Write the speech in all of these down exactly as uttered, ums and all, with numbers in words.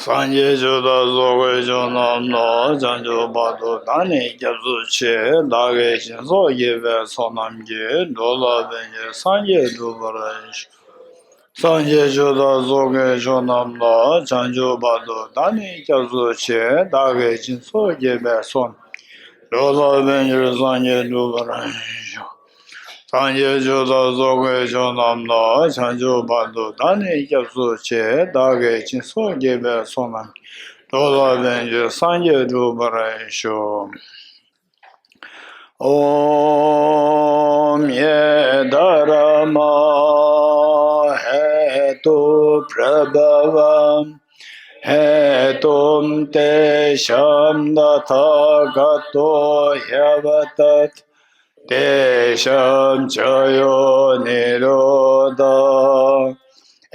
སངས་རྒྱས་ཆོས་དང་ཚོགས་ཀྱི་མཆོག་རྣམས་ལ། བྱང་ཆུབ་བར་དུ་བདག་ནི་སྐྱབས་སུ་མཆི། བདག་གིས་སྦྱིན་སོགས་བགྱིས་པའི་ཚོགས་རྣམས་ཀྱིས། འགྲོ་ལ་ཕན་ཕྱིར་སངས་རྒྱས་འགྲུབ་པར་ཤོག། སངས་རྒྱས་ཆོས་དང་ཚོགས་ཀྱི་མཆོག་རྣམས་ལ། བྱང་ཆུབ་བར་དུ་བདག་ནི་སྐྱབས་སུ་མཆི། བདག་གིས་སྦྱིན་སོགས་བགྱིས་པའི་ཚོགས་རྣམས། འགྲོ་ལ་ཕན་ཕྱིར་སངས་རྒྱས་འགྲུབ་པར་ཤོག། སངས་རྒྱས་ཆོས་དང་ཚོགས་ཀྱི་མཆོག་རྣམས་ལ། བྱང་ཆུབ་བར་དུ་བདག་ནི་སྐྱབས་སུ་མཆི། བདག་གིས་སྦྱིན་སོགས་བགྱིས་པའི་ཚོགས་རྣམས། འགྲོ་ལ་ཕན་ཕྱིར་སངས་རྒྱས་འགྲུབ་པར་ཤོག། ॐ ये धर्मा हेतुप्रभवं हेतुं तेषां तथागतो ह्यवदत्। तेषां च यो निरोध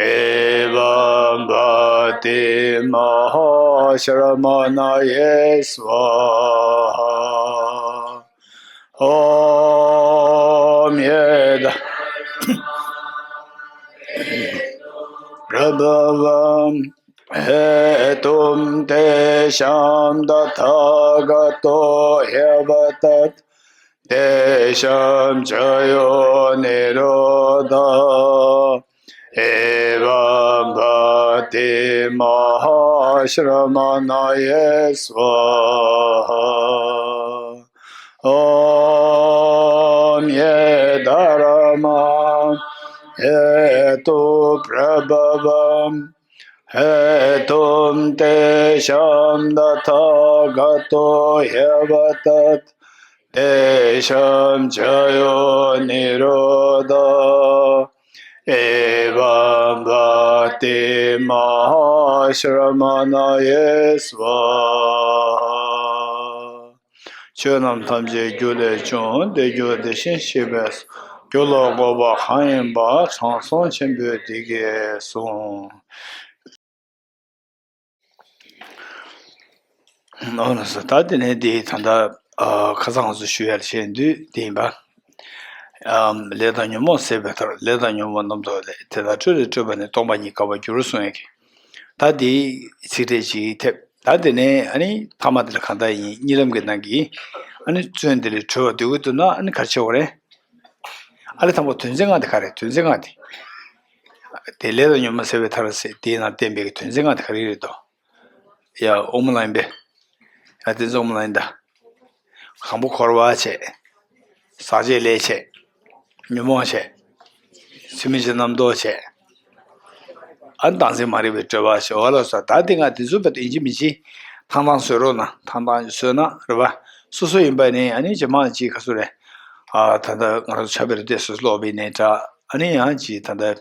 एवं भक्ति महाश्रमणये स्वाहा। ॐ ये प्रभवं हेतुं तेषां तथागतो ह्यवदत्। तेषां च यो निरोध एवं भक्ति महाश्रमणये स्वाहा। ॐ ये धर्मा हेतुप्रभवं हेतुं तेषां तथागतो ह्यवदत्। तेषां च यो निरोध एवं भक्ति महाश्रमणये स्वाहा। ཆོས་རྣམས་ཐམས་ཅད་རྒྱུ་ལས་བྱུང་། དེ་རྒྱུ་དེ་བཞིན་གཤེགས་པས། རྒྱུ་ལ་འགོད་པ་གང་ཡིན་པ། དྲང་སྲོང་ཆེན་པོས་འདི་སྐད་གསུངས། ཨོ་ལགས་སོ། ད་དེ་ནས་འདི་ད་ལྟ་ཨ་ཁ་སང་ང་ཚོ་ཞུ་ཡ་ལ་བཤད་དུས་འདི་ཡིན་པ། ཨམ་ལས་དང་ཉོན་མོངས་ཟད་པའི་མཐར། ལས་དང་ཉོན་མོངས་རྣམ་རྟོག་ལས། དེ་དག་སྤྲོས་ལས་སྤྲོས་པ་ནི། སྟོང་པ་ཉིད་དགག་པར་འགྱུར་གསུངས་ཡ་གི། ད་འདིའི་ཚིག་ཕྲད་ཅིག་ཐེབས། ད་དེ་ནས་ཨ་ནི་ཐ་མ་དེ་ལ་གང་ལྟར་ཡིན། གཉིད་ལམ་གྱི་ནང་གི་ཨ་ནི་བཙོན་དེ་ལས་གྲོལ་བ་འདོད་ཀྱི་འདུག་ན་ཨ་ནི་ག་རེ་བྱེད་དགོས་རེད། ཨ་ལས་དང་པོ་དོན་ཚན་ལྔ་དེ་ག་རེ། དོན་ཚན་ལྔ་དེ། དེ་ལས་དང་ཉོན་མོངས་ཟད་པའི་མཐར་ཟེར་དེའི་ནང་བསྟན་པའི་དོན་ཚན་ལྔ་དེ་ག་རེ་རེད་དོ། ཡ་དབུ་མ་ལ་ཡིན་པས། ཡ་དེ་ཚོ་དབུ་མ་ལ་ཡིན་ད། དང་པོ་འཁོར་བ་བྱས། ཟག་བཅས་ལས་བྱས། ཉོན་མོངས་བྱས། ཚུལ་མིན་གྱི་རྣམ་རྟོག་བྱས། ཨ་ནི་བདག་འཛིན་མ་རིག་པའི་སྤྲོས་པ་བྱས། འོ་ལགས་སོ། ད་དེ་ང་དེ་ཚོ་བས་ཡིན་གཅིག་མིན་གཅིག་ཐང་ཐང་བཟོས་རོགས་གནང་། ཐང་ཐང་བཟོས་ན་རེད་པ། སོ་སོ་ཡིན་པ་ནི་ཨ་ནི་ཇེ་མང་ཅིག་ག་ཚོད་རེད། ཨ་ད་ལྟ་ང་རང་ཚོ་ཆབ་དཔལ་ལ་བལྟས་སོ་སོ་ལོག་པའི་ནས་འདྲ། ཨ་ནི་ཡང་ཅིག་ད་ལྟ་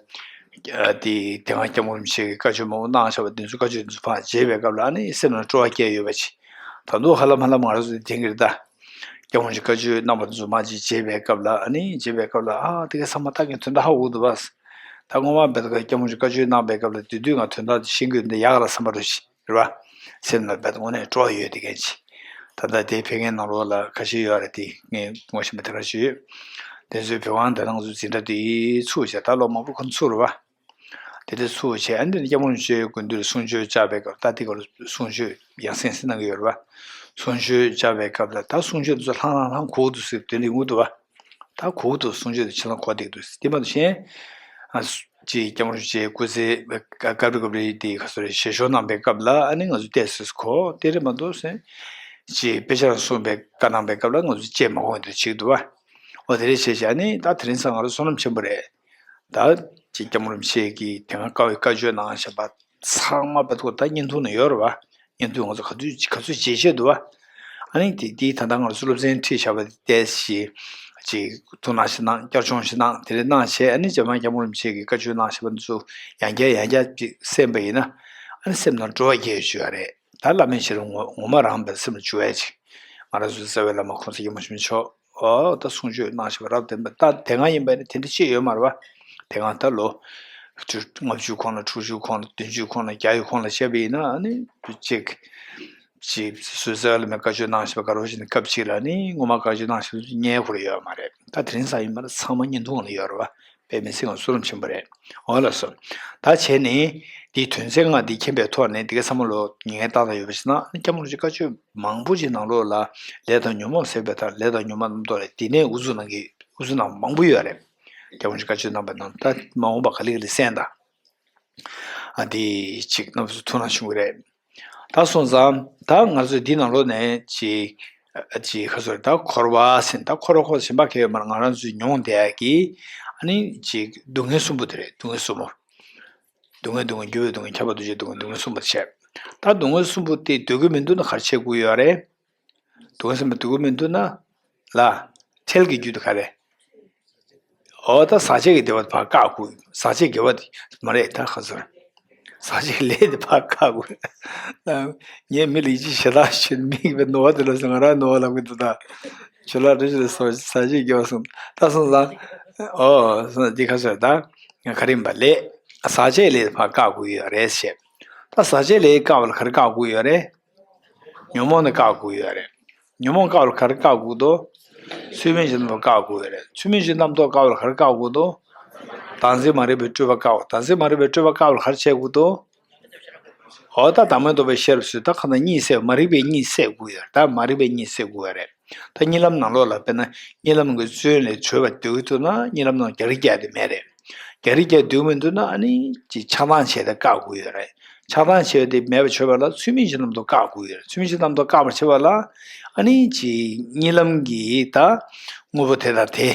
ཨ་དེ་དེ་སྔ་སྐྱབས་མགོན་རིན་པོ་ཆེ་གིས་བཀའ་ཆོས་མང་པོ་གནང་བཞག་པ་དེ་ཚོ་བཀའ་ཆོས་དེ་ཚོ་ཕར་བརྗེད་པའི་སྐབས་ལ་ཨ་ནི་སེམས་ལ་སྤྲོ་བ་སྐྱེ་ཡོད་པ་ཅིག་ད་དུང་ཧ་ལམ་ཧ་ལམ་ང་རང་ཚོ་དེ་དྲན་གྱི་རེད་ད། སྐྱབས་མགོན་གྱིས་བཀའ་ཆོས་གནང་བ་དེ་ཚོ་མར་ཅིག་བརྗེད་པའི་སྐབས་ལ། ཨ་ནི་བརྗེད་པའི་སྐབས་ལ་ཨ་དེ་ག་ཚང་མ་ད་ངས་དོན་དག་ཧ་གོ་གི་འདུག་བ། ད་སྔོན་མ་བས་ད་སྐྱབས་མགོན་གྱིས་བཀའ་ཆོས་གནང་པའི་སྐབས་ལ་དེ་དུས་ང་དོན་དག་དེ་ཤེས་ཀྱི་ཡོད་འདི་ཡག་ལ་བསམ་པ་རུ་ཞིག་རེད་བ། སེམས་ལ་རྦད་དངོས་གནས་སྤྲོ་བ་ཡོད་དེ་གན་ཅི། ད་ལྟ་དེ་ཕེབས་མཁན་ནང་ལོགས་ལ་ཁ་ཤས་ཡོད་རེད། དེ་ངས་ངོ་ཤེས་པ་དེ་ག་ཞུས། དེ་ཚོའི་བོད་དབང་དེ་ནང་ཚོ་འཛིན་གྲྭ་དེ་ཚུགས་བྱས་ད་ལོ་མང་པོ་ཁོ་ཚུགས་རེད་བ། དེ་དེ་ཚུགས་བྱས་ཨ་ནི་དེ་ནས་སྐྱབས་མགོན་རིན་པོ་ཆེའི་སྐུ་མདུན་གསུང་ཆོས་བཅར་བའི་སྐབས་ད་དེ་གར་གསུང་ཆོས་ཡང་སེ་སེ་གནང་གི་ཡོད་རེད་བ། གསུང་ཆོས་བཅར་བའི་སྐབས་ལ་ད་གསུང་ཆོས་དེ་ཚོ་ལྷང་ལྷང་ལྷང་གོ་གི་འདུག་ཟེར་དེ་འདྲ་ཡོང་གི་འདུག་བ། ད་གོ་གི་འདུག་གསུང་ཆོས་དེ་ཕྱི་ལ་གོ་བསྡད་ཀྱི་འདུག་དེ་མ་གཏོགས་གཞན། ཨ་སུ་ཅིག་སྐྱབས་མགོན་རིན་པོ་ཆེའི་སྐུ་ཚེ་སྐབས་རེ་སྐབས་རེ་དེ་ག་ཚོད་རེད་ཞལ་བཞུགས་གནང་པའི་སྐབས་ལ་ཨ་ནི་ང་ཚོ་བལྟས་སོ་སོ་གོ་དེ་རེད་མ་གཏོགས་སེ། ཅིག་དཔེ་ཆ་རང་གསུངས་པའི་བཀའ་གནང་པའི་སྐབས་ལ་ང་ཚོ་བཅད་མ་གོ་འདུག་བྱེད་ཀྱི་འདུག་བ། འོ་དེ་རེད་བྱས་བྱས་ཨ་ནི་ད་དེ་རིང་སང་ང་རང་བསོད་ནམས་ཆེན་པོ་རེད། ད་ཅིག་སྐྱབས་མགོན་རིན་པོ་ཆེ་གིས་དེ་སྔ་བཀའ་བཀའ་ཆོས་གནང་བཞིན་པ་ཚང་མ་བར་དུ་ད་བརྙན་ཐུང་ནང་ཡོད་རེད་བ། བརྙན་ཐུང་ང་ཚོ་ག་ཚོད་ག་ཚོད་བརྗེད་བྱས་འདུག་བ། ཨ་ནི་དེ་དེ་ད་ལྟ་ང་ཚོ་སློབ་ཚན་ཁྲིད་བཞག་པ་དེ་བལྟས་ཤིག་ཅིག་ཐུགས་སྣང་ཞིག་གནང་བསྐྱར་སྦྱོང་ཞིག་གནང་དེ་འདྲ་གནང་བྱས་ཨ་ནི་རྗེས་མ་སྐྱབས་མགོན་རིན་པོ་ཆེ་གིས་བཀའ་ཆོས་གནང་བཞིན་པ་འདི་ཚོ་ཡང་བསྐྱར་ཡང་བསྐྱར་ཅིག་གསན་པ་ཡིན་ན་ཨ་ནི་སེམས་ནང་སྤྲོ་བ་སྐྱེ་ཡོང་ཡ་རེད། ད་བླ་མའི་ཞལ་ལུང་ངོ་ངོ་མ་རང་བས་སེམས་ལ་འཇུ་བ་ཅིག་ང་རང་ཚོའི་རྩ་བའི་བླ་མ་གོང་ས་སྐྱབས་མགོན་ཆེན་པོ་མཆོག་ཨོ་ད་གསུང་ཆོས་གནང་བཞིན་པ་རབ་བརྟན་པ་ད་དེ་སྔ་ཡིན་པ་ནི་དེ་འདྲ་ཅིག་ཡོད་མ་རེད་བ། དེ་སྔ་ད་ལོ་ལྔ་བཅུ་གོང་ལ་དྲུག་ཅུ་གོང་ལ་བདུན་ཅུ་གོང་ལ་བརྒྱ་ཡི་གོང་ལ་བཤད་པ་ཡིན་ན་ཨ་ནི་ཅིག་ཅིག་སུད་སི་ལ་མི་བཀའ་ཆོས་གནང་བཞིན་པ་དགའ་རོགས་བཞིན་སྐབས་ཅིག་ལ་ནི་སྔོན་མ་བཀའ་ཆོས་གནང་བཞིན་ཉན་ཁུར་ཡོད་མ་རེད། ད་དེ་རིང་སང་ཡིན་པ་ན་ཚང་མ་བརྙན་ཐུང་ལ་ཡོད་རེད་བ། དཔེ་མི་སྲིད་ང་བསོད་ནམས་ཆེན་པོ་རེད། འོ་ལགས་སོ། ད་བྱས་ནས་འདིའི་དོན་ཚན་ལྔ་འདི་མཁྱེན་པའི་ཐོག་ནས་འདི་ག་ཚང་མ་ལོ་ཉེན་ཁ་བཏང་བཏང་ཡོད་པ་ཞིག་ན་ཨ་ནི་སྐྱབས་མགོན་རིན་པོ་ཆེ་བཀའ་ཆོས་མང་པོ་ཅིག་ནང་ལོགས་ལ་ལས་དང་ཉོན་མོངས་ཟད་པའི་ཐབས། ལས་དང་ཉོན་མོངས་རྣམ་རྟོག་ལས། འདི་ནས་ཨུ་ཚུགས་གནང་གི་ཨུ་ཚུགས་གནང་མང་པོ་ཡོད་རེད། སྐྱབས་མགོན་རིན་པོ་ཆེ་བཀའ་ཆོས་གནང་བ་ནང་ད་མ་འོངས་པ་ག་ལེ་ག་ལེ་གསན་དང་། ཨ་འདི་ཅིག་རྣམ་པ་ཚོ་ཐུགས་སྣང་བྱུང་གི་རེད། ད་སོང་ཙང་ད་ང་ཚོས་འདི་ནང་ལོགས་ནས་ཅིག་ཅིག་ཁ་སོར་ད་འཁོར་བ་ཟེར་ད་འཁོར་བ་འཁོར་གཞན་པ་གལ་ཡོད་མ་རེད། ང་རང་ཚོས་མྱོང་བསྡད་ཡ་གི་ཨ་ནི་ཅིག་སྡུག་བསྔལ་གསུམ་པོ་དེ་རེད། སྡུག་བསྔལ་གསུམ་པོ། སྡུག་བསྔལ་སྡུག་བསྔལ་འགྱུར་བའི་སྡུག་བསྔལ། ཁྱབ་པ་འདུ་བྱེད་སྡུག་བསྔལ། སྡུག་བསྔལ་གསུམ་པོ་བྱས། ད་སྡུག་བསྔལ་གསུམ་པོ་དེ་འདོད་ཀྱི་མི་འདུག་ན་ག་རེ་བྱེད་དགོས་ཡོད་རེད། སྡུག་བསྔལ་གསུམ་པོ་འདོད་ཀྱི་མི་འདུག་ན་ལ། ཁྲེལ་གྱི་རྒྱུ་དེ་ག་རེ། འོ་ད་ཟག་བཅས་ཀྱི་བདེ་བ་དེ་ཕར་བཀག་དགོས། ཟག་བཅས་དགེ་བ་དེ་མ་རེད་ད་ག་ཚོད། ཟག་བཅས་ལས་དེ་ཕར་བཀག་དགོས། ངས་མི་ལ་ཡིད་ཆེས་ཞེ་དྲག་བྱེད། མི་གིས་ནོར་བ་དེ་ལ་སོང་ང་རང་ནོར་བ་ལབ་ཀྱི་འདུག་ད། ཇོ་ལགས་འགྲོ་ཞིག་ལ་སོང་། ཟག་བཅས་དགེ་བ་སོང་ད་སོང་ཙང་། འོ་སོང་འདི་ག་ཚོད་ད། ང་ག་རེ་ཡིན་པ་ལས། ཟག་བཅས་ལས་དེ་ཕར་བཀག་དགོས་ཡོད་རེད་ཟེར། ད་ཟག་བཅས་ལས་བཀག་པ་ལ་ག་རེ་བཀག་དགོས་ཡོད་རེད། ཉོན་མོངས་ནི་བཀག་དགོས་ཡོད་རེད། ཉོན་མོངས་བཀག་པར་ག་རེ་བཀག་དགོས་འདུག་ཚུལ་མིན་གྱི་རྣམ་རྟོག་བཀག་དགོས་ཡོད་རེད། ཚུལ་མིན་གྱི་རྣམ་རྟོག་བཀག་པར་ག་རེ་བཀག་དགོས་འདུག་བདག་འཛིན་མ་རིག་པའི་སྤྲོས་པ་བཀག་པ། བདག་འཛིན་མ་རིག་པའི་སྤྲོས་པ་བཀག་པར་ག་རེ་བྱེད་དགོས་འདུག་འོ་ད་བདག་མེད་རྟོགས་པའི་ཤེས་རབ་སོགས་ད་གང་ལྟར་གཉིད་སད། མ་རིག་པའི་གཉིད་སད་དགོས་ཡོད་རེད། ད་མ་རིག་པའི་གཉིད་སད་དགོས་ཡོད་རེད། ད་གཉིད་ལམ་ནང་ལོགས་ལ་དཔེར་ན་གཉིད་ལམ་གྱི་བཙོན་ལས་གྲོལ་བར་འདོད་ཀྱི་འདུག་ན་གཉིད་ལམ་ནང་རྒྱ་རི་རྒྱག་དེ་མེད་རེད། རྒྱ་རི་རྒྱག་འདོད་མི་འདུག་ན་ཨ་ནི་ཅིག་ཆགས་སྡང་བྱས་ཏེ་བཀག་དགོས་ཡོད་རེད། ཆགས་སྡང་བྱས་ཏེ་མེད་པ་བྱེད་པ་ལ་ཚུལ་མིན་གྱི་རྣམ་རྟོག་བཀག་དགོས་ཡོད་རེད། ཚུལ་མིན་གྱི་རྣམ་རྟོག་བཀག་པར་བྱེད་པ་ལ་ཨ་ནི་ཅིག་གཉིད་ལམ་གྱི་ད་དངོས་པོ་དེ་དང་དེ།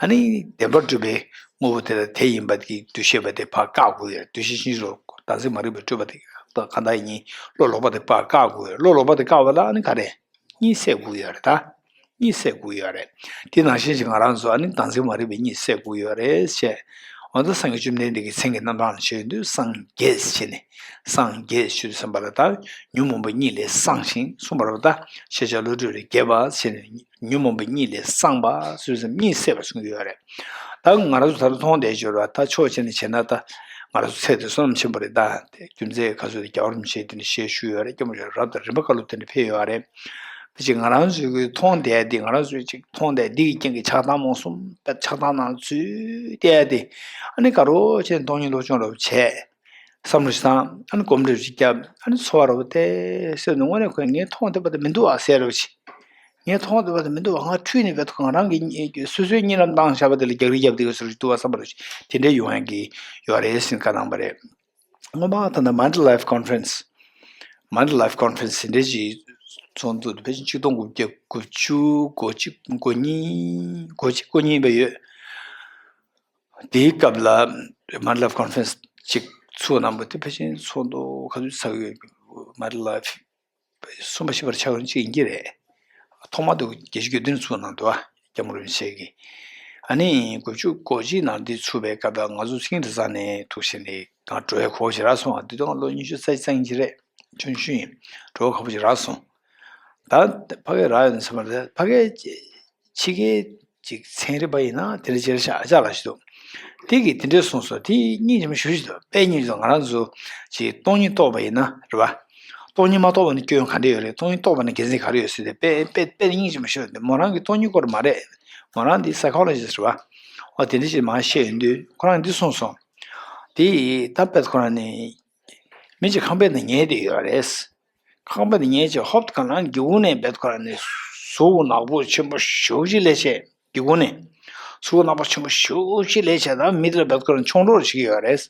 ཨ་ནི་བདེན་པར་གྲུབ་པའི་དངོས་པོ་དེ་དང་དེ་ཡིན་པ་གི་འདུ་ཤེས་པ་དེ་ཕར་བཀག་དགོས་ཡོད་རེད། འདུ་ཤེས་ཕྱིན་ཅི་ལོག་བདག་འཛིན་མ་རིག་པའི་སྤྲོས་པ་དེ་གང་ལྟར་ཡིན། བློ་ལོག་པ་དེ་ཕར་བཀག་དགོས་ཡོད་རེད། བློ་ལོག་པ་དེ་བཀག་པ་ལ་ཨ་ནི་ག་རེ། གཉིད་སད་དགོས་ཡོད་རེད་ད། གཉིད་སད་དགོས་ཡོད་རེད། དེ་ནང་བཞིན་ཅིག་ང་རང་ཚོ་ཨ་ནི་བདག་འཛིན་མ་རིག་པའི་གཉིད་སད་དགོས་ཡོད་རེད་ཞེས། འོ་ད་སངས་རྒྱས་བཅོམ་ལྡན་འདས་ཀྱི་མཚན་གྱི་རྣམ་གྲངས་ལ་བྱེད་ཡོང་དུས་སངས་རྒྱས་ཞེས་ནས། སངས་རྒྱས་ཞུ་དུས་ཙམ་པ་ལ་ད་ཉོན་མོངས་པ་གཉིད་ལས་སངས་ཤིང་གསུངས་པ་རེད་ད། ཤེས་བྱ་བློ་གྲོས་ལས་རྒྱལ་བ་ཞེས་ནས་ཉོན་མོངས་པ་གཉིད་ལས་སངས་པ་ཞུ་དུས་ཙམ་གཉིད་སད་པ་གསུང་གི་ཡོད་རེད། ད་ང་རང་ཚོ་ད་ལྟ་མཐོང་བསྡད་ཡོད་རེད་བ། ད་ཕྱོགས་གཅིག་ནས་བྱས་ན་ད་ང་རང་ཚོ་ཚེ་འདི་བསོད་ནམས་ཆེན་པོ་རེད་ད། དེ་རྒྱུ་མཚན་ག་ཚོད་དེ་རྒྱལ་བ་རིན་པོ་ཆེས་དེ་འདྲ་ཞལ་བཞུགས་ཡོད་རེད། སྐྱབས་མགོན་རབ་དང་རིམ་པ་བཀའ་སློབ་དེ་འདྲ་ཕེབས་ཡོད་རེད། དེ་ཅིག་ང་རང་ཚོས་ཀྱི་མཐོང་བསྡད་དེ་ང་རང་ཚོས་ཅིག་མཐོང་བསྡད་འདི་གི་རྐྱེན་གྱིས་ཆགས་སྡང་རྨོངས་གསུམ་དཔེ་ཆགས་སྡང་ནང་ཚུད་བསྡད་དེ། ཨ་ནི་དགའ་རོགས་བྱས་ནས་སྟོང་ཉིད་བློ་སྦྱོང་རོབ་བྱས། བསམ་བློ་ཞིག་བཏང་། ཨ་ནི་སྒོམ་རེ་ཞིག་བརྒྱབ། ཨ་ནི་འཚོ་བ་རོབ་བལྟས་སེམས་ནང་དངོས་གནས་ཁོས་ངས་མཐོང་བསྡད་པ་དེ་མི་འདུག་ཨ་ཟེར་རོབ་ཅིག་ངས་མཐོང་བསྡད་པ་དེ་མི་འདུག་བ། ང་འཁྲུལ་ནས་བས་ཐུག་ང་རང་གི་སོ་སོའི་གཉིད་ལམ་བཏང་བཞག་པ་དེ་ལ་རྒྱག་རེས་རྒྱབ་བསྡད་ཡོད་ཟེར་རོབ་ཅིག་འདུག་བ་བསམ་པ་རོབ་ཅིག་དེ་འདྲའི་ཡོང་ཡག་གི་ཡོད་རེད་ཟེར་བཀའ་གནང་པ་རེད། སྔོན་མ་ད་ལྟ་Mind Life Conference། Mind Life Conference དེ་འདྲའི་ཅིག་ཚོགས་འདུ་ཕལ་ཆེར་ཆིག་སྟོང་དགུ་བརྒྱ་དགུ་བཅུ་གོ་གཅིག་གོ་གཉིས་གོ་གཅིག་གོ་གཉིས་པ་ཡོད། དེའི་སྐབས་ལ་Mind Life Conference ཅིག་ཚུགས་གནང་པ་དེ་ཕལ་ཆེར་ཚོགས་འདུ་ག་ཚོད་ཚར་ཡོད། Mind Life གསུམ་པ་བཞི་པར་ཆགས་ཡོང་ཅིག་ཡིན་གྱི་རེད། ཐོག་མ་དུ་བརྒྱད་ཅུ་གྱ་བདུན་ཚུགས་གནང་འདུག་ཨ། སྐྱབས་མགོན་རིན་པོ་ཆེ་གིས། ཨ་ནི་དགུ་བཅུ་གོ་གཅིག་ནང་འདི་ཚུགས་པའི་སྐབས་ལ་ང་ཚོ་སེང་གེ་གྲྭ་ཚང་ནས་ཐུགས་ཞེ་ནས་ང་འགྲོ་ཡ་གོ་ཞེ་རག་སོང་ཨ། དེ་དུས་ང་ལོ་ཉི་ཤུ་རྩ་གཅིག་རྩ་གཉིས་ཅིག་རེད། ཆུང་ཆུང་ཡིན། འགྲོ་བ་ཁག་པོ་ཞིག་རག་སོང་། ད་ཕ་གིར་རག་ཡོད་ན་ཚང་མ་རེད། ཕ་གིར་ཕྱི་རྒྱལ་ཅིག་ཚན་རིག་པ་ཡིན་ན་དེ་འདྲ་ཅིག་ཤ་ཅག་ལ་ཞིག་འདུག་དེ་གིས་དེ་འདྲས་གསུངས་སོང་། དེ་སྙིང་རྗེ་མོ་ཞེ་པོ་ཅིག་འདུག་དཔེ་སྙིང་རྗེ་འདུག་ང་རང་ཚོ་ཅིག་སྟོང་ཉིད་རྟོགས་པ་ཡིན་ན་རེད་བ། སྟོང་ཉིད་མ་རྟོགས་པ་ནི་སྐྱོན་ག་འདྲ་ཡོད་རེད། སྟོང་ཉིད་རྟོགས་པ་ནི་དགེ་མཚན་ག་རེ་ཡོད་ཟེར་ཏེ་དཔེ་དཔེ་དཔེ་སྙིང་རྗེ་མོ་ཞེ་པོ་འདུག་མོ་རང་གི་སྟོང་ཉིད་སྐོར་མ་རེད། མོ་རང་འདི་psychologist རེད་བ། འོ་དེ་འདྲ་ཅིག་མར་བཤད་ཡོང་དུས་ཁོ་རང་འདི་གསུངས་སོང་། དེ་ད་དཔེ་ཁོ་རང་ནི། མི་གཅིག་ཁང་པའི་ནང་ཉལ་བསྡད་ཡོད་རེད། ཁང་པའི་ནང་ཉལ་བྱས་ཧོབ་ཁ་ནང་སྒེའུ་ཁུང་ནས་བེད་ཁོ་ར་ནས་གཟུགས་ནག་པོ་ཆེན་པོ་ཞེ་པོ་ཅིག་ལས་བྱས། སྒེའུ་ཁུང་ནས་གཟུགས་ནག་པོ་ཆེན་པོ་ཞེ་པོ་ཅིག་ལས་བྱས། ད་མི་དེ་ལ་བེད་ཁོ་ར་མཆོང་རོགས་བྱེད་ཀྱི་ཡོད་རེད།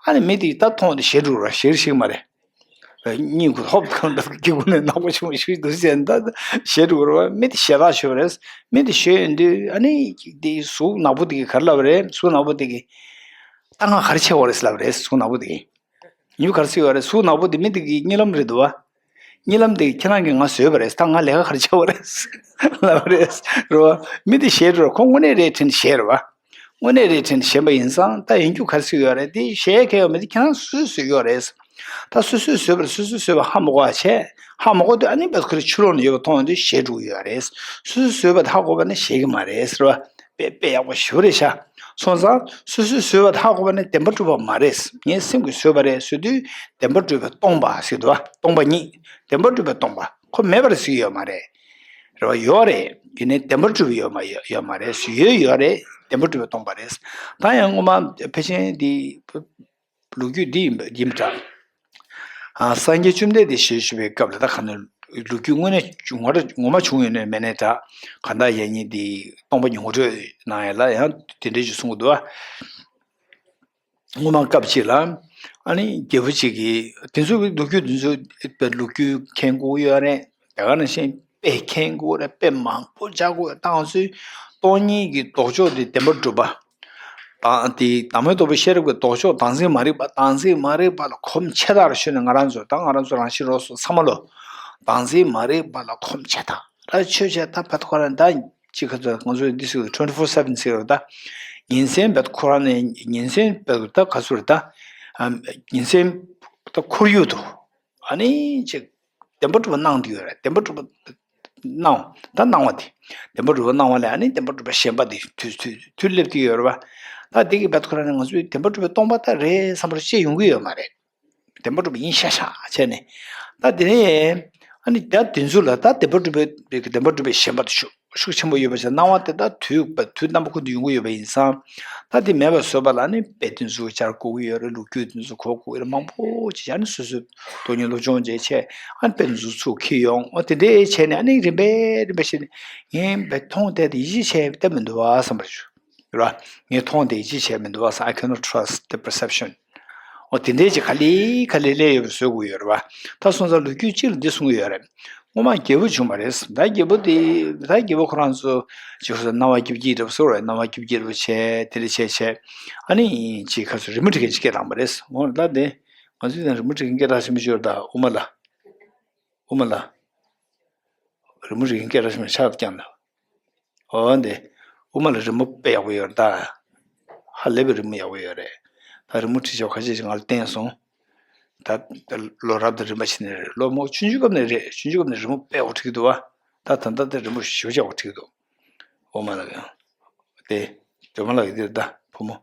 ཨ་ནི་མི་དེ་ད་མཐོང་དེ་ཞེད་འགྲོ་ར། ཞེད་ཞིག་མ་རེད། གཉིད་ཁུག་ཧོབ་ཁ་ནང་སྒེའུ་ཁུང་ནས་ནག་པོ་ཆེན་པོ་ཞིག་འདུག་ཟེར་ད་ཞེད་འགྲོ་ར། མི་དེ་ཞེད་པ་ཞེད་པ་རེད། མི་དེ་ཞེད་ཡོང་དུས་ཨ་ནི་དེ་གཟུགས་ནག་པོ་དེ་གིས་ག་རེ་ལབ་རེད། གཟུགས་ནག་པོ་དེ་གིས་ད་ང་ག་རེ་བྱེད་དགོས་རེད་ལབ་རེད། གཟུགས་ནག་པོ་དེ་གིས། ཉིན་ག་རེ་ཟེར་ཡོད་རེད། གཟུགས་ནག་པོ་འདི་མི་འདི་གི་གཉིད་ལམ་རེད་འདུག་བ། གཉིད་ལམ་འདི་ཁྱེད་རང་གིས་ང་བཟོས་པ་རེད། ད་ང་ལས་ཀ་ག་རེ་བྱ་བ་རེད་ལབ་རེད། རེད་བ། མི་འདི་ཞེད་འགྲོ་ར། ཁོ་དངོས་གནས་རེད་དྲན་ཞེད་རེད་བ། དངོས་གནས་རེད་དྲན་ཞེད་པ་ཡིན་ཙང་ད་ཡིན་རྒྱུ་ག་རེ་ཟེར་ཡོད་རེད། དེ་ཞེད་ག་ཡོད་མི་འདི་ཁྱེད་རང་སོ་སོས་བཟོས་ཡོད་རེད། ད་སོ་སོས་བཟོས་པ་རེད། སོ་སོས་བཟོས་པ་ཧ་མ་གོ་བ་བྱས། ཧ་མ་གོ་དུས་ཨ་ནི་བེད་ཁོ་རེ་ཕྱི་ལོགས་ནས་ཡོད་པ་མཐོང་ཡོང་དུས་ཞེད་འགྲོ་གི་ཡོད་རེད། སོ་སོས་བཟོས་པ་དེ་ཧ་གོ་བ་ནི་ཞེད་ཀྱི་མ་རེད་ཟེར་བ། དཔེ་དཔེ་ཡག་པོ་ཞེ་པོ་རེད་ཤག་སོང་ཙང་སོ་སོས་བཟོས་པ་དེ་ཧ་གོ་བ་ནི་བདེན་པར་གྲུབ་པ་མ་རེད། ངའི་སེམས་ཀྱིས་བཟོས་པ་རེད་ཟེར་དུས་བདེན་པར་གྲུབ་པའི་སྟོང་པ་ཟེར་འདུག་བ། སྟོང་པ་ཉིད། བདེན་པར་གྲུབ་པའི་སྟོང་པ་ཁོ་མེད་པ་རེད་ཟེར་གྱི་ཡོད་མ་རེད། རེད་བ། ཡོད་རེད། ཡིན་ནའི་བདེན་པར་གྲུབ་པ་ཡོད་མ་ཡོད་ཡོད་མ་རེད། ཡོད་ཡོད་རེད། བདེན་པར་གྲུབ་པས་སྟོང་པ་རེད། ད་ཡང་སྔོན་མ་ཕལ་ཆེར་འདི་ལོ་རྒྱུས་འདི་ཡིན་པ་ཡིན་པ་འདྲ། ཨ། སངས་རྒྱས་བཅོམ་ལྡན་འདས་ཞལ་བཞུགས་པའི་སྐབས་ལ་ད་ག་ནས་ལོ་རྒྱུས་དངོས་གནས་ངོ་མ་ངོ་མ་བྱུང་ཡོད་ནའི་མེད་ནའི་འདྲ། གང་ལྟར་ཡང་སྙིང་འདི་སྟོང་པ་ཉིད་ངོ་སྤྲོད་གནང་ཡ་ལ་ཡང་དེ་འདྲའི་ཞིག་གསུང་གི་འདུག་བ། སྔོན་མ་སྐབས་ཅིག་ལ། ཨ་ནི་རྒྱལ་པོ་གཅིག་གིས་དེ་ཚོ་ལོ་རྒྱུས་དེ་ཚོ་ལོ་རྒྱུས་མཁྱེན་དགོས་ཡོད་རེད། དེ་ག་ནང་བཞིན་དཔེ་མཁྱེན་དགོས་རེད། དཔེ་མང་པོ་བྱ་དགོས། ད་ང་ཚོའི་སྟོང་ཉིད་ཀྱི་ལྡོག་ཕྱོགས་དེ་བདེན་པར་གྲུབ་པ། དང་དེ་དང་པོའི་རྟོགས་པའི་ཤེས་རབ་ཀྱི་ལྡོག་ཕྱོགས་བདག་འཛིན་མ་རིག་པ། བདག་འཛིན་མ་རིག་པ་ལ་གོམས་ཆེ་དྲགས་ཤོད་ནས་ང་རང་ཚོ་ད་ང་རང་ཚོ་རང་བཞིན་རོགས་སུ་ཚང་མ་ལོ། བདག་འཛིན་མ་རིག་པ་ལ་གོམས་ཆེ་དྲགས་ར་ཆོས་བྱས་ད་བད་ཁོ་རང་ད་ཅི་ག་ཚོད་ང་ཚོས་འདི་ཟེར་གི་twenty four seven ཟེར་གི་ད། ཉིན་མཚན་བད་ཁོ་རང་ནས་ཉིན་མཚན་བད་ད་ག་ཚོད་རེད་ད། ཉིན་མཚན་ད་ཁོར་ཡུག་ཏུ། ཨ་ནི་ཅིག་བདེན་པ་གྲུབ་པ་གནང་འདི་ཡོད་རེད། བདེན་པ་གྲུབ་པ་གནང་བ་ད་གནང་བ་དེ། བདེན་པ་གྲུབ་པ་གནང་བ་ལས་ཨ་ནི་བདེན་པ་གྲུབ་པ་གཞན་པ་དེ་དུས་དུས་དུས་སླེབས་ཀྱི་ཡོད་རེད་བ། ད་དེ་གི་བད་ཁོ་རང་ནས་ང་ཚོས་བདེན་པ་གྲུབ་པ་སྟོང་པ་ད་རེད་བསམ་པར་ཤེས་ཡོང་གི་ཡོད་མ་རེད། བདེན་པ་གྲུབ་པ་ཡིན་ཤག་ཤག་བྱས་ནས། ད་དེ་ནས་ཨ་ནི་ད་དེ་ཚོ་ལ་ད་བདེན་པ་གྲུབ་པའི་བདེན་པ་གྲུབ་པའི་ཞེན་པ་དེ་ཤུགས་ཤུགས་ཆེན་པོ་ཡོད་པ་བྱས་སྣང་བ་དེ་ད་དུས་དུས་རྣམ་པ་ཀུན་ཏུ་ཡོང་གི་ཡོད་པ་ཡིན་ཙང་། ད་དེ་མེད་པ་བཟོ་བ་ལ་ཨ་ནི་དཔེ་དེ་ཚོ་སྦྱར་དགོས་ཀྱི་ཡོད་རེད། ལོ་རྒྱུས་དེ་ཚོ་གོ་དགོས་ཀྱི་རེད། མང་པོ་ཅིག་ཨ་ནི་སོ་སོའི་སྟོང་ཉིད་སློབ་སྦྱོང་བྱས་བྱས་ཨ་ནི་དཔེ་དེ་ཚོ་ཚུར་འཁྱེར་ཡོང་། འོ་དེ་འདྲའི་བྱས་ནས་ཨ་ནི་རིམ་པས་རིམ་པས་བྱས་ནས་ངས་དཔེ་མཐོང་བསྡད་དེ་ཡིད་ཆེས་བྱས་བསྡད་མི་འདུག་བ་བསམ་པ་བྱུང་། ར། ངས་མཐོང་དེ་ཅི་བྱས་མི་འདུག་བ་ས། I cannot trust the perception. འོ་དེ་འདྲའི་ཅིག་ག་ལེ་ག་ལེ་སླེབས་ཡོད་པ་བཟོ་དགོས་ཡོད་རེད་བ། ད་སོང་ཙང་ལོ་རྒྱུས་གཅིག་ལ་འདི་གསུང་གི་ཡོད་རེད། སྔོན་མ་རྒྱལ་པོ་བྱུང་བ་རེད། ད་རྒྱལ་པོ་དེ་ད་རྒྱལ་པོ་ཁོ་རང་ཚོ་ཅིག་ཁོ་ཚོ་སྣང་བ་སྐྱིད་སྐྱིད་འདྲ་པོ་བཟོ་རེད། སྣང་བ་སྐྱིད་སྐྱིད་འདྲ་པོ་བྱས་དེ་འདྲ་བྱས་བྱས། ཨ་ནི་ཅིག་ཁ་ཚོ་རི་མོ་འབྲི་མཁན་ཅིག་སྐད་བཏང་བ་རེད། འོ་ད་དེ་ང་ཚོས་ད་རི་མོ་འབྲི་མཁན་སྐད་གྲགས་ཆེན་པོ་ཅིག་ཡོད་རེད། ད་དབུ་མ་ལ། དབུ་མ་ལ། རི་མོ་འབྲི་མཁན་སྐད་གྲགས་ཆེན་པོ་ཆགས་ཀྱང་འདུག་འོ་འདི། དབུ་མ་ལ་རི་མོ་དཔེ་ཡག་པོ་ཡོད་རེད་ད། ཧ་ལས་པའི་རི་མོ་ཡག་པོ་ཡོད་རེད། ད་རི་མོ་བྲིས་ཆོག་ཁ་ཤས་ཤིག་ང་ལ་བསྟན་སོང་། ད་ལོ་རབས་དང་རིམ་པ་ཕྱིན་ནས་རེད། ལོ་མོ་ཆུང་ཆུང་སྐབས་ནས་རེད། ཆུང་ཆུང་སྐབས་ནས་རི་མོ་དཔེ་ཡག་པོ་བྲིས་ཀྱི་འདུག་བ། ད་ད་ལྟ་དེ་རི་མོ་ཞེ་པོ་ཅིག་ཡག་པོ་བྲིས་ཀྱི་འདུག་འོ་མ་ལ་ཡང་། དེ། སྒྲོལ་མ་ལགས་ཀྱི་འདིར་ད་བུ་མོ།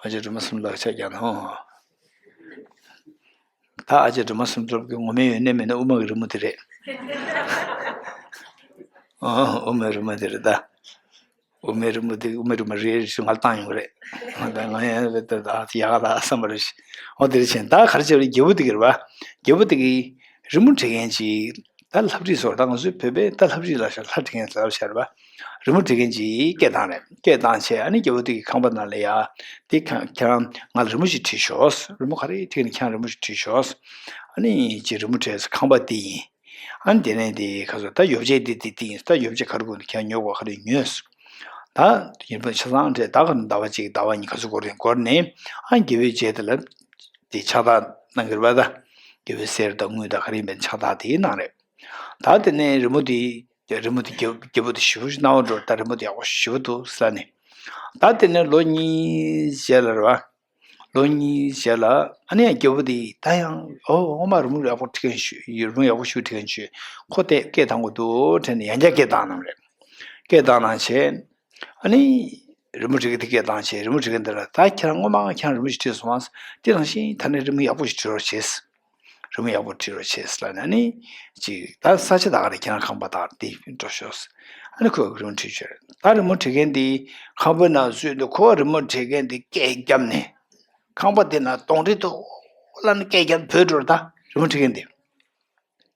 ཨ་ཅེ་སྒྲོལ་མ་སུམ་ལགས་ཆ་རྒྱག་ན་ཧོ། ད་ཨ་ཅེ་སྒྲོལ་མ་སུམ་ཚོགས་ཀྱི་ངོ་མའི་ཡོན་གནས་མེད་ན་དབུ་མ་གི་རི་མོ་དེ་རེད། ཨོ་དབུ་མའི་རི་མོ་དེ་རེད་ད། དབུ་མའི་རི་མོ་དེ་དབུ་མའི་རི་མོ་རེ་རེ་ཞིག་ང་ལ་བཏང་ཡོང་གི་རེད། ད་ང་ཡང་རེད་ད་ད་ཡག་ལ་བསམ་པ་རེད། ཨོ་དེ་རེད་ཕྱིན་ད་ག་རེ་བྱས་པ་རེད། རྒྱལ་པོ་དེ་གི་རེད་བ། རྒྱལ་པོ་དེ་གི་རི་མོ་འབྲི་མཁན་གྱིས་ད་ལྷ་བྲིས་སོགས་ད་ང་ཚོའི་བོད་པས་ད་ལྷ་བྲིས་ལ་ཤ་ལྷ་འབྲི་མཁན་ལབ་བྱ་རེད་བ། རི་མོ་འབྲི་མཁན་གྱིས་སྐད་བཏང་རེད། སྐད་བཏང་བྱས་ཨ་ནི་རྒྱལ་པོ་དེ་གི་ཁང་པ་ནང་ལ་ཡ། དེ་ཁྱེད་རང་ང་ལ་རི་མོ་ཞིག་བྲིས་ཤོག་རི་མོ་ག་རེ་བྲིས་ནས་ཁྱེད་རང་རི་མོ་ཞིག་བྲིས་ཤོག་ཨ་ནི་ཅིག་རི་མོ་བྲིས་ཁང་པ་དེ་ཡིན། ཨ་ནི་དེ་ནས་དེ་ཁ་སོ་ད་ཡོ་བྱད་དེ་དེ་དེ་ཡིན། ད་ཡོ་བྱད་ག་རེ་དགོས་ནས་ཁྱེད་རང་ཉོ་དགོས་ག་རེ་ཉོས། ད་ཡིན་པ་ཆ་ཚང་བྲིས་ད་ག་ཟླ་བ་གཅིག་ཟླ་བ་གཉིས་ག་ཚོད་འགོར་རེད། འགོར་ནས་ཨ་ནི་རྒྱལ་པོའི་རྗེས་དེ་ལ་དེ་ཕྱག་རྟགས་གནང་གི་རེད་བ། ད་རྒྱལ་པོའི་གསེར་དང་དངུལ་དང་ག་རེ་ཡིན་པའི་ཕྱག་རྟགས་དེ་གནང་རེད། ད་དེ་ནས་རི་མོ་དེ། རི་མོ་དེ་རྒྱལ་རྒྱལ་པོ་དེ་ཞེ་པོ་ཅིག་སྣང་བ་འགྲོ། ད་རི་མོ་དེ་ཡག་པོ་ཞེ་པོ་འདུག་ཟེར་ནས། ད་དེ་ནས་ལོ་གཉིས་རྗེས་ལ་རེད་བ། ལོ་གཉིས་རྗེས་ལ་ཨ་ནི་ཡང་རྒྱལ་པོ་དེ་ད་ཡང་ཨོ་ཨོ་མ་རི་མོ་ཡག་པོ་བྲིས་མཁན་ཞིག་རི་མོ་ཡག་པོ་ཞིག་བྲིས་མཁན་ཞིག་ཁོ་དེ་སྐད་བཏང་དགོས་འདུག་དྲན་ནས་ཡང་བསྐྱར་སྐད་བཏང་གནང་རེད། སྐད་བཏང་གནང་བྱས། ཨ་ནི། རི་མོ་འབྲི་མཁན་དེ་སྐད་བཏང་བྱས་རི་མོ་འབྲི་མཁན་དེ་ལ་ད་ཁྱེད་རང་སྔོན་མ་ཁྱེད་རང་རི་མོ་ཞིག་བྲིས་སོང་ཨ། དེ་ནང་བཞིན་ད་ནི་རི་མོ་ཡག་པོ་ཞིག་བྲི་རོགས་བྱེད། རི་མོ་ཡག་པོ་བྲིས་རོགས་བྱེད་ལབ་ནས་ཨ་ནི། ཅིག་ད་ས་ཆ་ད་ག་རེ་ཁྱེད་རང་ཁང་པ་དང་དེ་འགྲོ་ཤོག་ཨ་ནི་ཁོས་རི་མོ་བྲིས་བྱས་རེད། ད་རི་མོ་འབྲི་མཁན་དེ་ཁང་པའི་ནང་བཙུགས་འདུག་ཁོ་རི་མོ་འབྲི་མཁན་དེ་སྐད་བརྒྱབ་ནས། ཁང་པ་དེ་ན་གདོན་འདྲེ་འདུག་ལབ་ནས་སྐད་བརྒྱབ་བྲོས་འགྲོ་རེད། ད་རི་མོ་འབྲི་མཁན་དེ།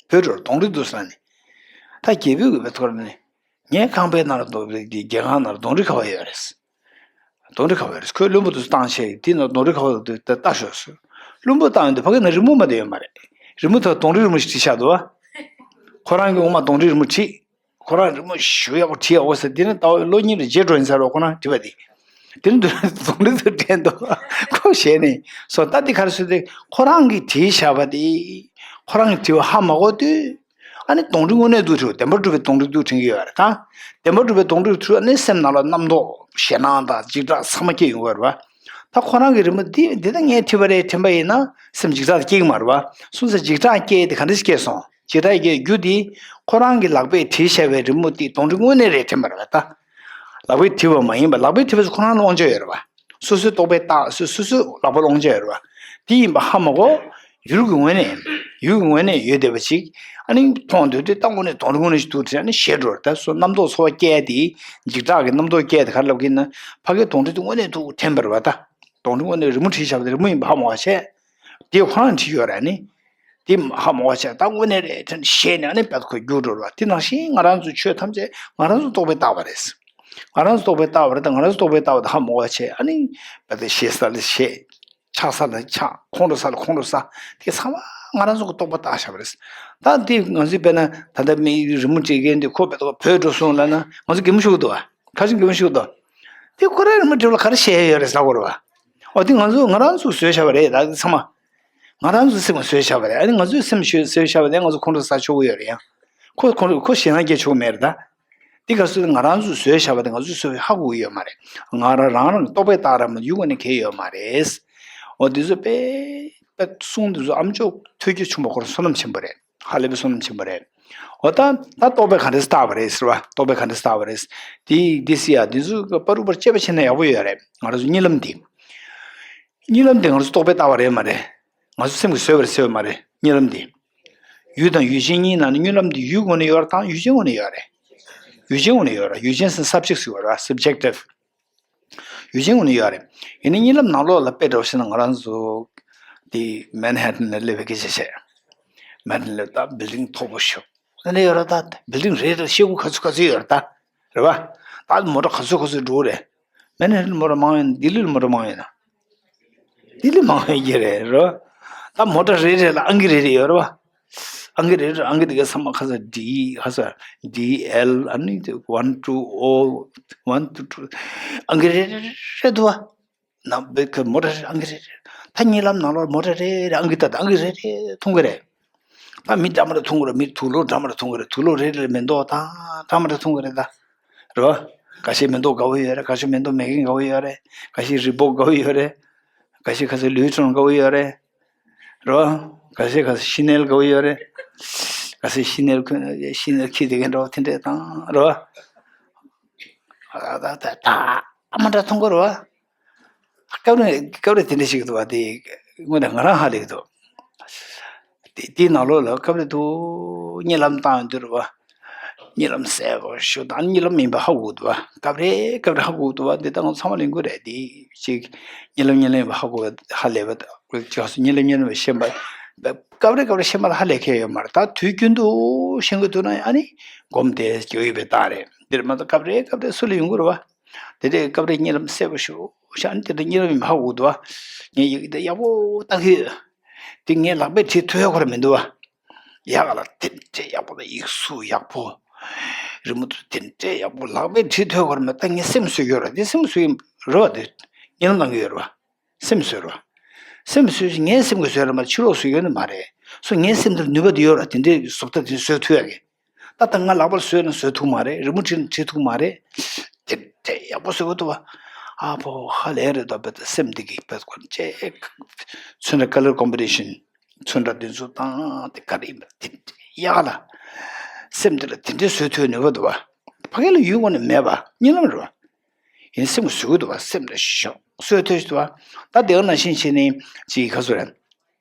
བྲོས་འགྲོ་རེད། གདོན་འདྲེ་འདུག་ཟེར་ནས། ད་རྒྱལ་པོས་གི་བའི་ཐོག་ནས། ངའི་ཁང་པའི་ནང་ལ་གདོན་རྒྱལ་ཁང་ནང་ལ་གདོན་འདྲེ་ག་བ་ཡོད་རེད། གདོན་འདྲེ་ག་བ་ཡོད་རེད། ཁོས་བླུན་པོ་དེ་ཚོ་བཏང་བྱས་དེ་ནང་གདོན་འདྲེ་ག་བ་འདུག་ད་ལྟ་ཤོག་ཟེར། བླུན་པོ་བཏང་ཡོང་དུས་ཕ་གི་ནང་རི་མོ་མ་གཏོགས་ཡོད་མ་རེད། རི་མོ་དེ་གདོན་འདྲེ་རི་མོ་ཞིག་བྲིས་བཞག་འདུག་བ། ཁོ་རང་གིས་འོ་མ་གདོན་འདྲེ་རི་མོ་བྲིས། ཁོ་རང་རི་མོ་ཞེ་པོ་ཡག་པོ་བྲིས་ཡག་པོ་ཟེར། དེ་ནི་ཟླ་བ་ལོ་གཉིས་རེ་རྗེས་འགྲོ་ཡིན་ས་རེད། ཁོ་རང་བྲིས་པ་དེ། དེ་ནི་གདོན་འདྲེ་ཚོ་དྲན་འདུག་ཁོ་ཞེད་ནས་སོ། ད་དེ་ག་རེ་ཟེར་དེ་ཁོ་རང་གིས་བྲིས་བཞག་པ་དེ། ཁོ་རང་གིས་བྲིས་པ་ཧ་མ་གོ་དུས། ཨ་ནི་གདོན་འདྲེ་དངོས་གནས་འདུག་བྲིས་པ་བདེན་པར་གྲུབ་པའི་གདོན་འདྲེ་འདུག་དྲན་གྱི་ཡོད་རེད་ད། བདེན་པར་གྲུབ་པའི་གདོན་འདྲེ་བྲིས་པ་ནི་སེམས་ནང་ལ་རྣམ་རྟོག་ཞེད་སྣང་དང་འཇིགས་སྐྲག་ཚང་མ་སྐྱེ་ཡོང་གི་ཡོད་རེད་བ། ད་ཁོ་རང་གིས་རི་མོ་འདི་འདི་ད་ངས་བྲིས་པ་རེད་དྲན་པ་ཡིན་ན་སེམས་འཇིགས་སྐྲག་སྐྱེ་གི་མ་རེད་བ། སོང་ཙང་འཇིགས་སྐྲག་སྐྱེས་དེ་ག་འདྲ་ཞིག་སྐྱེས་སོང་། འཇིགས་སྐྲག་སྐྱེས་རྒྱུ་དེ་ཁོ་རང་གི་ལག་པས་བྲིས་བཞག་པའི་རི་མོ་དེ་གདོན་འདྲེ་དངོས་གནས་རེད་དྲན་པ་རེད་བ་ད། ལག་པས་བྲིས་པ་མ་ཡིན་པ་ལག་པས་བྲིས་པ་ཚོ་ཁོ་རང་ལ་དབང་ཆ་ཡོད་རེད་བ། སོ་སོའི་རྟོག་པས་བཏགས་སོ་སོ་སོའི་ལག་པ་ལ་དབང་ཆ་ཡོད་རེད་བ། དེ་ཡིན་པ་ཧ་མ་གོ། ཡུལ་གྱི་ངོས་ནས། ཡུལ་གྱི་ངོས་ནས་ཡོད་བསྡད་པ་ཅིག་ཨ་ནི་མཐོང་འདོད་དེ་ད་དངོས་གནས་གདོན་འདྲེ་དངོས་གནས་ཤིག་འདུག་དྲན་ནས་ཞེད་འགྲོ་རེད། ད་སོ་རྣམ་རྟོག་ཚོར་བ་སྐྱེ་དེ། འཇིགས་སྐྲག་གི་རྣམ་རྟོག་སྐྱེ་དེ་ག་རེ་ལབ་ཀྱི་ཡིན་ན། ཕ་གིའི་གདོན་འདྲེ་དེ་དངོས་གནས་ཐུག་དྲན་པ་རེད་པ། ད་གདོན་འདྲེ་དངོས་གནས་རི་མོ་བྲིས་བཞག་པ་དེ་རི་མོ་ཡིན་པ་ཧ་མ་གོ་བྱས། དེ་ཁོ་རང་བྲིས་ཡོད་རེད་ནི། དེ་ཧ་མ་གོ་བྱས་ད་དངོས་གནས་རེད་དྲན་ཞེད་ནས་ཨ་ནི་བད་ཁོ་རྒྱུག་འགྲོ་རེད་པ། དེ་ནང་བཞིན་ང་རང་ཚོ་ཆོས་ཐམས་ཅད་ང་རང་ཚོ་རྟོག་པས་བཏགས་པ་རེད། ང་རང་ཚོ་རྟོག་པས་བཏགས་པ་རེད། ད་ང་རང་ཚོ་རྟོག་པས་བཏགས་པ་དེ་ཧ་མ་གོ་བྱས་ཨ་ནི་བད་དེ་ཞེད་ས་ལ་ཞེད། ཆགས་ས་ལ་ཆགས། ཁོང་ཁྲོ་ས་ལ་ཁོང་ཁྲོ་ས། དེ་ཚང་མ་ང་རང་ཚོ་གི་རྟོག་པ་བཏགས་བཞག་པ་རེད། ད་དེ་ང་ཚོས་དཔེར་ན་ད་ལྟ་མི་རི་མོ་བྲིས་མཁན་དེ་ཁོ་བོད་དུ་བོད་འགྲོ་སོང་ལབ་ན་ང་ཚོ་གད་མོ་ཤོར་གི་འདུག་བ། ཁ་ཤས་གད་མོ་ཤོར་གི་འདུག་དེ་ཁོ་རང་རི་མོ་བྲིས་པ་ལ་ག་རེ་བཤད་ཡ་ཡོད་རེད་ཟེར་གོ་རེད་བ། འོ་དེ་ང་ཚོ་ང་རང་ཚོ་བཟོས་བཞག་པ་རེད། ད་དེ་ཚང་མ་ང་རང་ཚོའི་སེམས་ཀྱིས་བཟོས་བཞག་པ་རེད། ཨ་ནི་ང་ཚོའི་སེམས་ཤོད་བཟོས་བཞག་པ་དེ་ང་ཚོ་ཁོང་ཁྲོ་ཟ་ཆོག་གི་ཡོད་རེད། ཡང་ཁོ་ཁོང་ཁྲོ་ཁོ་ཞེད་སྣང་སྐྱེ་ཆོག་གི་མེད་རེད་ད། འདི་ག་ཚོད་ང་རང་ཚོས་བཟོས་བཞག་པ་དེ་ང་ཚོས་བཟོས་པ་ཧ་གོ་གི་ཡོད་མ་རེད། ང་རང་རང་རང་རྟོག་པས་བཏགས་ར་མ་གཏོགས་ཡུལ་ངོས་ནས་གང་ཡང་ཡོད་མ་རེད། འོ་འདི་ཚོ་དཔེ་དཔེ་གསུང་འདི་ཚོ་ཨ་མཆོག་ཐོས་རྒྱུ་བྱུང་བ་ཁོ་རང་བསོད་ནམས་ཆེན་པོ་རེད། ཧ་ལས་པའི་བསོད་ནམས་ཆེན་པོ་རེད། འོ་ད་ད་རྟོག་པས་ག་འདྲས་བཏགས་པ་རེད་ཟེར་བ། རྟོག་པས་ག་འདྲས་བཏགས་པ་རེད། འདི་འདི་སི་ཡ་འདི་ཚོ་པ་རུ་པར་དཔྱད་པ་བྱས་ན་ཡག་པོ་ཡོད་རེད། ང་རང་ཚོ་གཉིད་ལམ་འདི། གཉིད་ལམ་འདི་ང་ཚོ་རྟོག་པས་བཏགས་པ་རེད་མ་རེད། ང་ཚོ་སེམས་ཀྱིས་བཟོས་པ་རེད་ཟེར་བ་མ་རེད། གཉིད་ལམ་འདི། ཡུལ་དང་ཡུལ་ཅན་གཉིས་ནང་ནས་གཉིད་ལམ་འདི་ཡུལ་ངོས་ནས་ཡོད་རེད་དང་ཡུལ་ཅན་ངོས་ནས་ཡོད་རེད། ཡུལ་ཅན་ངོས་ནས་ཡོད་རེད། ཡུལ་ཅན་ཟེར་སབ་ཇེག་ཟེར་བ་རེད། སབ་ཇེག་ཊིབ། ཡུལ་ཅན་ངོས་ནས་ཡོད་རེད། ཡིན་ནའི་གཉིད་ལམ་ནང་ལོགས་ལ་དཔེ་འདྲ་བོ་བཤད་ན་ང་རང་ཚོ་འདི་མན་ཧེ་ཊན་ལ་སླེབས་པའི་སྐད་ཆ་བཤད། མན་ཧེ་ཊན་སླེབས་ད་བིལ་ཌིང་མཐོ་པོ་ཞིག་ཨ་ནི་ཡོད་རེད། ད་བིལ་ཌིང་རེ་རེ་ཤེལ་སྒོ་ག་ཚོད་ག་ཚོད་ཡོད་རེད་ད། རེད་བ། ད་མོ་ཊ་ག་ཚོད་ག་ཚོད་འགྲོ་གི་རེད། མན་ཧེ་ཊན་མོ་ཊ་མང་ཡོད་ན་ལྡི་ལི་ལ་མོ་ཊ་མང་ཡོད་ན། ལྡི་ལི་མང་ཡོད་ཀྱི་རེད་རོ། ད་མོ་ཊ་རེ་རེ་ལ་ཨང་ཀི་རེ་རེ་ཡོད་རེད་བ། ཨང་ཀི་རེ་རེ་ཨང་ཀི་དེ་ག་ཚང་མ་ཁ་ས་ཌི་ཁ་ས་ཌི་ཨེལ་ཨ་ནི་ཝན་ཊུ་ཨོ་ཝན་ཊུ་ཊུ་ཨང་ཀི་རེ་རེ་རེ་འདུག་བ། ན་བེ་ཁ་མོ་ཊ་རེ་ཨང་ཀི་རེ་རེ། ད་གཉིད་ལམ་ནང་ལོགས་མོ་ཊ་རེ་རེ་ཨང་ཀི་ད་ད་ཨང་ཀི་རེ་རེ་མཐོང་གི་རེད། ད་མི་འདྲ་མི་འདྲ་མཐོང་གི་རེད། མི་དུག་ལོག་འདྲ་མི་འདྲ་མཐོང་གི་རེད། དུག་ལོག་རེ་རེ་ལ་མེ་ཏོག་དང་འདྲ་མི་འདྲ་མཐོང་གི་རེད་ད། རེད་བ། འགའ་ཤས་མེ་ཏོག་དགའ་བོ་ཡོད་རེད། འགའ་ཤས་མེ་ཏོག་མེད་མཁན་དགའ་བོ་ཡོད་རེད། འགའ་ཤས་རི་བོག་དགའ་བོ་ཡོད་རེད། འགའ་ཤས་ཁ་སང་ལུའི་ཊོན་དགའ་བོ་ཡོད་རེད། རེད་བ། འགའ་ཤས་ཁ་སང་ཤི་ནེལ་དགའ་བོ་ཡོད་རེད། འགའ་ཤས་ཤི་ནེལ་ཁོ་ཤི་ནེལ་ཁྱི་དེ་ག་འདྲ་བ་དེ་འདྲས་དང་རེད་བ། ད་ད་ད་ད་མ་འདྲ་མཐོང་གི་རེད་བ། སྐབས་རེ་སྐབས་རེ་དེ་འདྲ་ཞིག་འདུག་བ། དེ་དངོས་གནས་ང་རང་ཧ་ལས་ཀྱི་འདུག་དེ་དེའི་ནང་ལོགས་ལ་སྐབས་རེ་འདུག་གཉིད་ལམ་བཏང་ཡོང་དུས་རེད་བ། གཉིད་ལམ་གསལ་པོ་ཞིག་དང་གཉིད་ལམ་ཡིན་པ་ཧ་གོ་གི་འདུག་བ། སྐབས་རེ་སྐབས་རེ་ཧ་གོ་གི་འདུག་བ། འདི་ལྟ་ང་ཚང་མ་ལེན་དགོས་རེད། དེ་ཅིག་གཉིད་ལམ་གཉིད་ལམ་ཡིན་པ་ཧ་གོ་ཧ་ལས་པ་ཅིག་གཉིད་ལམ་གཉིད་ལམ་ཤེས་པ་སྐབས་རེ་སྐབས་རེ་ཤེས་པ་ལ་ཧ་ལས་མཁན་ཡོད་མ་རེད། ད་དུས་རྒྱུན་དུ་ཤེས་དགོས་འདུག་ན་ཨ་ནི་སྒོམ་དེ་སྐྱོ་ཡོད་པའི་རྟགས་རེད། འདིར་མ་གཏོགས་སྐབས་རེ་སྐབས་རེ་སུ་ལ་ཡོང་གི་རེད་བ། དེ་འདྲའི་སྐབས་རེ་གཉིད་ལམ་གསལ་པོ་ཞིག་ཤར་ནས་དེ་འདྲ་གཉིད་ལམ་ཡིན་པ་ཧ་གོ་འདུག་བ། ངས་ཡི་གེ་འདི་ཡག་པོ་ལྟ་གི་ཡོད། དེ་ངས་ལག་པས་བྲིས་ཐུབ་ཡ་ཁོ་ར་མི་འདུག་བ། ཡག་ལ་དེ་འདྲའི་ཡག་པོ་དང་ཡིག་གཟུགས་ཡག་པོ། རི་མོ་དེ་འདྲའི་ཡག་པོ་ལག་པས་བྲིས་ཐུབ་ཡ་ཁོ་ར་མི་ད་ངས་སེམས་བཟོས་ཡོད་ར། དེ་སེམས་བཟོས་ཡིན་རེད་བ། དེ་གཉིད་ལམ་ལངས་གི་ཡོད་རེད་བ། སེམས་བཟོས་རེད་བ། སེམས་བཟོས་ཞིག་ངའི་སེམས་ཀྱིས་བཟོས་རེད་མ་ཕྱི་ལོགས་བཟོས་ཡོད་ནི་མ་རེད། སོ་ངའི་སེམས་འདིར་ནུས་པ་དེ་ཡོད་ར། དེ་འདྲའི་བཟོ་ལྟ་དེ་བཟོས་ཐུབ་ཡ་གི། ད་ལྟ་ང་ལག་པར་བཟོས་ན་བཟོ་ཐུབ་མ་རེད། རི་མོ་བྲིས་ན་བྲིས་ཐུབ་མ་རེད། དེ་འདྲའི་ཡག་པོ་བཟོ་གི་འདུག་བ། ཨ་ཕོ་ཧ་ལས་རེད་དོ། བེ་ད་སེམས་འདི་གི་བེ་ཀོན་ཅེ་ཚོན་ར་ཀ་ལར་ཀོམ་པི་ཊི་ཤན་ཚོན་ར་འདི་ཚོ་བཏང་དེ་ག་རེ་ཡིན་པ་དེ་འདྲའི་ཡག་ལ། སེམས་འདི་ལ་དེ་འདྲའི་བཟོ་ཐུབ་ནུས་པ་འདུག་བ། ཕ་གི་ལ་ཡུལ་ངོ་ནས་མེད་པ་གཉིད་ལམ་རེད་བ། ཡིན་སེམས་ཀྱིས་བཟོ་གི་འདུག་བ། སེམས་ལ་ཤོག་བཟོ་ཐུབ་ཞིག་འདུག་བ། ད་དེ་ག་ནང་བཞིན་བྱས་ནས་ཅིག་ག་ཚོད་རེད།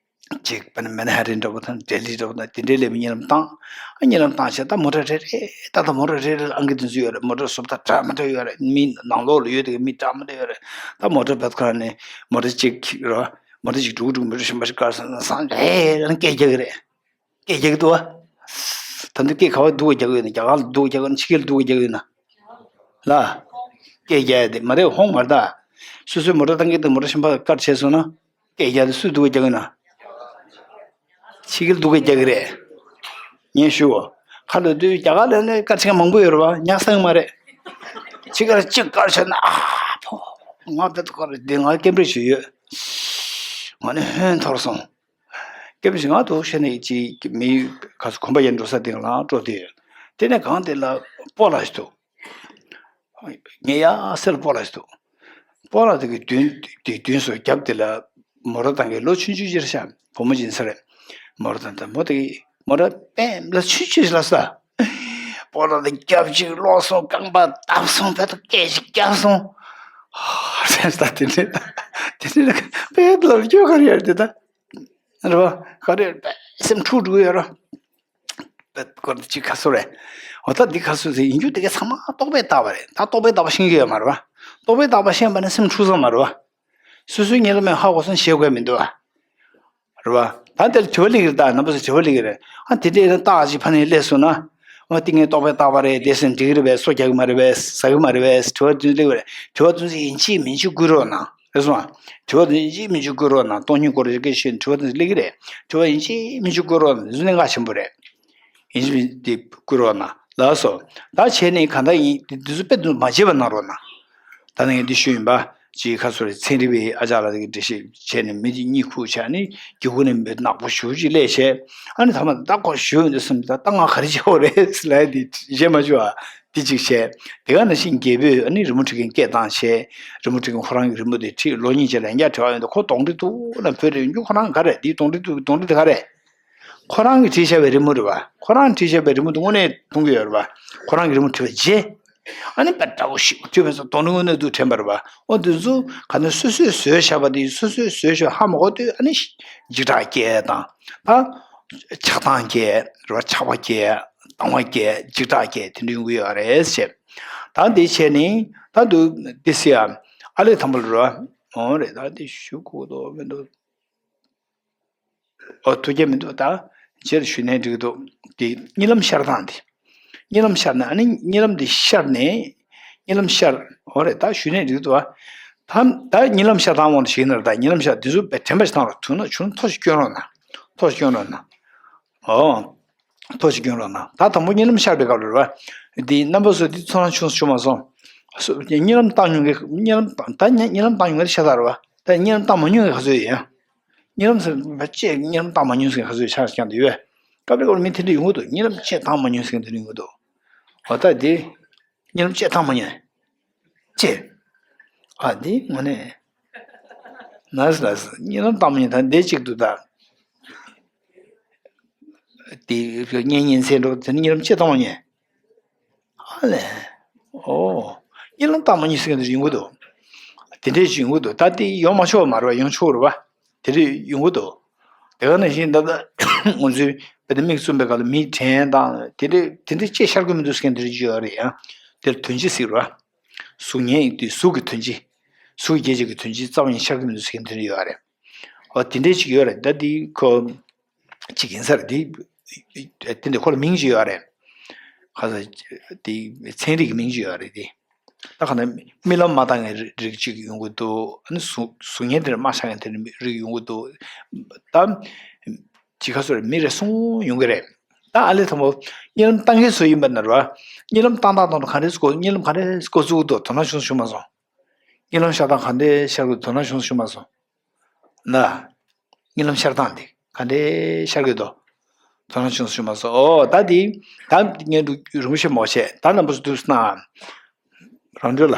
ཅིག་དཔེར་ན་མན་ཧ་ཊན་འདྲ་པོ་དང་ལྡི་ལི་འདྲ་པོ་དང་དེ་འདྲའི་སླེབས་པའི་གཉིད་ལམ་བཏང་། ཨ་གཉིད་ལམ་བཏང་བྱས་ད་མོ་ཊ་རེ་རེ་ད་ལྟ་མོ་ཊ་རེ་རེ་ལ་ཨང་ཀི་དེ་ཚོ་ཡོད་རེད། མོ་ཊ་བཟོ་ལྟ་འདྲ་མི་འདྲ་ཡོད་རེད། མི་ནང་ལོགས་ལ་ཡོད་དེ་ག་མི་འདྲ་མི་འདྲ་ཡོད་རེད། ད་མོ་ཊ་བེད་ཁ་ནས་མོ་ཊ་གཅིག་རོ། མོ་ཊ་གཅིག་འགྲུག་འགྲུག་མོ་ཊ་གཞན་པ་ཞིག་བཀར་སོང་ན་སང་རེ་རང་སྐད་རྒྱག་གི་རེད། སྐད་རྒྱག་གི་འདུག་བ། ད་འདི་སྐད་ག་བ་སྡུག་ག་རྒྱག་གི་ཡོད་ན། རྒྱ་གར་ལ་སྡུག་ག་རྒྱག་གི་ཡོད་ན། ཕྱི་རྒྱལ་ལ་སྡུག་ག་རྒྱག་གི་ཡོད་ན། ལ། སྐད་རྒྱག་ཡ་དེ་མ་རེད། ཧོང་མ་རེད་ད། སོ་སོའི་མོ་ཊ་བཏང་གི་འདུག་མོ་ཊ་གཞན་པ་བཀར་བྱས་སོང་ན། སྐད་རྒྱག་དེ་སུས་སྡུག་ག་རྒྱག་གི་ཡོད་ན། ཕྱི་རྒྱལ་ལ་སྡུག་ག་རྒྱག་གི་རེད། ངས་ཞུ། ཁ་ལོ་དུས་རྒྱ་གར་ལ་ནི་བཀར་ཆེན་མང་པོ་ཡོད་རེད་བ། ཉག་སང་མ་རེད། ཕྱི་རྒྱལ་ལ་གཅིག་བཀར་བྱས་ན་ཨ་ཕོ། ང་བེད་ཁ་རེད་དེ་ང་སྐད་འབོད་ཞུས་ཡོད། ང་ནི་ཧོན་འཐོར་སོང་། སྐྱབས་ཤིག་ང་འདུག་ཤེས་ནས་ཅིག་མི་ཁ་སོ་གོམ་པ་ཡར་འགྲོ་ས་དེ་ལ་འགྲོ་དེ་ཡོད། དེ་ནས་གང་དེ་ལ་སྤོ་ལགས་ཤིག་འདུག་ངས་ཡ་སེར་སྤོ་ལགས་ཤིག་འདུག་སྤོ་ལགས་དེ་གི་མདུན་དེ་མདུན་སོ་རྒྱབ་དེ་ལ་མོ་ར་དང་གི་ལོ་ཆུང་ཆུང་ཅིག་རེད་ཤག་བུ་མོ་ཅིག་ཡིན་ས་རེད། མོ་ར་དང་དང་མོ་དེ་གི་མོ་ར་པད་ལ་ཆུང་ཆུང་ལ་ས། སྤོ་ལགས་དེ་རྒྱབ་ཅིག་ལོག་སོང་། རྐང་པ་བརྡབས་སོང་། ཕ་ཐུག་སྐད་ཅིག་བརྒྱབ་སོང་། ཧ་ཧ་ད་དེ་འདྲས་ད་དེ་འདྲས་ད་པད་ལ་སྐྱོ་ག་རེ་ཡོད་དེ་ད། རེད་བ། ག་རེ་སེམས་འཁྲུག་འགྲོ་གི་ཡོད་ར། པད་སྐོར་འདི་ཅིག་ཁ་སོ་རེད། འོ་ད་འདི་ཁ་སོ་ཟེར་ཡིན་རྒྱུ་དེ་ག་ཚང་མ་རྟོག་པས་བཏགས་པ་རེད། ད་རྟོག་པས་བཏགས་པ་ཤེས་ཀྱི་ཡོད་མ་རེད་བ། རྟོག་པས་བཏགས་པ་ཤེས་པ་ནི་སེམས་འཁྲུག་ས་མ་རེད་བ། སོ་སོའི་གཉིད་ལམ་ཧ་གོ་སོང་ཞེས་དགོས་མི་འདུག་བ། རེད་བ། ད་དེར་དྲི་བ་སླེབས་ཀྱི་རེད། ད་རྣམ་པ་ཚོ་དྲི་བ་སླེབས་ཀྱི་རེད། ཨ་དེ་འདྲའི་ན་རྟགས་ཅིག་ཕ་ནས་སླེབས་སོང་ན། ཨ་དེ་ངས་རྟོག་པས་བཏགས་པ་རེད། དེ་སེམས་འགྲིག་གི་རེད་པས། སོ་རྒྱག་གི་མ་རེད་པས། ཟ་གི་མ་རེད་པས། དྲི་བ་དེ་ཚོ་སླེབས་ཀྱི་རེད། དྲི་བ་དེ་ཚོ་ཡིན་གཅིག་མིན་གཅིག་བསྐུལ་རོགས་གནང་། རེད་སོང་ཨ། དྲི་བ་དེ་ཡིན་གཅིག་མིན་གཅིག་བསྐུལ་རོགས་གནང་། སྟོང་ཉིད་སྐོར་རིགས་ཀྱི་ཤེས་དྲི་བ་དེ་ཚོ་སླེབས་ཀྱི་རེད། དྲི་བ་ཡིན་གཅིག་མིན་གཅིག་བསྐུལ་རོགས་གནང་། དེ་ཚོ་གནད་འགག་ཆེན་པོ་རེད། ཡིན་གཅིག་མིན་གཅིག་བསྐུལ་རོགས་གནང་ལགས་སོ། ད་བྱས་ནས་གང་ལྟར་ཡིན་དེ་དེ་ཚོ་དཔེ་དེ་ཚོ་མ་བརྗེད་པ་གནང་རོགས་གནང་། ད་ནི་ངས་འདི་ཞུས་ཡིན་པ། ཅིག་ཁ་སོ་རེ་ཚན་རིག་པའི་ཨ་ཅག་ལ་དེ་གི་འགྲེལ་བཤད་བྱས་ནས་མི་དེ་གཉིད་ཁུག་བྱས་ནས་སྒེའུ་ཁུང་ནས་མི་ནག་པོ་ཞེ་པོ་ཅིག་སླེབས་བྱས། ཨ་ནི་ཐ་མ་ད་ཁོ་ཞུས་འདི་སེམས་ད་ལྟ་ང་ག་རེ་བྱེད་དགོས་རེད་ཟེར་ལབ་ཡ་དེ་བརྗེད་མ་བཅུག་ཨ། དེ་གཅིག་བྱས། དེ་ག་ནང་བཞིན་རྒྱལ་པོས་ཨ་ནི་རི་མོ་བྲིས་མཁན་སྐད་བཏང་བྱས། རི་མོ་བྲིས་མཁན་ཁོ་རང་གི་རི་མོ་དེ་བྲིས་ལོ་གཉིས་ཅིག་ལན་རྒྱག་བྲེལ་བ་ཡོད་འདུག་ཁོ་གདོང་འདྲེ་འདུག་ན་བོད་རེད་འཇུ་ཁོ་རང་ག་རེད་དེའི་གདོང་འདྲེ་འདུག་གདོང་འདྲེ་དེ་ག་རེད། ཁོ་རང་གིས་བྲིས་བཞག་པའི་རི་མོ་རེད་བ། ཁོ་རང་བྲིས་བཞག་པའི་རི་མོ་དེ་དངོས་གནས་མཐོང་གི་ཡོད་རེད་བ། ཁོ་རང་གི་རི་མོ་བྲིས་པ་རྗེས། ཨ་ནི་དཔེ་འདྲ་བོ་ཞིག་བྲིས་པའི་ཚོ་གདོང་ནི་དངོས་གནས་འདུག་དྲན་པ་རེད་བ། ཨོ་དེ་ཚོ་ག་ནས་སོ་སོས་བཟོས་བཞག་པ་དེ་སོ་སོས་བཟོས་བཞག་ཧ་མ་གོ་དུས་ཨ་ནི་འཇིགས་སྐྲག་སྐྱེ་དང་། ད་ཆགས་སྡང་སྐྱེ་རེད་བ། ཆགས་པ་སྐྱེ། སྡང་བ་སྐྱེ། འཇིགས་སྐྲག་སྐྱེ་དེ་འདྲ་ཡོང་གི་ཡོད་རེད་ཟེར། ད་འདི་བྱས་ནི་ད་འདུག་འདི་སི་ཡ་ཨ་ལས་དང་པོ་ལ་རེད་བ། ཨོ་རེད། ད་འདི་ཞུ་དགོས་དོ་མི་འདུག་ཨོ་ཐུགས་རྗེ་མི་འདུག་ད་རྗེས་ལ་ཞུས་ནའི་འགྲིག་འདུག་དེ་གཉིད་ལམ་ཤར་སྟངས་དེ། གཉིད་ལམ་ཤར་ནས་ཨ་ནི་གཉིད་ལམ་དེ་ཤར་ནས། གཉིད་ལམ་ཤར། ཨོ་རེད། ད་ཞུས་ནའི་འགྲིག་འདུག་ཨ། ད་ད་གཉིད་ལམ་ཤར་སྟངས་དབང་དུ་བྱས་ན་རེད། ད་གཉིད་ལམ་ཤར་དེ་ཚོ་དཔེ་དྲན་པ་ཞིག་བཏང་རོགས། ཐུགས་ན་ཆུང་ཐོ་ཞིག་སྐྱོན་རོགས་གནང་། ཐོ་ཞིག་སྐྱོན་རོགས་གནང་། ཨོ། ཐོ་ཞིག་སྐྱོན་རོགས་གནང་། ད་དང་པོ་གཉིད་ལམ་ཤར་བའི་སྐབས་རེད་བ། དེ་རྣམ་པ་ཚོ་དེ་ཚོ་རང་བྱུང་སོང་བྱུང་མ་སོང་། གཉིད་ལམ་བཏང་མྱོང་གི་གཉིད་ལམ་བཏང་ད་གཉིད་ལམ་བཏང་མྱོང་གི་ཤ་སྟག་རེད་བ། ད་གཉིད་ལམ་བཏང་མ་མྱོང་གི་ག་ཚོད་ཡིན། གཉིད་ལམ་ཟེར་བ་ཅེས་གཉིད་ལམ་བཏང་མ་མྱོང་ཟེར་ག་ཚོད་ཆགས་ཀྱང་དུ་ཡོད། སྐབས་རེ་སྐབས་རེ་མི་དེ་འདྲ་ཡོང་གི་འདུག་གཉིད་ལམ་ཅེས་བཏང་མ་མྱོང་ཟེར་དེ་འདྲ་ཡོང་གི་འདུག་འོ་ད་དེ། གཉིད་ལམ་ཅེས་བཏང་མ་མྱོང་། ཅེས། ཨ་དེ་དངོས་གནས། ན་ཟེར་ན་ཟེར་གཉིད་ལམ་བཏང་མ་མྱོང་ད་འདི་གཅིག་ཏུ་ད། དེ་གཉིད་ཉིན་མཚན་འགྲོ་དེ་གཉིད་ལམ་ཅེས་བཏང་མ་མྱོང་། ཨ་ལས། ཨོ། གཉིད་ལམ་བཏང་མ་མྱོང་ཟེར་མཁན་དེ་ཡོང་གི་འདུག་དེ་འདྲས་ཅིག་ཡོང་གི་འདུག་ད་དེ་ཡོང་མ་ཆོག་པ་མ་རེད་བ། ཡོང་ཆོག་རེད་བ། དེ་འདྲས་ཡོང་གི་འདུག་དེ་ག་ནང་བཞིན་ད་ལྟ་ང་ཚོའི་བོད་དུ་མིག་བཙུམ་པའི་སྐབས་ལ་མིག་བྲན་དང་དེ་འདྲས་དེ་འདྲས་ཅེས་ཤར་གི་མི་འདུག་ཟེར་མཁན་དེ་འདྲས་ཅིག་ཡོད་རེད་ཡ། དེར་དོན་སྤྱི་ཟེར་བ། གཟུགས་བརྙན་ཡིན་དུས་གཟུགས་ཀྱི་དོན་སྤྱི། གཟུགས་ཀྱི་སྐད་ཅིག་གི་དོན་སྤྱི་རྩ་བ་ཉིད་ཤར་གི་མི་འདུག་ཟེར་མཁན་དེ་འདྲས་ཡོད་རེད། ཨོ་དེ་འདྲས་ཅིག་ཡོད་རེད། ད་དེ་ཁོ། གཅིག་ཡིན་ས་རེད་དེ། དེ་འདྲ་ཁོ་ལ་མིང་ཅིག་ཡོད་རེད། ཁ་ས་དེ་ཚན་རིག་གི་མིང་ཅིག་ཡོད་རེད་དེ། ད་ག་ནས་རྨི་ལམ་མ་བཏང་མཁན་རིགས་གཅིག་ཡོང་གི་འདུག་ཨ་ནི་གཟུགས་གཟུགས་བརྙན་དེར་མ་ཤར་མཁན་དེ་རིགས་ཡོང་གི་འདུག་ད་ཅི་ཁ་སོ་རེད་མི་རེ་ཟུང་ཡོང་གི་རེད། ད་ཨ་ལས་དང་པོ་གཉིད་ལམ་བཏང་མཁན་སུ་ཡིན་པ་ན་ར། གཉིད་ལམ་བཏང་སྟངས་དང་ག་འདྲས་སྐོར་གཉིད་ལམ་ག་འདྲས་སྐོར་བཙུགས་འདུག་དོ་སྣང་བྱུང་བྱུང་མ་སོང་། གཉིད་ལམ་ཤར་སྟངས་ག་འདྲས་ཤར་གི་དོ་སྣང་བྱུང་བྱུང་མ་སོང་། ན། གཉིད་ལམ་ཤར་སྟངས་དེ་ག་འདྲས་ཤར་གི་འདུག་དོ་སྣང་བྱུང་བྱུང་མ་སོང་། ཨོ་ད་དེ། ད་ངས་འདུག་རུང་བཤད་མོ་བཤད་ད་རྣམ་པ་ཚོ་དུས་སུ་ན། རང་འགྲོ་ལ།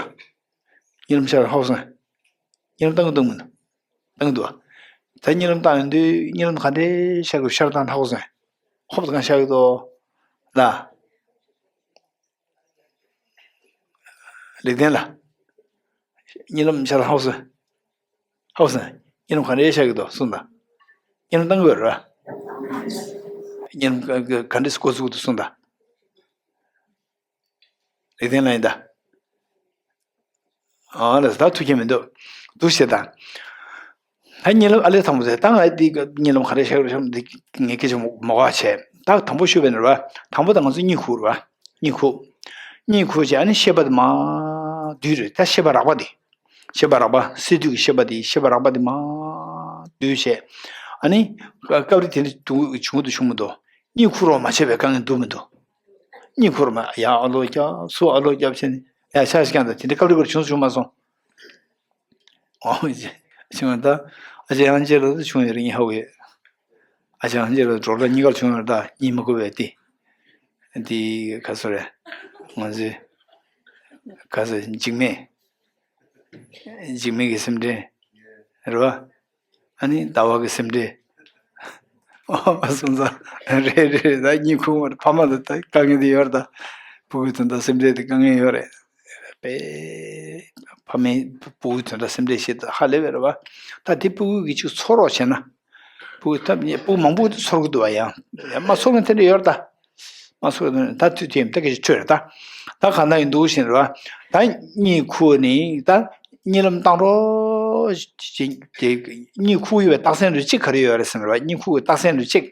གཉིད་ལམ་ཤར་ཧོབ་སོང་། གཉིད་ལམ་བཏང་གི་འདུག་མི་འདུག་བཏང་གི་འདུག་ད་གཉིད་ལམ་བཏང་ཡོང་དུས་གཉིད་ལམ་ག་འདྲས་ཤར་གི་ཤར་སྟངས་ཧོབ་སོང་། ཧོབ་དང་ཤར་གི་འདུག་ལ། ལེགས་ལྡན་ལ། གཉིད་ལམ་ཤར་ཧའུ་སི། ཧའུ་སི། གཉིད་ལམ་ག་འདྲས་ཤར་གི་འདུག་གསུངས་དང་། གཉིད་ལམ་བཏང་གི་ཡོད་རེད། གཉིད་ལམ་ག་ག་ག་འདྲས་འགོ་ཚུགས་འདུག་གསུངས་དང་། ལེགས་ལྡན་ལ་ཡིན་ད། ཨ་ལ་ད་ཐུགས་རྗེ་མི་འདུག་འདུག་ཞེས་དང་། ད་གཉིད་ལམ་ཨ་ལས་དང་པོ་དེ་ད་ང་འདི་གཉིད་ལམ་ག་རེ་ཤར་རེ་ཤར་འདི་ངས་སྐད་ཆ་མ་མ་གོ་བ་བྱས། ད་དང་པོ་ཤོད་པའི་ནོར་བ། དང་པོ་ད་ང་ཚོ་གཉིད་ཁུག་རེད་བ། གཉིད་ཁུག་གཉིད་ཁུག་བྱས་ཨ་ནི་ཤེས་པ་དེ་མར་བསྡུས་རེད། ད་ཤེས་པ་རགས་པ་དེ། ཤེས་པ་རགས་པ་སད་དུས་ཀྱི་ཤེས་པ་དེ་ཤེས་པ་རགས་པ་དེ་མར་བསྡུས་བྱས། ཨ་ནི་སྐབས་རེ་དེ་འདྲ་འདུག་བྱུང་གི་འདུག་བྱུང་མི་འདུག་གཉིད་ཁུག་རོགས་མ་བྱས་པའི་དཀའ་ངལ་འདུག་མི་འདུག་གཉིད་ཁུག་རོགས་མ་ཡར་ཨ་ལོ་རྒྱབ་ཚུར་ཨ་ལོ་རྒྱབ་བྱས་ནས་ཡར་ཤར་ཤར་ཀྱང་ད་དེ་འདྲ་སྐབས་རེ་སྐབས་རེ་བྱུང་སོང་བྱུང་མ་སོང་། ཨོ་ཅེ། ཅེ་མ་ད། ཨ་ཅེ་ཡང་ཅེ་ལ་ད་བྱུང་ཡོད་རེད་ངས་ཧ་གོ་ཡོད། ཨ་ཅེ་ཡང་ཅེ་ལ་གྲོགས་ལ་གཉིས་ཀར་བྱུང་ཡོད་རེད་ད་གཉིད་མ་ཁུག་པའི་དེ། དེ་ག་སོ་རེད། ང་ཚོའི། ག་སོ་འཇིགས་མེད། འཇིགས་མེད་ཀྱི་སེམས་ཁྲལ། རེད་བ། ཨ་ནི་ཟླ་བ་གི་སེམས་ཁྲལ། ཨོ་སོང་ཙང་། རེད་རེད་རེད་ད་གཉིད་ཁུག་མ་རེད་ཕ་མ་ལ་ད་དཀའ་ངལ་དེ་ཡོད་རེད་ད། ཕྲུ་གུའི་དོན་དག་སེམས་ཁྲལ་དེ་དཀའ་ངལ་ཡོད་རེད། པས། ཕ་མའི་ཕྲུ་གུའི་དོན་དག་སེམས་ཁྲལ་བྱེད་ད་ཧ་ལས་པ་རེད་བ། ད་དེ་ཕྲུ་གུ་གི་ཅིག་ཚོར་རོགས་བྱས་ན། ཕྲུ་གུ་ཐབས་ཉེས་ཕྲུ་གུ་མང་པོ་ཚོར་གི་འདུག་བ། ཡང་ཡང་མ་ཚོར་མཁན་དེ་འདྲ་ཡོད་རེད་ད། མ་ཚོར་གི་འདུག་ད་དུས་དེ་ད་ག་ཞིག་འཕྲོད་རེད་ད། ད་གང་ལྟར་ཡིན་འདུག་བཞིན་རེད་བ། ད་གཉིད་ཁུག་ནི་ད་གཉིད་ལམ་བཏང་རོགས་ཞེས་དེ་གཉིད་ཁུག་ཡོད་པའི་རྟགས་མཚན་རུ་གཅིག་ག་རེ་ཡོད་རེད་ཟེར་ན་རེད་བ། གཉིད་ཁུག་གི་རྟགས་མཚན་རུ་གཅིག་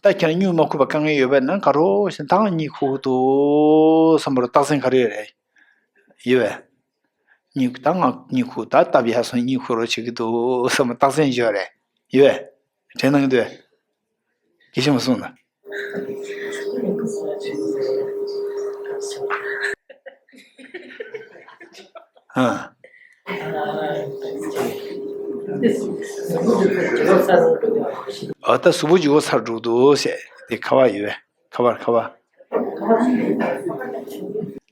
ད་ཁྱེད་རང་གཉིད་མ་ཁུག་པ་དཀའ་ངལ་ཡོད་པ་ན་ག་རོགས་ཞེས་ད་གཉིད་ཁུག་འདུག་བསམ་པར་རྟགས་མཚན་ག་རེ་ཡོད་རེད། ཡོད་པས། གཉིད་ད་ང་གཉིད་ཁུག་ད་སྟབས་ཡག་སོང་གཉིད་ཁུག་རོགས་བྱེད་ཀྱི་འདུག་བསམ་པ་རྟགས་མཚན་ཡོད་རེད། ཡོད་པས། དྲན་གནང་གི་འདུག་གས། སྐད་ཆ་མ་གསུངས་ན། ཨ། ཨ་ད་གཟུགས་པོ་འགྱུར་བ་ཚར་འགྲོ་གི་འདུག་ཟེར་དེ་ཁ་བ་ཡོད་པས། ཁ་པར་ཁ་པར།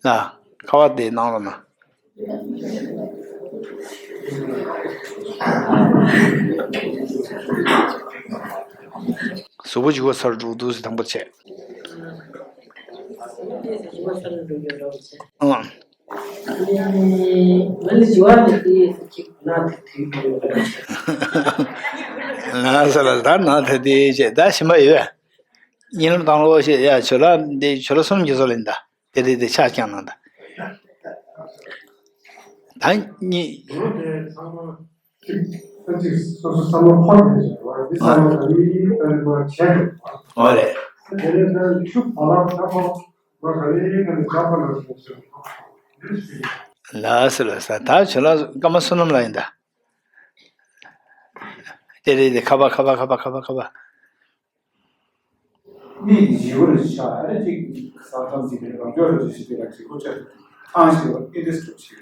ལ། ཁ་པར་དེ་གནང་རོགས་གནང་། གཟུགས་པོ་འགྱུར་བ་ཚར་འགྲོ་གི་འདུག་ཟེར་དང་པོ་བྱས། ཨང་། ལ་ས་ལ་ད་ན་ད་དེ་བྱས་ད་ཞིམ་པ་ཡོད། གཉིད་ལམ་བཏང་རོགས་ཞེས་ཡ་ཇོ་ལགས་འདི་ཇོ་ལགས་བསོད་ནམས་རྒྱ་མཚོ་ལགས་ཡིན་ད། དེ་རེད་དེ་ཕྱག་བརྐྱངས་གནང་ད། ད་གཉིད། ད་གཅིག་སོ་སོ་བསམ་བློ་འཁོར་ནས་བྱས་པ་འདི་བསམ་བློ་ག་རེ་ག་རེ་མ་བྱས་འགྲོ། འོ་རེད། དེ་ནས་ད་ཤུགས་བ་ལང་ཁ་པོ་མ་ག་རེ་ག་རེ་འཇགས་པ་ལ་སོགས་ཞེས་པ། ལགས་སོ་ལགས་སོ། ད་ཇོ་ལགས་ཀརྨ་བསོད་ནམས་ལགས་ཡིན་ད། དེ་རེད་དེ་ཁ་པར་ཁ་པར་ཁ་པར་ཁ་པར་ཁ་པར། མིག་གི་བྱིའུ་རུ་ཆགས་ཨ་རེ་ཅིག་ས་ཁམས་ཅིག་གི་རང་སྐྱོར་རུ་ཅིག་ཞིག་གི་ར་ཅིག་ཁོ་ཆགས་ཐང་ཞིག་བ་ཨེ་འདྲ་སུ་ཞིག་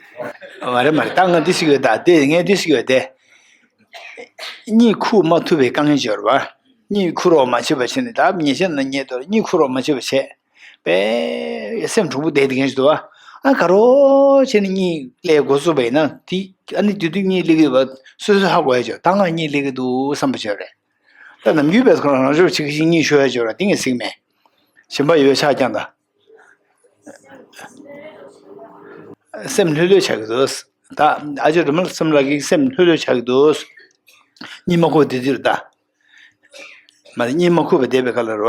མ་རེད་མ་རེད། ད་ང་འདི་ཞིག་ཡོད་ད། དེ་ངས་འདི་ཞིག་ཡོད་དེ། གཉིད་ཁུག་མ་ཐུབ་པའི་དཀའ་ངལ་ཅིག་ཡོད་རེད་བ། གཉིད་ཁུག་རོགས་མ་བྱེད་པ་བྱས་ནས་ད་ཉལ་ཆས་ན་ཉལ་དོ་གཉིད་ཁུག་རོགས་མ་བྱེད་པ་བྱས། པས་སེམས་གྲུང་པོ་བསྡད་དེ་མཁན་ཞིག་འདུག་བ། ཨ་ག་རོགས་བྱས་ནས་གཉིད་སླེབས་འགོ་ཚུགས་པ་ཡིན་ན་དེ་ཨ་ནི་དེ་དུས་གཉིད་སླེབས་ཀྱི་ཡོད་པ་སོ་སོས་ཧ་གོ་ཡ་ཅིག་ད་ང་གཉིད་སླེབས་ཀྱི་འདུག་བསམ་པ་ཅིག་ཡོད་རེད། ད་ནམ་རྒྱུན་བས་ཁོ་རང་རང་ཤུགས་ཆེ་གི་ཞིག་གཉིད་ཤོར་ཡ་ཅིག་ཡོད་ར་དེ་ངས་གཟིགས་མེད། ཞིམ་པ་ཡོད་ཆགས་ཀྱང་ད། སེམས་ལྷོད་ལྷོད་ཆགས་ཀྱི་འདུག་ད་ཨ་ཅག་རི་མོ་སེམས་ལ་གི་སེམས་ལྷོད་ལྷོད་ཆགས་ཀྱི་འདུག་གཉིད་མ་ཁུག་དེ་དུས་ད། མ་རེད་གཉིད་མ་ཁུག་པ་བསྡད་པའི་ཁ་ལ་རེད་བ།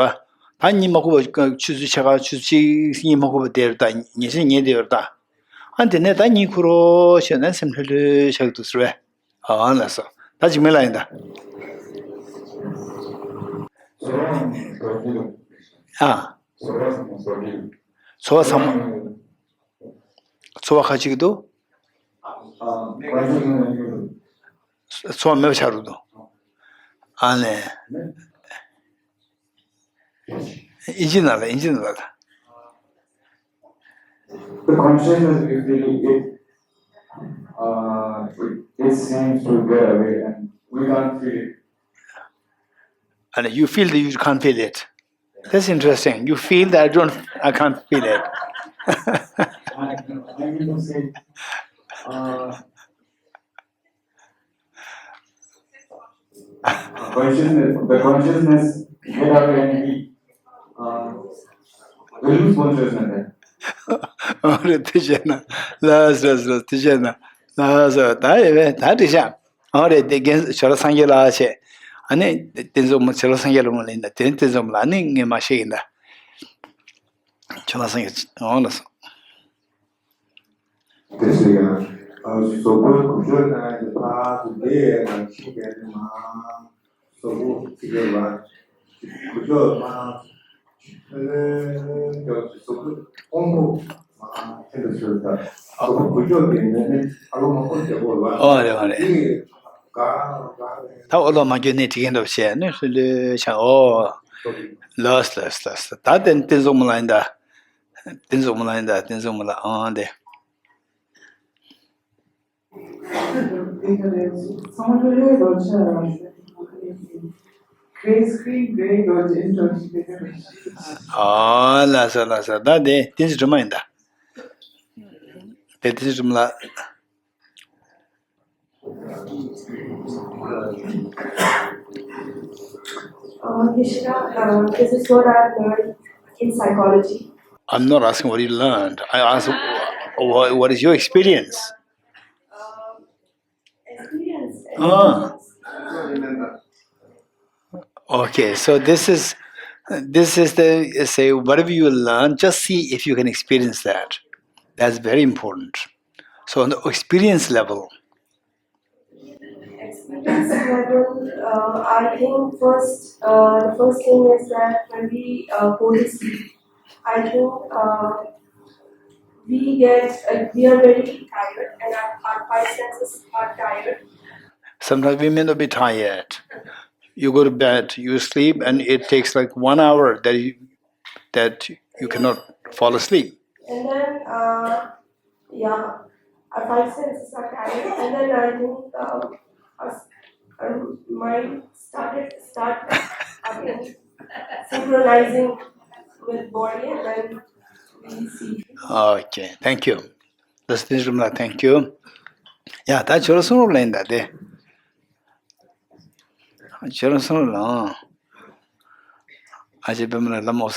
ད་གཉིད་མ་ཁུག་པ་ཆུ་ཚོད་ཕྱེད་ཀ་ཆུ་ཚོད་གཅིག་གཉིད་མ་ཁུག་པ་བསྡད་རེད་ད་ཉལ་ཆས་ཉལ་བསྡད་ཡོད་རེད་ད། ཨ་དེ་ནས་ད་གཉིད་ཁུག་རོགས་བྱས་ན་སེམས་ལྷོད་ལྷོད་ཆགས་ཀྱི་འདུག་ཟེར་བས། ཨ་ལགས་སོ། ད་འཇིགས་མེད་ལགས་ཡིན་ད། ཨ། ཚོར་བ་ཚང་མ། ཚོར་བ་ག་ཅིག་འདུག་ཚོར་བ་མེད་པ་ཆགས་འགྲོ་འདུག་ཨ་ལས། ཨིན་ཇི་ནང་ལ་ཨིན་ཇི་ནང་ལ། The consciousness is really it. Uh, it, it seems to get away and we can't feel it. And you feel that you can't feel it. That's interesting. You feel that I don't, I can't feel it. I, I mean to say, uh, consciousness, the consciousness get away and we, uh, we lose consciousness. ཨོ་རེད་དེ་བྱས་ན་ལགས་སོ་ལགས་སོ་དེ་བྱས་ན་ལགས་སོ་ད་ཡོད་པས་ད་འགྲིག་ཤག་ཨོ་རེད་དེ་རྒན་ཇོ་ལགས་སངས་རྒྱས་ལགས་བྱས། ཨ་ནི་བསྟན་འཛིན་མོ་ཇོ་ལགས་སངས་རྒྱས་ལགས་མོ་ལ་ཡིན་ད་དེ་བསྟན་འཛིན་མོ་ལ་ཨ་ནི་ངས་མ་ཤེས་ཡིན་ད། ཇོ་ལགས་སངས་རྒྱས་ཨོ་ལགས་སོ། དེ་སུ་ཡང་གཟུགས་པོའི་འགུལ་སྐྱོད་ན་ཡང་ཕར་དུ་འདི་ཡང་ཤིང་གས་ནི་མ་གཟུགས་པོ་ཚིག་གི་ལ་འགུལ་སྐྱོད་མ་ལོས་ཀྱང་གཟུགས་པོའི་ཕུང་པོ་མ་ཁྱེད་དུ་ཚུལ་ལྟར་གཟུགས་པོ་འགུལ་སྐྱོད་ཀྱི་མེད་ནི་ཨ་ལོ་མ་ཁོ་རྒྱལ་པོ་ལ་ཨོ་རེད་ཨོ་རེད། འདི་ག་ག་ད་ཨོ་ལོ་མ་གྱོན་ནས་དྲི་གིན་འདྲ་བཤད་ནི་ལྷོད་ལྷོད་ཆགས་ཨོ། ལོས་ལོས་ལོས་ལོས། ད་དེ་བསྟན་འཛིན་མོ་ལ་ཡིན་ད། བསྟན་འཛིན་མོ་ལ་ཡིན་ད་བསྟན་འཛིན་མོ་ལ་ཨང་དེ། ཨ་ལ་ས་ལ་ས་ད་དེ་བསྟན་འཛིན་སྒྲོལ་མ་ཡིན་ད། དེ་བསྟན་འཛིན་སྒྲོལ་མ་ལ། Uh, Kishka, uh, this is what I've learned in psychology. I'm not asking what you learned. I ask what, what is your experience? Um, experience. Ah. Okay, so this is this is the say whatever you learn, just see if you can experience that. That's very important. So on the experience level, Experience level, uh, I think first, uh, the first thing is that when we uh, go to sleep, I think uh, we get uh, we are very tired and our, our five senses are tired. Sometimes we may not be tired. You go to bed, you sleep, and it takes like one hour that you, that you cannot fall asleep. And then, uh, yeah, our five senses are tired, and then I think um, our, our mind started start again synchronizing with body, and then we see. Okay, thank you. That's this room, thank you. Yeah, that's your room, Linda. That's your room, long. I just been a little more.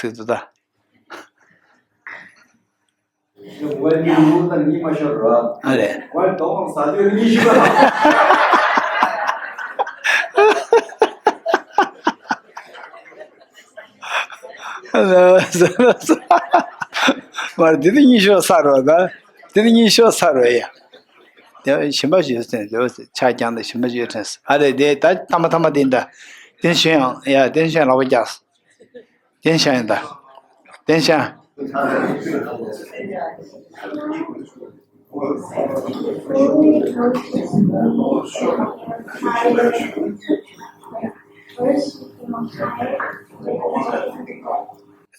ཝེ་ནི་ལུ་དང་གཉིས་མ་ཤོར་ར། ཨ་རེད། ཝེ་དོ་ས་དུས་གཉིས་ཤོར་ར། མར་འདི་དེ་གཉིས་ཤོར་ས་རོ་ད། འདི་དེ་གཉིས་ཤོར་ས་རོ་ཡ། དེ་ཞིམ་པ་ཞིག་ཡོད་ཚེ་དེ་ཆ་རྐྱང་དང་ཞིམ་པ་ཞིག་ཡོད་ཚེ་ཨ་རེད་དེ་ད་ཐ་མ་ཐ་མ་དེ་འདྲ། དེ་ཤོད་ཡང་ཡ་དེ་ཤོད་ཡང་ལག་པ་རྒྱག་དེ་ཤོད་ཡང་ད། དེ་ཤོད།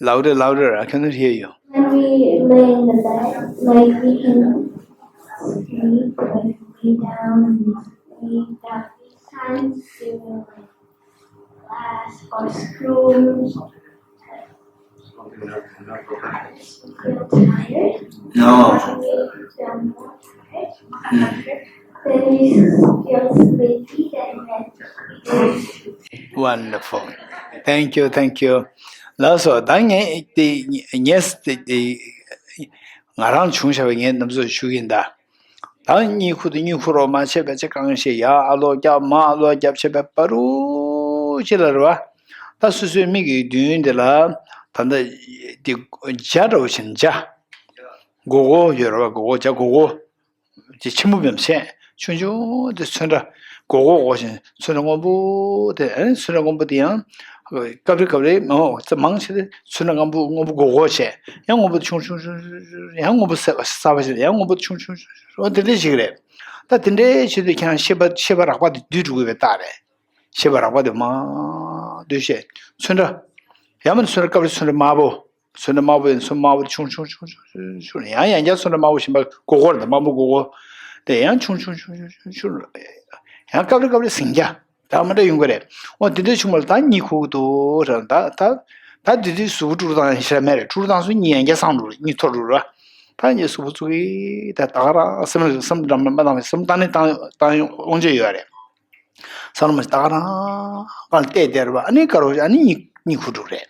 Louder, louder. I cannot hear you. When we lay in the bed, like we can sleep, like lay down and sleep. That sometimes we will like glass or spoons. Feel tired. No. When we feel more tired, then we feel sleepy, then we go to sleep. Wonderful. Thank you, thank you. ལགས་སོ། ད་ངས་དེ་ངས་དེ་དེ་ང་རང་བྱུང་བཞག་པའི་ངའི་རྣམ་གཞག་ཞུ་གི་ཡིན་ད། ད་གཉིད་ཁུག་དང་གཉིད་ཁུག་རོགས་མ་བྱས་པ་ཅི་གང་ཞིག་ཡ་ཨ་ལོ་རྒྱབ་མ་ཨ་ལོ་རྒྱབ་བྱས་པ་པ་རུ་ཅི་ལ་རེད་བ། ད་སོ་སོའི་མིག་གི་མདུན་དེ་ལ་ད་ལྟ་དེ་འཇའ་འདྲ་བོ་ཞིག་འཇའ། སྒོར་སྒོར་ཡོད་རེད་བ། སྒོར་སྒོར་འཇའ་སྒོར་སྒོར། དེ་ཆེན་པོ་མེད་པ་བྱས་ཆུང་ཆུང་དེ་ཚོན་ཁྲ་སྒོར་སྒོར་སྒོར་བཞིན་ཚོན་ཁྲ་སྔོན་པོ་དེ་ཨ་ནི་ཚོན་ཁྲ་སྔོན་པོ་དེ་ཡང་སྐབས་རེ་སྐབས་རེ་མང་ཚེ་མང་ཆེ་དེ་ཚོན་ཁྲ་སྔོན་པོ་སྔོན་པོ་སྒོར་སྒོར་བྱས་ཡང་སྔོན་པོ་དེ་ཆུང་ཆུང་ཆུང་ཆུང་ཡང་སྔོན་པོ་གསར་པ་ཞིག་ཡང་སྔོན་པོ་དེ་ཆུང་ཆུང་ཆུང་ཆུང་དེ་འདྲས་ཞིག་རེད། ད་དེ་འདྲས་བྱེད་དུས་ཁྱེད་རང་ཤེས་པ་ཤེས་པ་རགས་པ་དེ་སྡུད་འགྲོ་དགོས་པའི་རྟགས་རེད། ཤེས་པ་རགས་པ་དེ་མ་སྡུད་བྱས་ཚོན་ཁྲ་ཡང་མིན་ཚོན་ཁྲ་སྐབས་རེ་ཚོན་ཁྲ་དམར་པོ། ཚོན་ཁྲ་དམར་པོ་ཡིན་ཚོན་དམར་པོ་ཆུང་ཆུང་ཆུང་ཆུང་ཆུང་ཡང་ཡང་བསྐྱར་ཚོན་ཁྲ་དམར་པོ་ཞིམ་པ་སྒོར་སྒོར་དང་དམར་པོ་སྒོར་སྒོར་དེ་ཡང་ཆུང་ཆུང་ཆུང་ཆུང་ཆུང་ཆུང་ཡང་སྐབས་རེ་སྐབས་རེ་ཟིང་རྒྱ་ད་མ་འདྲ་ཡོང་གི་རེད། འོ་དེ་འདྲ་བྱུང་བ་ལ་ད་གཉིད་ཁུག་འདུག་ར་ད་ད་ད་དེ་དུས་གཟུགས་པོ་དཀྲུག་སྟངས་ཞེ་དྲག་མེད་རེད། དཀྲུག་སྟངས་སུ་གཉིད་ཡང་བསྐྱར་སངས་འགྲོ་རེད། གཉིད་ཐོར་འགྲོ་ར་ད་གཉིད་གཟུགས་པོ་བཙུགས་གི་ད་ད་ག་རང་སེམས་སེམས་འགྲམ་ལ་མ་བཏང་བའི་སེམས་བཏང་ནས་བཏང་བཏང་ཡོང་དབང་ཆ་ཡོད་རེད། ས་ལ་མ་ཞིག་ད་ག་རང་གང་བལྟས་བསྡད་རེད་བ། ཨ་ནི་དཀར་བོ་ཨ་ནི་གཉིད་གཉིད་ཁུག་འགྲོ་རེད།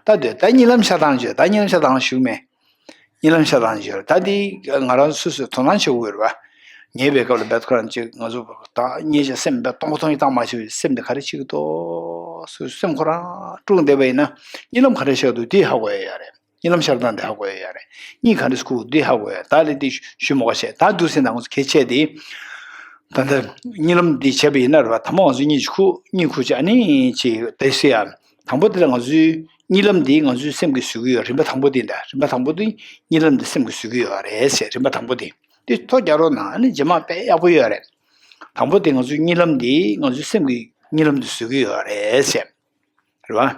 ད་དེ་ད་གཉིད་ལམ་ཤར་སྟངས་བརྗོད་ད་གཉིད་ལམ་ཤར་སྟངས་ཞུགས་མེད། གཉིད་ལམ་ཤར་སྟངས་བརྗོད་ད་དེ་ང་རང་སོ་སོས་དོ་སྣང་བྱེད་དགོས་རེད་བ། ཉལ་བའི་སྐབས་ལ་བེད་ཁོ་རང་ཅིག་ང་ཚོ་ད་གཉིད་ཅིག་སེམས་བེད་སྟོང་པ་སྟོང་ཉིད་བཏང་མ་བྱེད་པའི་སེམས་དེ་ག་རེ་བྱེད་ཀྱི་འདུག་སོ་སོའི་སེམས་ཁོ་རང་དཀྲུགས་བསྡད་པ་ཡིན་ན་གཉིད་ལམ་ག་རེ་ཤར་འདུག་དེ་ཧ་གོ་ཡ་ཡོད་རེད། གཉིད་ལམ་ཤར་སྟངས་དེ་ཧ་གོ་ཡ་ཡོད་རེད། གཉིད་ག་འདྲ་ཁུག་འདི་ཧ་གོ་ཡ་ད་ལས་འདི་ཞུ་མ་དགོས་བྱས་ད་འདུག་སེ་ན་ང་ཚོ་གལ་ཆེ་དེ། ད་ལྟ་གཉིད་ལམ་འདི་བྱས་པ་ཡིན་ན་རེད་བ། དང་པོ་ང་ཚོ་གཉིད་ཁུག་གཉིད་ཁུག་བྱས་ཨ་ནི་ཅིག་བསྡད་སྲིད་ཡ། དང་པོ་དེ་ལ་ང་ཚོའི་གཉིད་ལམ་འདི་ང་ཚོའི་སེམས་ཀྱིས་བཟོ་གི་ཡོད། རིམ་པ་དང་པོ་འདི་འདྲ་རིམ་པ་དང་པོ་འདི་གཉིད་ལམ་འདི་སེམས་ཀྱིས་བཟོ་གི་ཡོད་རེད་ཟེར། རིམ་པ་དང་པོ་འདི་འདི་ཐོ་རྒྱག་རོགས་གནང་། ཨ་ནི་རྗེས་མ་དཔེ་ཡག་པོ་ཡོད་རེད། དང་པོ་དེ་ང་ཚོའི་གཉིད་ལམ་འདི་ང་ཚོའི་སེམས་ཀྱིས་གཉིད་ལམ་འདི་བཟོ་གི་ཡོད་རེད་ཟེར། རེད་བ།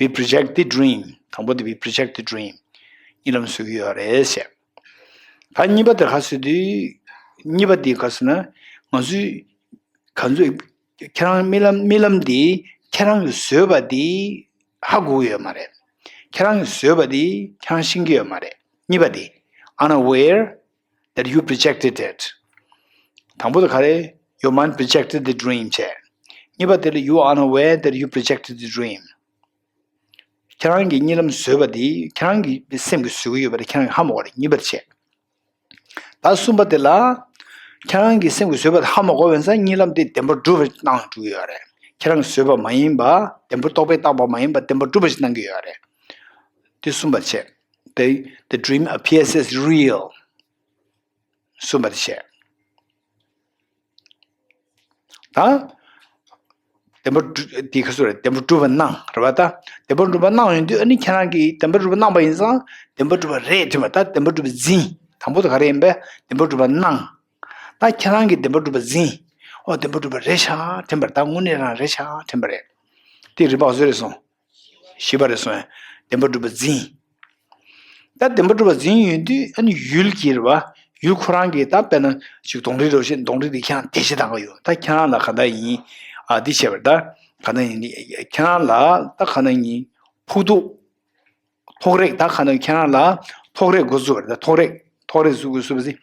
We project the dream. དང་པོ་དེ་we project the dream. གཉིད་ལམ་བཟོ་གི་ཡོད་རེད་ཟེར། ད་གཉིས་པ་དེ་ག་ཟེར་དུས་གཉིས་པ་དེ་ག་ཟེར་ན་ང་ཚོས་ག་ཚོད་ཁྱེད་རང་རྨི་ལམ་རྨི་ལམ་དེ་ཁྱེད་རང་གིས་བཟོས་པ་དེ་ཧ་གོ་གི་ཡོད་མ་རེད། ཁྱེད་རང་གིས་བཟོས་པ་དེ་ཁྱེད་རང་ཤེས་ཀྱི་ཡོད་མ་རེད། གཉིས་པ་དེ་unaware that you projected it. དང་པོ་དེ་ག་རེ། Your mind projected the dream བྱས། གཉིས་པ་དེ་ལ་you are unaware that you projected the dream. ཁྱེད་རང་གིས་གཉིད་ལམ་བཟོས་པ་དེ་ཁྱེད་རང་གི་སེམས་ཀྱིས་བཟོས་ཀྱི་ཡོད་པ་དེ་ཁྱེད་རང་གིས་ཧ་མ་གོ་རེད། གཉིས་པ་དེ་བྱས། ད་གསུམ་པ་དེ་ལ། ཁྱེད་རང་གི་སེམས་ཀྱིས་བཟོས་པ་དེ་ཧ་མ་གོ་བ་ཡིན་ཙང་གཉིད་ལམ་དེ་བདེན་པར་གྲུབ་པ་གནང་འགྲོ་གི་ཡོད་རེད། ཁྱེད་རང་གིས་བཟོས་པ་མ་ཡིན་པ། བདེན་པ་རྟོག་པས་བཏགས་པ་མ་ཡིན་པ། བདེན་པར་གྲུབ་པ་ཞིག་གནང་གི་ཡོད་རེད། དེ་གསུངས་པར་བྱས། The, the dream appears as real. གསུངས་པར་བྱས། ད། བདེན་པར་གྲུབ་དེ་ག་ཚོད་རེད། བདེན་པར་གྲུབ་པ་སྣང་རེད་བ། ད་བདེན་པར་གྲུབ་པ་སྣང་ཡོང་དུས། ཨ་ནི་ཁྱེད་རང་གིས་བདེན་པར་གྲུབ་པ་སྣང་བ་ཡིན་ཙང་། བདེན་པར་གྲུབ་པ་རེད་དྲན་པ། ད་བདེན་པར་གྲུབ་པ་འཛིན། དང་པོ་དེ་ག་རེ་ཡིན་པས། བདེན་པར་གྲུབ་པ་སྣང་། ད་ཁྱེད་རང་གིས་བདེན་པར་གྲུབ་པ་འཛིན། ཨོ། བདེན་པར་གྲུབ་པ་རེད་ཤག་དྲན་པ་རེད། ད་དངོས་གནས་རང་རེད་ཤག་དྲན་པ་རེད། དེ་རིམ་པ་ག་ཚོད་རེད་སོང་། བཞི་པ་རེད་སོང་། བདེན་པར་གྲུབ་པ་འཛིན། ད་བདེན་པར་གྲུབ་པ་འཛིན་ཡོང་དུས། ཨ་ནི་ཡུལ་གྱི་རེད་བ། ཡུལ་ཁོ་རང་གི། ད་དཔེར་ན་ཅིག་གདོང་རིས་རེད་བ། གདོང་རིས་དེ་ཁྱེད་རང་དེ་བྱེད་སྟངས་ཡོད། ད་ཁྱེད་རང་ལ་ག་འདྲ་ཡིན། ཨ། འདི་བྱས་པ་རེད། ད་ག་འདྲ་ཡིན། ཁྱེད་རང་ལ་ད་ག་འདྲ་ཡིན། ཕོག་ཐུག་ཐོགས་རེག་ད་ག་འདྲ་ཁྱེད་རང་ལ་ཐོགས་རེག་འགོ་བཙུགས་པ་རེད། ད་ཐོགས་རེག་ཐོགས་རེག་བཙུགས་དགོས་བཟོས་པ་ཟིག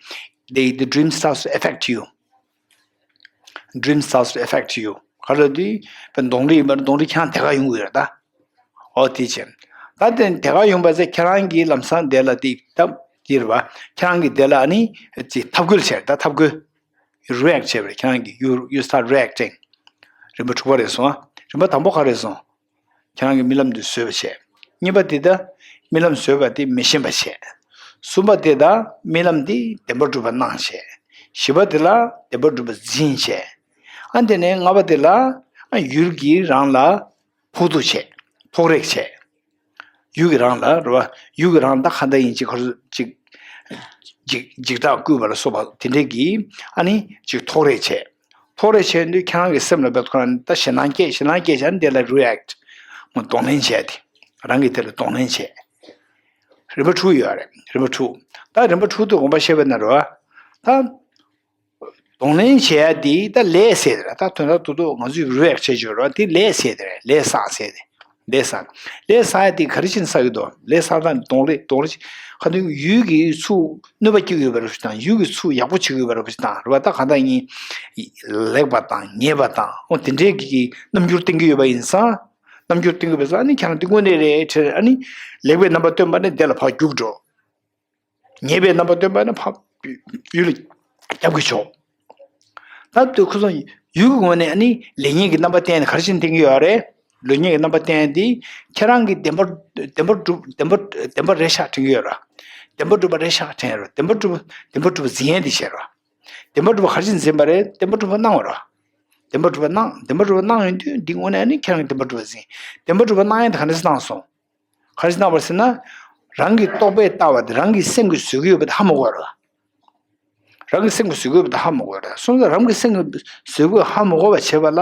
the, the dream starts to affect you. Dream starts to affect you. ག་རེ་དུས་བས་གདོང་རིས་ཡིན་པ་ན། གདོང་རིས་ཁྱེད་རང་དེ་ག་ཡོང་གི་ཡོད་རེད་ད། ཨོ། དེ་བྱས། ད་དེ་དེ་ག་ཡོང་པ་ཚེ་ཁྱེད་རང་གིས་ལམ་སང་དེ་ལ་དེ་ད་དེ་རེད་བ། ཁྱེད་རང་གིས་དེ་ལ་ཨ་ནི་ཅིག་འཐབ་རྒོལ་བྱས་རེད་ད། འཐབ་རྒོལ། React བྱས་པ་རེད། ཁྱེད་རང་གིས། you, you start reacting. རིམ་པ་དྲུག་པ་རེད་སོང་། རིམ་པ་དང་པོ་ག་རེ་རེད་སོང་། ཁྱེད་རང་གིས་རྨི་ལམ་དེ་བཟོས་པ་བྱས། གཉིས་པ་དེ་ད་རྨི་ལམ་བཟོས་པ་དེ་མི་ཤེས་པ་བྱས། གསུམ་པ་དེ་ད་རྨི་ལམ་དེ་བདེན་པར་གྲུབ་པ་སྣང་བྱས། བཞི་པ་དེ་ལ་བདེན་པར་གྲུབ་པ་འཛིན་བྱས། ཨ། དེ་ནས་ལྔ་པ་དེ་ལ། ཨ། ཡུལ་གྱིས་རང་ལ་ཕོག་ཐུག་བྱས། ཐོགས་རེག་བྱས། ཡུལ་གྱིས་རང་ལ་རེད་བ། ཡུལ་གྱིས་རང་ད་ག་འདྲ་ཡིན། ཅིག་ག་རེ་ཟེར། ཅིག་འཇིགས་འཇིགས་སྐྲག་བསྐུལ་བ་ལ་སོགས་པ་དེ་འདྲས་ཀྱིས། ཨ་ནི་ཅིག་ཐོགས་རེག་བྱས། ཐོགས་རེག་བྱས་དུས་ཁྱེད་རང་གི་སེམས་ལ་བབ་ཁོ་རང་ད་ཞེད་སྣང་སྐྱེས། ཞེད་སྣང་སྐྱེས་བྱས་ནས་དེ་ལ་react། མོ་གདོང་ལེན་བྱས་ཏེ། རང་གིས་དེ་ལ་གདོང་ལེན་བྱས། རིམ་པ་དྲུག་ཡོད་རེད། རིམ་པ་དྲུག་ད་རིམ་པ་དྲུག་ཏུ་དགོངས་པ་བཞེས་པ་ན་རེད་བ། ད་གདོང་ལེན་བྱས་ཡ་དེ་ད་ལས་ཟེར་རེད། ད་དོན་དག་ཏུ་ཏུ་ང་ཚོས་react བྱེད་ཆོག་རེད་བ། དེ་ལས་ཟེར་དེ་རེད། ལས་བསགས་ཟེར་དེ། ལས་བསགས། ལས་བསགས་ཡ་དེ་ག་རེ་བྱས་ནས་བསགས་ཀྱི་འདུག་ལས་བསགས་སྟངས་གདོང་ལེན། གདོང་ལེན་བྱེད། ག་དུས་ཡུལ་གྱིས་ཚུར་གནོད་པ་སྐྱེལ་གྱི་ཡོད་པ་རེད་བ་དང་། ཡུལ་གྱིས་ཚུར་ཡག་པོ་བྱེད་ཀྱི་ཡོད་པ་རེད་བ་དང་། རེད་བ། ད་ག་འདྲ་ཡིན། ལེགས་པ་དང་ཉེས་པ་དང་། འོ། དེ་འདྲའི་གི་རྣམ་འགྱུར་བསྟན་གྱི་ཡོད་པ་ཡིན་ཙང་། རྣམ་འགྱུར་བསྟན་གྱི་ཡོད་པ་ཡིན་ཙང་། ཨ་ནི་ཁྱེད་རང་དེ་དངོས་གནས་རེད་དྲན། ཨ་ནི་ལེགས་པའི་རྣམ་པ་སྟོན་པ་ནི་དེ་ལ་ཕར་རྒྱུགས་འགྲོ། ཉེས་པའི་རྣམ་པ་སྟོན་པ་ནི་ཕར་ཡུལ་ལ་རྒྱབ་ཀྱི་ཆོག་ད་དུས་ཁོ་ཚོ་ཡུལ་གྱི་ངོས་ནས་ཨ་ནི་ལེགས་ཉེས་ཀྱི་རྣམ་པ་བསྟན་ནས་ག་རེ་བྱས་ནས་བསྟན་གྱི་ཡོད་རེད། ལེགས་ཉེས་ཀྱི་རྣམ་པ་བསྟན་དེ་ཁྱེད་རང་གིས་བདེན་པར་བདེན་པར་གྲུབ། བདེན་པར་བདེན་པ་རེད་ཤག་དྲན་གྱི་ཡོད་རེད། བདེན་པར་གྲུབ་པ་རེད་ཤག་དྲན་ཡོད་རེད། བདེན་པར་གྲུབ། བདེན་པར་གྲུབ་པ་འཛིན་ཡས་དེ་བྱས་རེད། བདེན་པར་གྲུབ་པ་ག་རེ་བྱས་ནས་འཛིན་པ་རེད། བདེན་པར་གྲུབ་པ་སྣང་བ་རེད། བདེན་པར་གྲུབ་པ་སྣང་། བདེན་པར་གྲུབ་པ་སྣང་ཡོང་དུས་འདི་དངོས་གནས་ཨ་ནི་ཁྱེད་རང་གིས་བདེན་པར་གྲུབ་པ་འཛིན། བདེན་པར་གྲུབ་པ་སྣང་ཡས་དེ་ག་འདྲས་སེ་སྣང་སོང་། ག་རེ་སྣང་བ་ཟེར་ན། རང་གི་རྟོག་པས་བཏགས་པ་དེ་རང་གི་སེམས་ཀྱིས་བཟོ་གི་ཡོད་པ་དེ་ཧ་མ་གོ་བ་རེད། རང་གི་སེམས་ཀྱིས་བཟོ་གི་ཡོད་པ་དེ་ཧ་མ་གོ་བ་རེད། སོང་ཙང་རང་གི་སེམས་ཀྱིས་བཟོ་གི་ཡོད་ཧ་མ་གོ་བ་བྱེད་པ་ལ་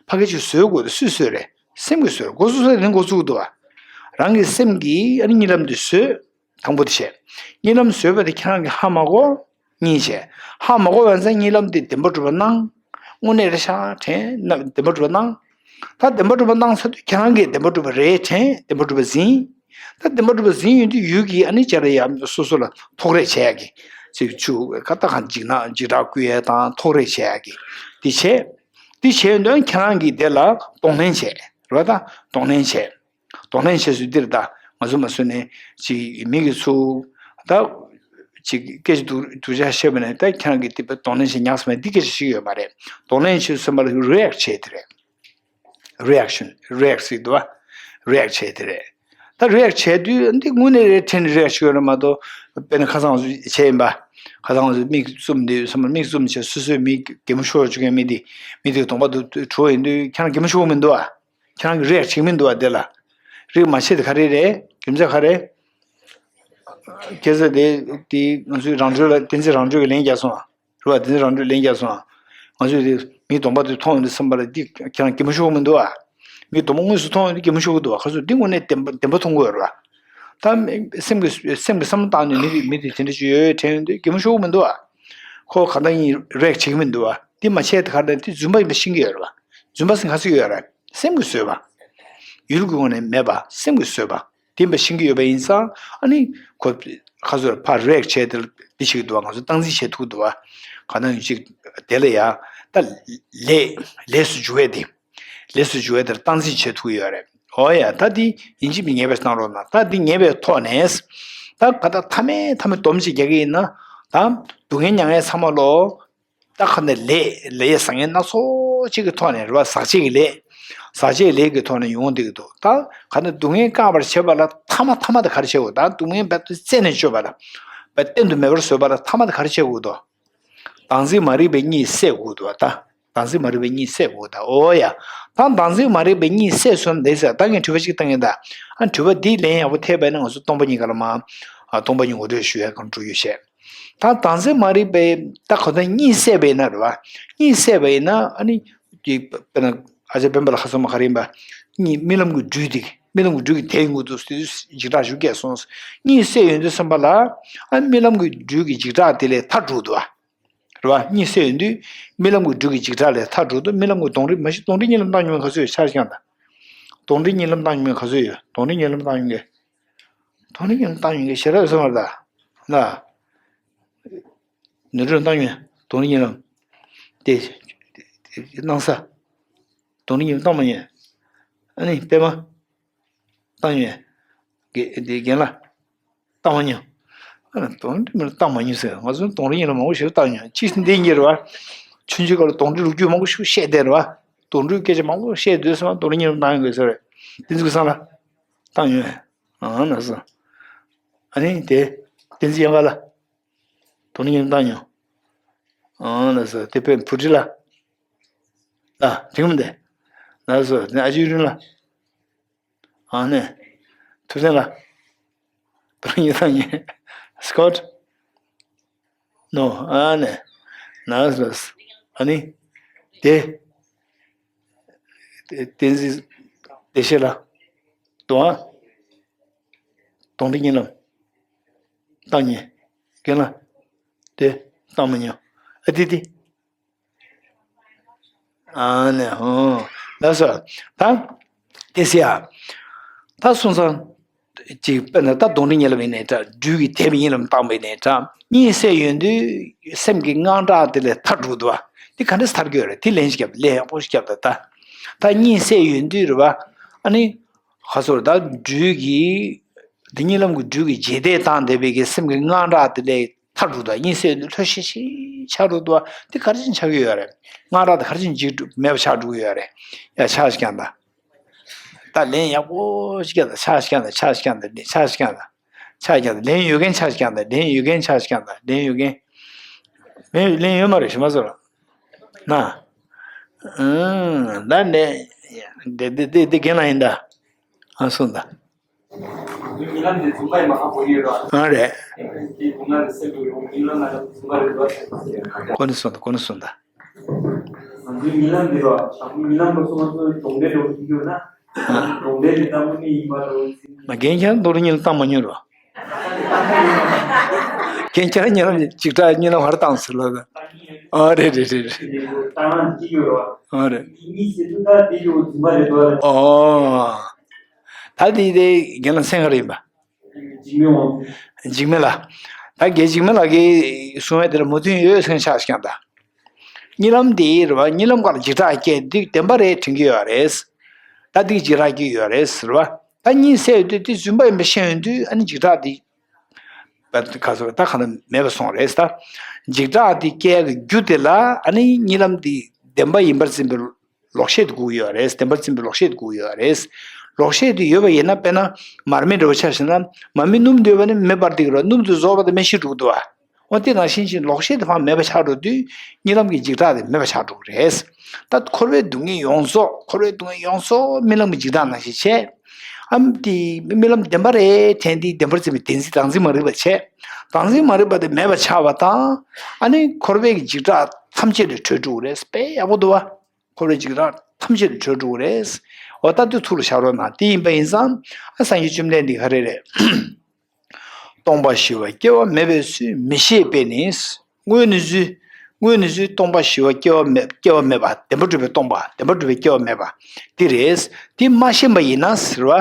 ཕ་གི་ཅིག་བཟོ་དགོས་དེ། སུས་བཟོས་རེད། སེམས་ཀྱིས་བཟོས་རེད། འགོ་བཟོ་ས་དེ་ནས་འགོ་བཙུགས་འདུག་བ། རང་གི་སེམས་ཀྱིས་ཨ་ནི་རྨི་ལམ་དེ་བཟོས། དང་པོ་དེ་བྱས། རྨི་ལམ་བཟོས་པ་དེ་ཁྱེད་རང་གིས་ཧ་མ་གོ། གཉིས་བྱས། ཧ་མ་གོ་བ་ཡིན་ཙང་རྨི་ལམ་དེ་བདེན་པར་གྲུབ་པ་སྣང་། དངོས་གནས་རེད་ཤག་དྲན། ན། བདེན་པར་གྲུབ་པ་སྣང་། ད་བདེན་པར་གྲུབ་པ་སྣང་ཚར་དུས་ཁྱེད་རང་གིས་བདེན་པར་གྲུབ་པ་རེད་དྲན། བདེན་པར་གྲུབ་པ་འཛིན། ད་བདེན་པར་གྲུབ་པ་འཛིན་ཡོང་དུས་ཡུལ་གྱིས་ཨ་ནི་བྱས་རེད་ཡ། སོ་སོ་ལ་ཐོགས་རེག་བྱེད་ཡ་གི། ཅིག་ཆུ་ཁ་ད་གང་འཇིགས་སྣང་འཇིགས་སྐྲག་བསྐུལ་ཡ་དང་ཐོགས་རེག་བྱེད་ཡ་གི། དེ་བྱས། དེ་བྱས་ཡོང་དུས་ཁྱེད་རང་གིས་དེ་ལ་གདོང་ལེན་བྱས་རེད་བ། ད་གདོང་ལེན་བྱས། གདོང་ལེན་བྱས་ཚུལ་འདིར་ད་ང་ཚོ་མ་བཟོད་ནས་ཅིག་མི་གིས་ཚུར་ད་ཅིག་སྐད་ཆ་སྡུག་སྡུག་ཅག་བཤད་པ་ནས། ད་ཁྱེད་རང་གིས་དེ་གདོང་ལེན་བྱས་ཉག་ཟེར་མ། འདི་སྐད་ཆ་ཞིག་ཡོད་མ་རེད། གདོང་ལེན་བྱས་ཚུལ་མ་ལ་react བྱས་དེ་རེད། Reaction, react ཟེར་འདུག་བ། React བྱས་དེ་རེད། ད་react བྱས་དུས་འདི་དངོས་གནས་རེད་དྲན་ནས་react བྱས་ཡོད་རེད་མ་གཏོགས། དཔེར་ན་ཁ་སང་བྱས་ཡིན་པ། ཁ་སང་མིག་བཙུམ་བསྡད་ཡོད་བསམ་པ། མིག་བཙུམ་བྱས་སོ་སོས་མི་གད་མོ་ཤོར་བཅུག་མཁན་མི་དེ། མི་དེ་གདོང་པ་དེ་བྲུས་ཡོང་དུས་ཁྱེད་རང་གད་མོ་ཤོར་གི་མི་འདུག་བ། ཁྱེད་རང་གིས་react བྱེད་ཀྱི་མི་འདུག་བ། དེ་ལ་react མ་བྱས་དེ་ག་རེ་རེད། རྒྱུ་མཚན་ག་རེ། ཁ་སང་དེ་དེ་ང་ཚོའི་རང་གྲོལ་ལ། བསྟན་འཛིན་རང་གྲོལ་གྱིས་ལན་བརྒྱབ་སོང་བ། རེད་བ། བསྟན་འཛིན་རང་གྲོལ་ལན་བརྒྱབ་སོང་བ། ང་ཚོས་དེ་མིའི་གདོང་པ་དེ་མཐོང་ཡོང་དུས་བསམ་པ་ལ་འདི་ཁྱེད་རང་གད་མོ་ཤོར་གི་མི་འདུག་བ། མིའི་གདོང་པ་དངོས་སུ་མཐོང་ཡོང་དུས་གད་མོ་ཤོར་གི་འདུག་བ། ཁ་སང་འདི་དངོས་གནས་བདེན་པ་བདེན་པ་མཐོང་གི་ཡོད་རེད་བ། ད་སེམས་ཀྱི་སེམས་ཀྱི་བསམ་བློ་བཏང་ནས་མི་དེ་མི་དེ་དེ་འདྲ་ཅིག་ཡོད་དྲན་ཡོང་དུས་གད་མོ་ཤོར་གི་མི་འདུག་བ། ཁོ་གང་ལྟར་ཡིན་react བྱེད་ཀྱི་མི་འདུག་བ། འདི་མ་བྱས་དེ་ག་རེ་རེད། འདི་རྫུན་པ་ཡིན་པ་ཤེས་ཀྱི་ཡོད་རེད་བ། རྫུན་པ་ཟེར་ག་ཚོད་ཡོད་རེད། སེམས་ཀྱིས་བཟོས་པ། ཡུལ་གྱི་ངོས་ནས་མེད་པ། སེམས་ཀྱིས་བཟོས་པ། བདེན་པ་ཤེས་ཀྱི་ཡོད་པ་ཡིན་ཙང་། ཨ་ནི་ཁོ་ཁ་སང་ཕར་react བྱས་དེ་ལ་འདི་བྱེད་ཀྱི་འདུག་བ། ང་ཚོ་སྟངས་འཛིན་བྱེད་ཐུབ་ཀྱི་འདུག་བ། གང་ལྟར་ཡིན་ཅིག་དེ་ལ་ཡ། ད་ལས་ལས་སུ་འཇུག་ཡས་དེ། ལས་སུ་འཇུག་ཡས་དེར་སྟངས་འཛིན་བྱེད་ཐུབ་ཀྱི་ཡོད་རེད། འོ་ཡ། ད་འདི་ཡིན་གཅིག་མིན་ངེས་པའི་གནང་རོགས་གནང་། ད་འདི་ངེས་པའི་ཐོག་ནས། ད་ག་ད་མཐའ་མའི་མཐའ་མའི་སྡོམ་ཅིག་རྒྱག་གི་ཡིན་ན། ད་སྡུག་བསྔལ་མྱང་མཁན་ཚང་མ་ལོ། ད་ག་ནས་ལས་ལས་བཟང་ངན་སྣ་ཚོགས་ཅིག་གི་ཐོག་ནས་རེད་བ། ཟག་བཅས་ཀྱི་ལས། ཟག་བཅས་ལས་ཀྱི་ཐོག་ནས་ཡོང་བསྡད་ཀྱི་འདུག་ད་ག་ནས་སྡུག་བསྔལ་བཀག་པར་བྱེད་པ་ལ་ཐ་མ་ཐ་མ་དེ་ག་རེ་བྱེད་དགོས། ད་སྡུག་བསྔལ་བས་རྩད་ནས་གཅོད་པ་ལ་བས་གཏན་དུ་མེད་པར་བཟོས་པ་ལ་ཐ་མ་དེ་ག་རེ་བྱེད་དགོས་འདུག་བདག་འཛིན་མ་རིག་པའི་གཉིད་སད་དགོས་འདུག་ད་བདག་འཛིན་མ་རིག་པའི་གཉིད་སད་དགོས་ད། འོ་ཡ། ད་བདག་འཛིན་མ་རིག་པའི་གཉིད་སད་སོང་བསྡད་ཟེར། ད་ངས་དྲི་བ་གཅིག་བཏང་གིན་ད། ཨ་དྲི་བ་འདིའི་ལན་ཡག་པོ་ཐེབས་པ་ཡིན་ན་ང་ཚོ་སྟོང་པ་ཉིད་ག་ལ་མ། ཨ་སྟོང་པ་ཉིད་ངོ་སྤྲོད་ཞུ་ཡ་གང་འགྲོ་ཡོད་བཤད། ད་བདག་འཛིན་མ་རིག་པའི་ད་གོ་ད་གཉིད་སད་པ་ཡིན་ན་རེད་བ། གཉིད་སད་པ་ཡིན་ན་ཨ་ནི། དཔེར་ན་ཨ་ཅག་སྤེན་པ་ལ་ཁ་སོ་མ་ག་རེ་ཡིན་པ། གཉིད་རྨི་ལམ་གྱི་སྦྲུལ་དེ་རྨི་ལམ་གྱི་སྦྲུལ་གྱི་དེ་ཡིན་དགོས་འདུག་ཟེར་དུས་འཇིགས་སྐྲག་ཞུ་སྐྱེས་སོང་། གཉིད་སད་ཡོང་དུས་ཙམ་པ་ལ་ཨ་རྨི་ལམ་གྱི་སྦྲུལ་གྱི་འཇིགས་སྐྲག་དེ་ལས་ཐར་འགྲོ་འདུག་བ། རེད་བ། གཉིད་སད་ཡོང་དུས་རྨི་ལམ་གྱི་སྦྲུལ་གྱི་འཇིགས་སྐྲག་ལས་ཐར་འགྲོ་འདུག་རྨི་ལམ་གྱི་དོང་རི་མ་གཞི་དོང་རི་གཉིད་ལམ་བཏང་མྱོང་མཁན་ག་ཚོད་ཡོད་ཆ་རྐྱང་དང་། དོང་རི་གཉིད་ལམ་བཏང་མྱོང་མཁན་ག་ཚོད་ཡོད། དོང་རི་གཉིད་ལམ་བཏང་མྱོང་མཁན། དོང་རི་གཉིད་ལམ་བཏང་མྱོང་མཁན་ཞེ་དྲག་ཡོད་ས་མ་རེད་ད། ན། ནུ་སྒྲོན་བཏང་མྱོང་དོང་རི་གཉིད་ལམ། དེ། སྣང་ས། དོང་རི་གཉིད་ལམ་བཏང་མ་མྱོང་། ཨ་ནི་པད་མ། བཏང་མྱོང་། དགེ་དེ་རྒན་ལགས། བཏང་མ་མྱོང་། ཨ་ནི་དོང་རི་མི་ལ་བཏང་མ་མྱོང་ཟེར། ང་ཚོ་དོང་རི་གཉིད་ལམ་མང་པོ་ཞིག་བཏང་མྱོང་། ཅི་འདི་ཡིན་གྱི་རེད་བ། ཆུང་ཆུང་སྐབས་ལ་དོང་རི་ལོ་རྒྱུས་མང་པོ་ཞིག་བཤད་བསྡད་རེད་བ། དོང་རིའི་སྐད་ཆ་མང་པོ་བཤད་སྡོད་སོང་། དོང་རི་གཉིད་ལམ་བཏང་ཡོང་གི་ཟེར་རེད། དེ་ཚོ་གི་སང་ལ། བཏང་ཡོང་། ཨ་ན་སོ། ཨ་ནི་དེ། བསྟན་འཛིན་གཡང་དཀར་ལ། དོང་རི་གཉིད་ལམ་བཏང་མྱོང་། ཨ་ན་སོ། དེ་དཔེ་བུ་ཁྲིད་ལ། ལ་དྲིང་མི་འདི། ན་སོ། དེ་ཨ་ཅེ་ཡུ་རིན་ལ། ཨ་ནེ། ཐུབ་བསྟན་ལ། དོང་རི་གཉིད་ལམ་བཏང་མྱོང་། སྐོད། ནོ། ཨ་ནེ། ན་སོ། ཨ་ནི། དེ། བསྟན་འཛིན་བདེ་གཤེགས་ལ། དོང་ཨ། དོང་རི་གཉིད་ལམ། བཏང་མྱོང་། རྒན་ལགས། དེ། བཏང་མ་མྱོང་། ཨ་དེ་དེ། ཨ་ནེ་ཧོ། ལགས་སོ། ད། དེ་སེ་ཡ། ད་སོང་ཙང་། ཅིག་དཔེར་ན་ད་དོང་རི་གཉིད་ལམ་ཡིན་ནའི་འདྲ། སྦྲུལ་གྱི་དེབ་གཉིད་ལམ་བཏང་བ་ཡིན་ནའི་འདྲ། གཉིད་སད་ཡོང་དུས་སེམས་ཀྱི་དངངས་སྐྲག་དེ་ལས་ཐར་འགྲོ་འདུག་བ། དེ་ག་འདྲ་ཐར་གྱི་ཡོད་རེད། དེ་ལན་ཞིག་བརྒྱབ། ལན་ཡག་པོ་ཞིག་བརྒྱབ་ད་ད། ད་གཉིད་སད་ཡོང་དུས་རེད་བ། ཨ་ནི། ཁ་སོར་ད་སྦྲུལ་གྱི། འདི་གཉིད་ལམ་གྱི་སྦྲུལ་གྱི་རྗེས་འདེད་བཏང་བསྡད་པའི་གི་སེམས་ཀྱི་དངངས་སྐྲག་དེ་ལས་ཐར་འགྲོ་འདུག་གཉིད་སད་ཡོང་དུས་ལྷོད་ཤིག་ཤིག་ཆགས་འགྲོ་འདུག་དེ་ག་རེ་བྱས་ནས་ཆགས་ཀྱི་ཡོད་རེད། དངངས་སྐྲག་དེ་ག་རེ་བྱས་ནས་འཇིག་འགྲོ་མེད་པ་ཆགས་འགྲོ་གི་ཡོད་རེད། ཡ་ཆགས་ཤིག་ཀྱང་ད། ད་ལན་ཡག་པོ་ཞིག་ཀྱང་ད། ཆགས་ཤིག་ཀྱང་ད། ཆགས་ཤིག་ཀྱང་ད། ཆགས་ཤིག་ཀྱང་ད། ཆགས་ཀྱང་ད། ལན་ཡོད་མཁན་ཆགས་ཤིག་ཀྱང་ད། ལན་ཡོད་མཁན་ཆགས་ཤིག་ཀྱང་ད། ལན་ཡོད་མཁན། ལན་ལན་ཡོད་མ་རེད་ཞུ་མ་ཟེར་ལ། ན། ཨང་། ད་ནས། དེ་དེ་དེ་དེ་རྒན་ལགས་ཡིན་ད། ཨ་སོང་ད། ཨ་རེད། ཁོ་ནི་སོང་ད། ཁོ་ནི་སོང་ད། མ་རྒན་ཁྱེད་རང་དོང་རི་གཉིད་ལམ་བཏང་མ་མྱོང་རོ། རྒན་ཁྱེད་རང་གཉིད་ལམ་ཅིག་ཁྲ་གཉིད་ལམ་ཧར་བཏང་ཟེར་ལ་ད། ཨ་རེད་རེད་རེད་རེད། ཨ་རེད། ཨོ། ད་དེ་དེ་རྒན་ལགས་མཚན་ག་རེ་ཡིན་པ། འཇིགས་མེད་ལགས། ད་རྒན་འཇིགས་མེད་ལགས་ཀྱིས་གསུང་བའི་དེར་མོས་མཐུན་ཡོད་ཟེར་ཆགས་ཀྱང་ད། གཉིད་ལམ་དེ་རེད་བ། གཉིད་ལམ་ཁ་ལ་འཇིགས་སྐྲག་སྐྱེ་འདི་བདེན་པ་རེད་དྲན་གྱི་ཡོད་རེད། ད་འདི་འཇིགས་སྐྲག་སྐྱེ་ཡོད་རེད་ཟེར་བ། ད་གཉིད་སད་ཡོད་དུས་དེ་རྫུན་པ་ཡིན་པ་ཤེས་ཡོང་དུས་ཨ་ནི་འཇིགས་སྐྲག་འདི། ད་ག་ཚོད་ད་ག་ན་མེད་པ་སོང་རེད་ད། འཇིགས་སྐྲག་འདི་སྐྱེ་གི་རྒྱུ་དེ་ལ་ཨ་ནི་གཉིད་ལམ་འདི་བདེན་པ་ཡིན་པར་འཛིན་པའི་ལོག་ཤེས་དེ་དགོས་ཀྱི་ཡོད་རེད། བདེན་པར་འཛིན་པའི་ལོག་ཤེས་དེ་དགོས་ཀྱི་ཡོད་རེད། ལོག་ཤེས་དེ་ཡོད་པ་ཡིན་ན་དཔེར་ན་མར་མེ་འདྲ་བོ་ཆ་བཞག་ན་མར་མེ་སྣུམ་འདོད་པ་ནི་མེ་འབར་བསྡད་ཀྱི་རེད། སྣུམ་དེ་རྫོགས་པ་དང་མེ་ཤི་འགྲོ་གི་འདུག་བ། འོ་དེ་ནང་བཞིན་ཅིག་ལོག་ཤེས་དེ་ཕར་མེད་པ་ཆགས་འགྲོ་དུས་གཉིད་ལམ་གྱི་འཇིགས་སྐྲག་དེ་མེད་པ་ཆགས་འགྲོ་གི་རེད། ད་འཁོར་བའི་སྡུག་བསྔལ་ཡོངས་རྫོགས། འཁོར་བའི་སྡུག་བསྔལ་ཡོངས་རྫོགས་རྨི་ལམ་གྱི་འཇིགས་སྐྲག་ནང་བཞིན་བྱས། ཨམ་དེ་རྨི་ལམ་བདེན་པ་རེད་དྲན་དེ་བདེན་པར་འཛིན་པའི་བདེན་འཛིན་བདག་འཛིན་མ་རིག་པ་བྱས། བདག་འཛིན་མ་རིག་པ་དེ་མེད་པ་ཆགས་པ་དང་། ཨ་ནི་འཁོར་བའི་གི་འཇིགས་སྐྲག་ཐམས་ཅད་ལས་གྲོལ་འགྲོ་གི་རེད། དཔེ་ཡག་པོ་འདུག་བ། འཁོར་བའི་འཇིགས་སྐྲག་ཐམས་ཅད་ལས་གྲོལ་འགྲོ་གི་རེད། འོ་ད་དེ་ཐུགས་ལ་བཞག་རོགས་གནང་། དེ་ཡིན་པ་ཡིན་ཙང་ཨ་སངས་རྒྱས་བཅོམ་ལྡན་འདས་ག་རེ་རེད། སྟོང་པ་ཞི་བ་སྐྱེ་བ་མེད་པའི་ཚུལ་མི་ཤེས་པས་ནི། དངོས་ནི་ཚུལ། དངོས་ནི་ཚུལ་སྟོང་པ་ཞི་བ་སྐྱེ་བ་མེད། སྐྱེ་བ་མེད་པ། བདེན་པར་གྲུབ་པའི་སྟོང་པ། བདེན་པར་གྲུབ་པའི་སྐྱེ་བ་མེད་པ། འདི་རེད། འདི་མ་ཤེས་པ་ཡིན་ན་ཟེར་བ།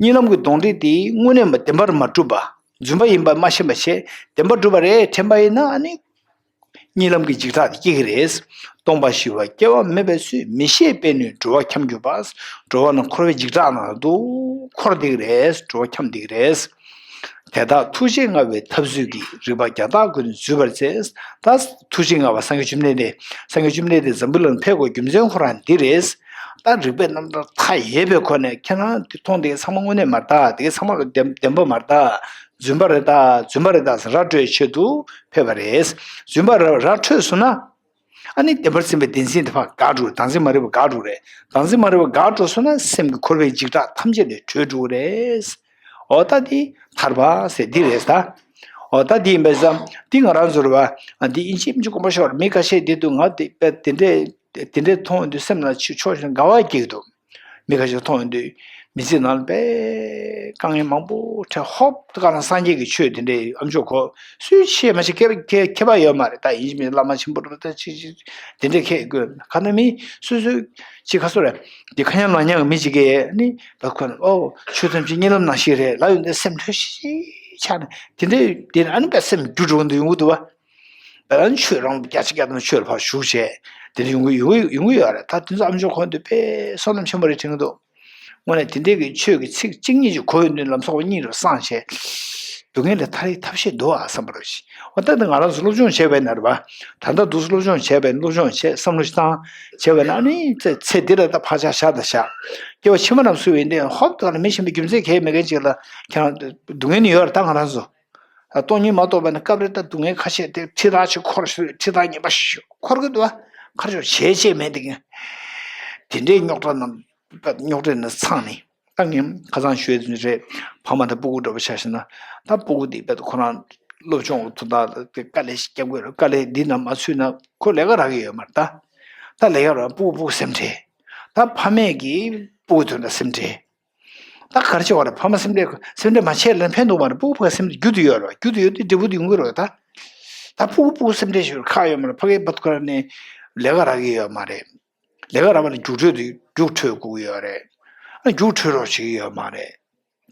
གཉིད་ལམ་གྱི་དོང་རི་དེ་དངོས་གནས་མ་བདེན་པར་མ་གྲུབ་པ། རྫུན་པ་ཡིན་པ་མ་ཤེས་པ་བྱས། བདེན་པར་གྲུབ་པ་རེད་དྲན་པ་ཡིན་ན་ཨ་ནི། གཉིད་ལམ་གྱི་འཇིགས་སྐྲག་དེ་སྐྱེ་གི་རེད། སྟོང་པ་ཞི་བ་སྐྱེ་བ་མེད་པའི་ཚུལ་མི་ཤེས་པས་ནི་འགྲོ་བ་འཁྱམས་གྱུར་པ། འགྲོ་བ་རྣམས་འཁོར་བའི་འཇིགས་སྐྲག་ནང་དུ་འཁོར་བསྡད་ཀྱི་རེད། འགྲོ་བ་འཁྱམས་བསྡད་ཀྱི་རེད། དེ་དག་ཐུགས་རྗེ་མངའ་བའི་ཐབས་ཚུལ་གྱིས། རིག་པ་བརྒྱ་ཕྲག་ཀུན་ནས་འཛུད་པར་མཛད། ད་ཐུགས་རྗེ་མངའ་བ་སངས་རྒྱས་བཅོམ་ལྡན་འདས། སངས་རྒྱས་བཅོམ་ལྡན་འདས་འཛམ་བུ་གླིང་ཕེབས་དགོས་རྒྱུ་མཚན་ཁོ་རང་འདི་རེད། ད་རིག་པའི་རྣམ་གྲངས་མཐའ་ཡས་པའི་སྒོ་ནས་ཁྱེད་རང་དེ་མཐོང་དེ་ཚང་མ་དངོས་གནས་མ་རེད་ད། དེ་ཚང་མ་ལ་བདེན་བདེན་པ་མ་རེད་ད། རྫུན་པ་རེད་ད། རྫུན་པ་རེད་ད་ཟེར་ར་སྤྲོད་ཆེད་དུ་ཕེབས་པ་རེད། རྫུན་པ་ར་ར་འཕྲོད་སོང་ན། ཨ་ནི་བདེན་པར་འཛིན་པའི་བདེན་འཛིན་དེ་ཕར་འགག་འགྲོ་རེད། བདག་འཛིན་མ་རིག་པ་འགག་འགྲོ་རེད། བདག་འཛིན་མ་རིག་པ་འགག་འགྲོ་སོང་ན་སེམས་ཀྱི་འཁོར་བའི་འཇིགས་སྐྲག་ཐམས་ཅད་ལས་གྲོལ་འགྲོ་གི་རེད། འོ་ད་འདི་ཐར་པ་ཟེར་འདི་རེད་ད། འོ་ད་འདི་ཡིན་པས་ཙང་འདི་ང་རང་ཚོར་བ་འདི་ཨིན་ཇི་ཨིན་ཇི་དགོངས་པ་ཤོར་མི་ཁ་ཤས་འདི་འདུག་ང་འདི་དཔེ་དེ་འདྲས་དེ་འདྲས་མཐོང་ཡོང་དུས་སེམས་ལ་ཆུ་འཕྱོག་བཞིན་དགའ་བ་སྐྱེ་གི་འདུག་མི་ཁ་ཤས་མཐོང་ཡོང་དུས་མི་ཚེ་ནང་ལ་དཔེ་དཀའ་ངལ་མང་པོ་འཕྲད་ཧོབ་ཏེ་ག་ལ་སངས་རྒྱས་ཀྱི་ཆོས་དེ་འདྲས་ཨ་མཆོག་གོ་སུས་ཤེས་མ་ཤེས་ཁྱད་ཁྱད་ཁྱད་པར་ཡོད་མ་རེད། ད་ཡིན་གཅིག་མིན་གཅིག་བླ་མ་ཆེན་པོ་རེད་ད་ཅིག་ཅིག་དེ་འདྲས་ཁྱད་དགོས་ག་ན་མི་སོ་སོའི་ཅིག་ཁ་སོ་རེད། འདི་ཁ་ཉམས་ལག་ཉམས་ཀྱི་མི་ཅིག་གིས་ནི་ད་ཁོ་ན་ཨོ་ཆོས་ཐམས་ཅད་གཉིད་ལམ་ནང་བཞིན་རེད་ལབ་ཡོང་དུས་སེམས་ཁྲོ་ཤིག་ཤིག་ཆགས་ནས་དེ་འདྲས་དེ་ཨ་ནི་དཔེ་སེམས་རྒྱུ་འགྲོ་གི་འདུག་ཡོང་གི་འདུག་བ། ད་ལན་ཆོས་རང་བརྒྱ་ཆ་བརྒྱ་དང་ཆོས་ལ་ཕར་ཞུགས་བྱས་དེ་འདྲ་ཡོང་གི་ཡོང་གི་ཡོང་གི་ཡོད་རེད། ད་དེ་ཚོ་ཨ་མཆོག་ཁོང་དུ་དཔེ་བསོད་ནམས་ཆེན་པོ་རེད་དྲན་གི་འདུག་དངོས་གནས་དེ་འདྲའི་གི་ཆོས་ཀྱི་ཚིག་གཅིག་གཉིས་ཀྱིས་གོ་ཡོང་དུས་ལམ་སང་སྙིང་རུ་སངས་བྱས། སྡུག་བསྔལ་ལས་ཐར་ཡའི་ཐབས་ཤེས་འདུག་ཨ་བསམ་པ་རེད། འོ་ད་ང་རང་ཚོ་སློབ་སྦྱོང་བྱས་པ་ཡིན་ན་རེད་པ། ད་ལྟ་འདུག་སློབ་སྦྱོང་བྱས་པ་ཡིན་སློབ་སྦྱོང་བྱས་བསམ་བློ་ཞིག་བཏང་བྱས་པ་ཡིན་ན་ཨ་ནི་ཚེ་ཚེ་འདི་ལ་ད་ཕར་ཆག་བཞག་ད་བཞག་སྐྱེ་བ་ཕྱི་མ་རྣམས་སུ་ཡིན་ཏེ་ཧོབ་ཏེ་ག་ལ་མི་གཞན་པའི་རྒྱུ་མཚན་གང་ཡང་མེད་མཁན་ཅིག་ལ་ཁྱེད་རང་སྡུག་བསྔལ་ནི་ཡོད་རེད། ད་ང་རང་ཚོ། སྟོང་ཉིད་མ་རྟོགས་པ་ནི་སྐབས་རེ་ད་སྡུག་བསྔལ་ཁ་ཤས་དེ་ཁྲི་ཐག་ཅིག་འཁོར་ཞུ་ཁྲི་ཐག་ཉེ་པ་ཞུ་འཁོར་གི་འདུག་བ། ཁར་ཞོག་བྱས་བྱས་མེད་དེ་གི། དེ་འདྲའི་རྙོག་དྲ་རྣམས་རྙོག་དྲ་ནི་ཚང་ནི་ད་ངས་ཁ་སང་ཞུས་དུས་རེད། ཕ་མ་དང་སྤུ་གུ་འདྲ་པོ་ཆ་བཞག་ན་ད་སྤུ་གུ་དེ་དཔེ་ཁོ་རང་སློབ་སྦྱོང་དུ་ད་དེ་དཀའ་ལས་ཤིག་རྒྱབ་དགོས་རེད། དཀའ་ལས་འདི་ན་མ་ཚུད་ན་ཁོ་ལས་ཀ་རག་གི་ཡོད་མ་རེད་ད། ད་ལས་ཀ་རག་སྤུ་གུ་སྤུ་གུ་སེམས་ཁྲལ། ད་ཕ་མས་ཀྱི་སྤུ་གུ་དོན་དག་སེམས་ཁྲལ། ད་ག་རེ་བྱེད་དགོས་རེད། ཕ་མ་སེམས་ཁྲལ་སེམས་ཁྲལ་མ་བྱས་ལ་ཕན་ཐོགས་མ་རེད། སྤུ་གུ་ཕ་གི་སེམས་ཁྲལ་རྒྱུ་དེ་ཡོད་རེད། རྒྱུ་དེ་ཡོད་དུས་འབྲས་བུ་དེ་ཡོང་གི་རེད་ད། ད་སྤུ་གུ་སྤུ་གུ་སེམས་ཁྲལ་ཞིག་ཁག་ཡོད་མ་རེད། ཕ་གིའི་བར་དུ་ཁ་ནས་ལས་ཀ་རག་གི་ཡོད་མ་རེད། ལས་ཀ་རག་པ་ལ་རྒྱུགས་སྤྲོད་དེ་རྒྱུགས་འཕྲོད་དགོས་ཀྱི་ཡོད་རེད། ཨ་རྒྱུགས་འཕྲོད་རོགས་བྱེད་ཀྱི་ཡོད་མ་རེད།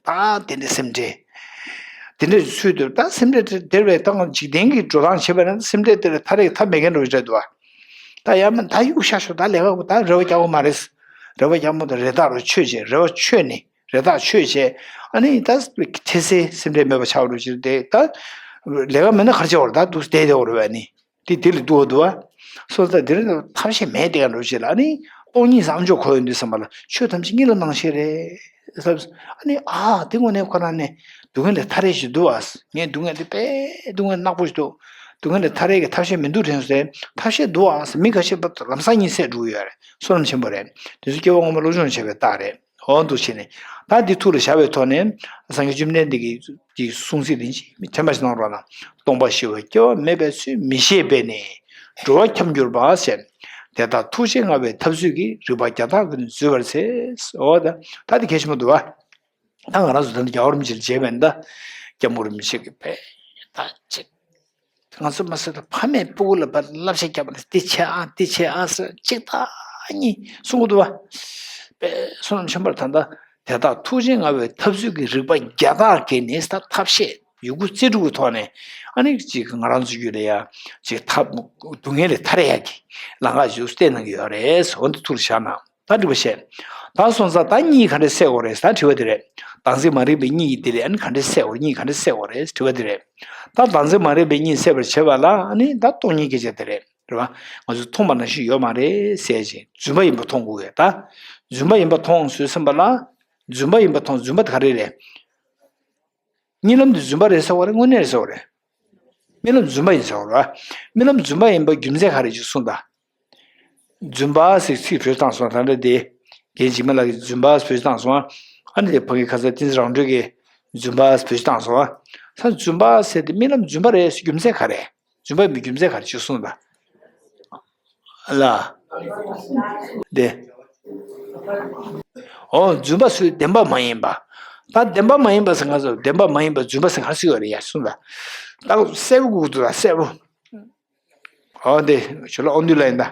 ད་དེ་འདྲའི་སེམས་ཁྲལ། དེ་འདྲའི་ཚུལ་དུ་ད་སེམས་ཁྲལ་དེ་དེར་བས་ད་འཇིག་རྟེན་གྱི་འགྲོ་སྟངས་བྱེད་པ་ན་སེམས་ཁྲལ་དེ་ལ་ཐར་ཡའི་ཐབས་མེད་མཁན་འདྲ་བོ་འདྲ་འདུག་ཨ། ད་ཡང་མིན་ད་གཡུག་བཞག་ཤོག་ད་ལས་ཀ་ད་རེ་བ་རྒྱག་དགོས་མ་རེད། རེ་བ་རྒྱག་མ་ཐུབ་རེ་ཐག་རུ་ཆོད་བྱས་རེ་བ་ཆོད་ནས། རེ་ཐག་ཆོད་བྱས། ཨ་ནི་ད་འཕྲལ་སེལ་སེམས་ཁྲལ་མེད་པ་ཆགས་རོགས་བྱེད་དེ་ད། ལས་ཀ་མེད་ན་ག་རེ་བྱེད་དགོས་རེད། ད་འདུག་བསྡད་བསྡད་དགོས་རེད་བས་ནི། དེ་དེ་ལས་སྡུག་པ་འདུག་བ། སོ་ད་དེ་རིང་ཐབས་ཤེས་མེད་དེ་ག་འགྲོ་བྱེད་ལ་ཨ་ནི། སྟོང་ཉིད་བཟང་སྤྱོད་གོ་ཡོང་དུས་བསམ་པ་ལ་ཆོས་ཐམས་ཅད་གཉིད་ལམ་ནང་བཞིན་རེད། ཨ་ནི་ཨ་དེ་དངོས་གནས་ཁོ་རང་ནས་སྡུག་བསྔལ་ལས་ཐར་ཡས་ཞིག་འདུག་ཨ། ངས་སྡུག་བསྔལ་དེ་དཔེ་སྡུག་བསྔལ་ནག་པོ་ཞིག་འདུག་སྡུག་བསྔལ་ལས་ཐར་ཡས་ཀྱི་ཐབས་ཤེས་མི་འདུག་དྲན་སོང་ཟེར་ཐབས་ཤེས་འདུག་ཨ་ཟེར་མི་ཁ་ཤས་པ་ལམ་སང་གཉིད་སད་འགྲོ་གི་ཡོད་རེད། བསོད་ནམས་ཆེན་པོ་རེད། དེ་ཚོ་སྐྱེ་བ་སྔོན་མ་སློབ་སྦྱོང་བྱས་པའི་རྟགས་རེད། འོ་འདུག་བྱས་ནས། ད་འདི་ཐུགས་ལ་བཞག་པའི་ཐོག་ནས། སངས་རྒྱས་བཅོམ་ལྡན་འདས་ཀྱི་གསུང་ཚིག་འདི་ཅིག་དྲན་པ་ཞིག་གནང་རོགས་གནང་། སྟོང་པ་ཞི་བ་སྐྱེ་བ་མེད་པའི་ཚུལ་མི་ཤེས་པས་ནི། འགྲོ་བ་འཁྱམས་གྱུར་པ་ཞེས། དེ་དག་ཐུགས་རྗེ་མངའ་བའི་ཐབས་ཚུལ་གྱིས། རིག་པ་བརྒྱ་ཕྲག་ཀུན་འཛུད་པར་བྱེད། འོ་ད་ད་འདི་གལ་ཆེན་པོ་འདུག་བ། ད་ང་རང་ཚོ་ད་འདི་རྒྱལ་བ་རིན་པོ་ཆེ་ལ་མཇལ་བས་ད། སྐྱབས་མགོན་རིན་པོ་ཆེ་གི་དཔེ་ད་ཅིག་ང་ཚོ་མ་ཟད་དུ་ཕ་མས་སྤུ་གུ་ལ་བསླབ་བྱ་བརྒྱབ་པ་ལ་འདི་བྱེད་ཨ་འདི་བྱེད་ཨ་ཟེར་གཅིག་དང་གཉིས་གསུང་གི་འདུག་བ། དཔེ་བསོད་ནམས་ཆེན་པོར་ད་ལྟ་དེ་དག་ཐུགས་རྗེ་མངའ་བའི་ཐབས་ཚུལ་གྱིས། རིག་པ་བརྒྱ་ཕྲག་གིས་ནི་ད་ཐབས་ཤེས་ཡོད་རྒུ་རྩལ་སྤྲུགས་ཀྱི་ཐོག་ནས་ཨ་ནི་གཅིག་ང་རང་ཚོ་རྒྱུད་ལ་ཡ་གཅིག་ཐབས་སྡུག་བསྔལ་ལས་ཐར་ཡག་གི་ལམ་ཁ་ཞིག་བསྟན་གནང་གི་ཡོད་རེད། འོ་འདི་ཐུགས་ལ་བཞག་གནང་། ད་འགྲིག་པ་བཤད། ད་སོང་ཙང་ད་གཉིད་ག་འདྲས་སད་དགོས་རེད་ད་དྲི་བ་དེ་རེད། བདག་འཛིན་མ་རིག་པའི་གཉིད་ཀྱི་དེ་ལས་ཨ་ནི་ག་འདྲས་སད་དགོས་རེད། གཉིད་ག་འདྲས་སད་དགོས་རེད་དྲི་བ་དེ་རེད། ད་བདག་འཛིན་མ་རིག་པའི་གཉིད་སད་པར་བྱེད་པ་ལ་ཨ་ནི་ད་སྟོང་ཉིད་སྐད་ཆ་དེ་རེད། རེད་བ། ང་ཚོས་མཐོང་བ་ནང་བཞིན་ཡོད་མ་རེད་ཟེར་ཅིང་རྫུན་པ་ཡིན་པ་མཐོང་དགོས་ཡོད་ད། རྫུན་པ་ཡིན་པ་མཐོང་ཟེར་བསམ་པ་ལ། རྫུན་པ་ཡིན་པ་མཐོང་རྫུན་པ་དེ་ག་རེ་རེད། གཉིད་ལམ་དེ་རྫུན་པ་རེད་ཟེར་བ་རེད། དངོས་གནས་རེད་ཟེར་བ་རེད། རྨི་ལམ་རྫུན་པ་ཡིན་ཟེར་བ་རེད། རྨི་ལམ་རྫུན་པ་ཡིན་པ་རྒྱུ་མཚན་ག་རེ་ཅིག་གསུངས་དང་། རྫུན་པ་ཟེར་ཚིག་བེད་སྤྱོད་བཏང་སོང་ད་ལྟ་དེ། རྒན་འཇིགས་མེད་ལགས་ཀྱིས་རྫུན་པ་བེད་སྤྱོད་བཏང་སོང་ཨ། ཨ་ནི་དེ་ཕ་གི་ཁ་ས་བསྟན་འཛིན་རང་གྲོལ་གྱིས་རྫུན་པ་བེད་སྤྱོད་བཏང་སོང་ཨ། ས་རྫུན་པ་ཟེར་དེ་རྨི་ལམ་རྫུན་པ་རེད་ཟེར་རྒྱུ་མཚན་ག་རེ། རྫུན་པ་ཡིན་པའི་རྒྱུ་མཚན་ག་རེ་ཅིག་གསུངས་དང་། ལ། དེ། འོ་རྫུན་པ་ཟེར་བདེན་པ་མ་ཡིན་པ། ད་བདེན་པ་མ་ཡིན་པ་ཟེར་ང་ཚོ་བདེན་པ་མ་ཡིན་པ་རྫུན་པ་ཟེར་ག་རེ་ཟེར་ཡོད་རེད་ཡ་གསུངས་དང་། ད་གསལ་པོ་དགོས་འདུག་ད་གསལ་པོ། འོ་དེ་ཞུ་ལ་ཨོ་འདུས་ལ་ཡིན་ད།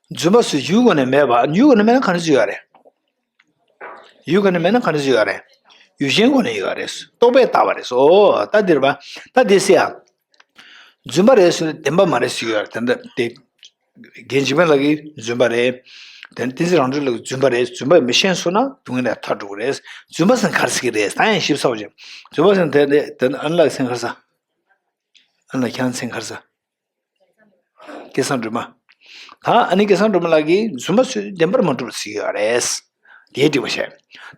རྫུན་པ་ཟེར་ཡུལ་སྒོ་ནས་མེད་པ། ཡུལ་སྒོ་ནས་མེད་ན་ག་རེ་ཟེར་ཡོད་རེད། ཡུལ་སྒོ་ནས་མེད་ན་ག་རེ་ཟེར་ཡོད་རེད། ཡུལ་ཅན་སྒོ་ནས་ཡོད་རེད། རྟོག་པས་བཏགས་པ་རེད། ཨོ་ད་འདིར་བ། ད་འདི་སེ་ཡ། རྫུན་པ་རེད་ཟེར་ན་བདེན་པ་མ་རེད་ཟེར་ཡོད་རེད། ད་འདི་དེ། རྒན་འཇིགས་མེད་ལགས་ཀྱིས་རྫུན་པ་རེད། དེ་ནས་བསྟན་འཛིན་རང་གྲོལ་ལགས་ཀྱིས་རྫུན་པ་རེད། རྫུན་པ་མི་ཤེས་སོང་ན་སྡུག་བསྔལ་ལས་ཐར་འགྲོ་གི་རེད། རྫུན་པ་ཟེར་ན་ག་རེ་ཟེར་གི་རེད། ད་ཡང་ཞིབ་ཚགས་པོ་བྱས། རྫུན་པ་ཟེར་ན་དེ་དེ་དེ་ཨ་ནི་ལགས་མཚན་ག་རེ་ཟེར། ཨ་ནི་ལགས་ཁྱེད་རང་མཚན་ག་རེ་ཟེར། སྐལ་བཟང་སྒྲོལ་མ། ད་ཨ་ནི་སྐལ་བཟང་སྒྲོལ་མ་ལགས་ཀྱིས་རྫུན་པ་ཚོས་བདེན་པར་མ་གྲུབ་ཟེར་གྱི་ཡོད་རེད། དེའི་དྲི་བ་བཤད།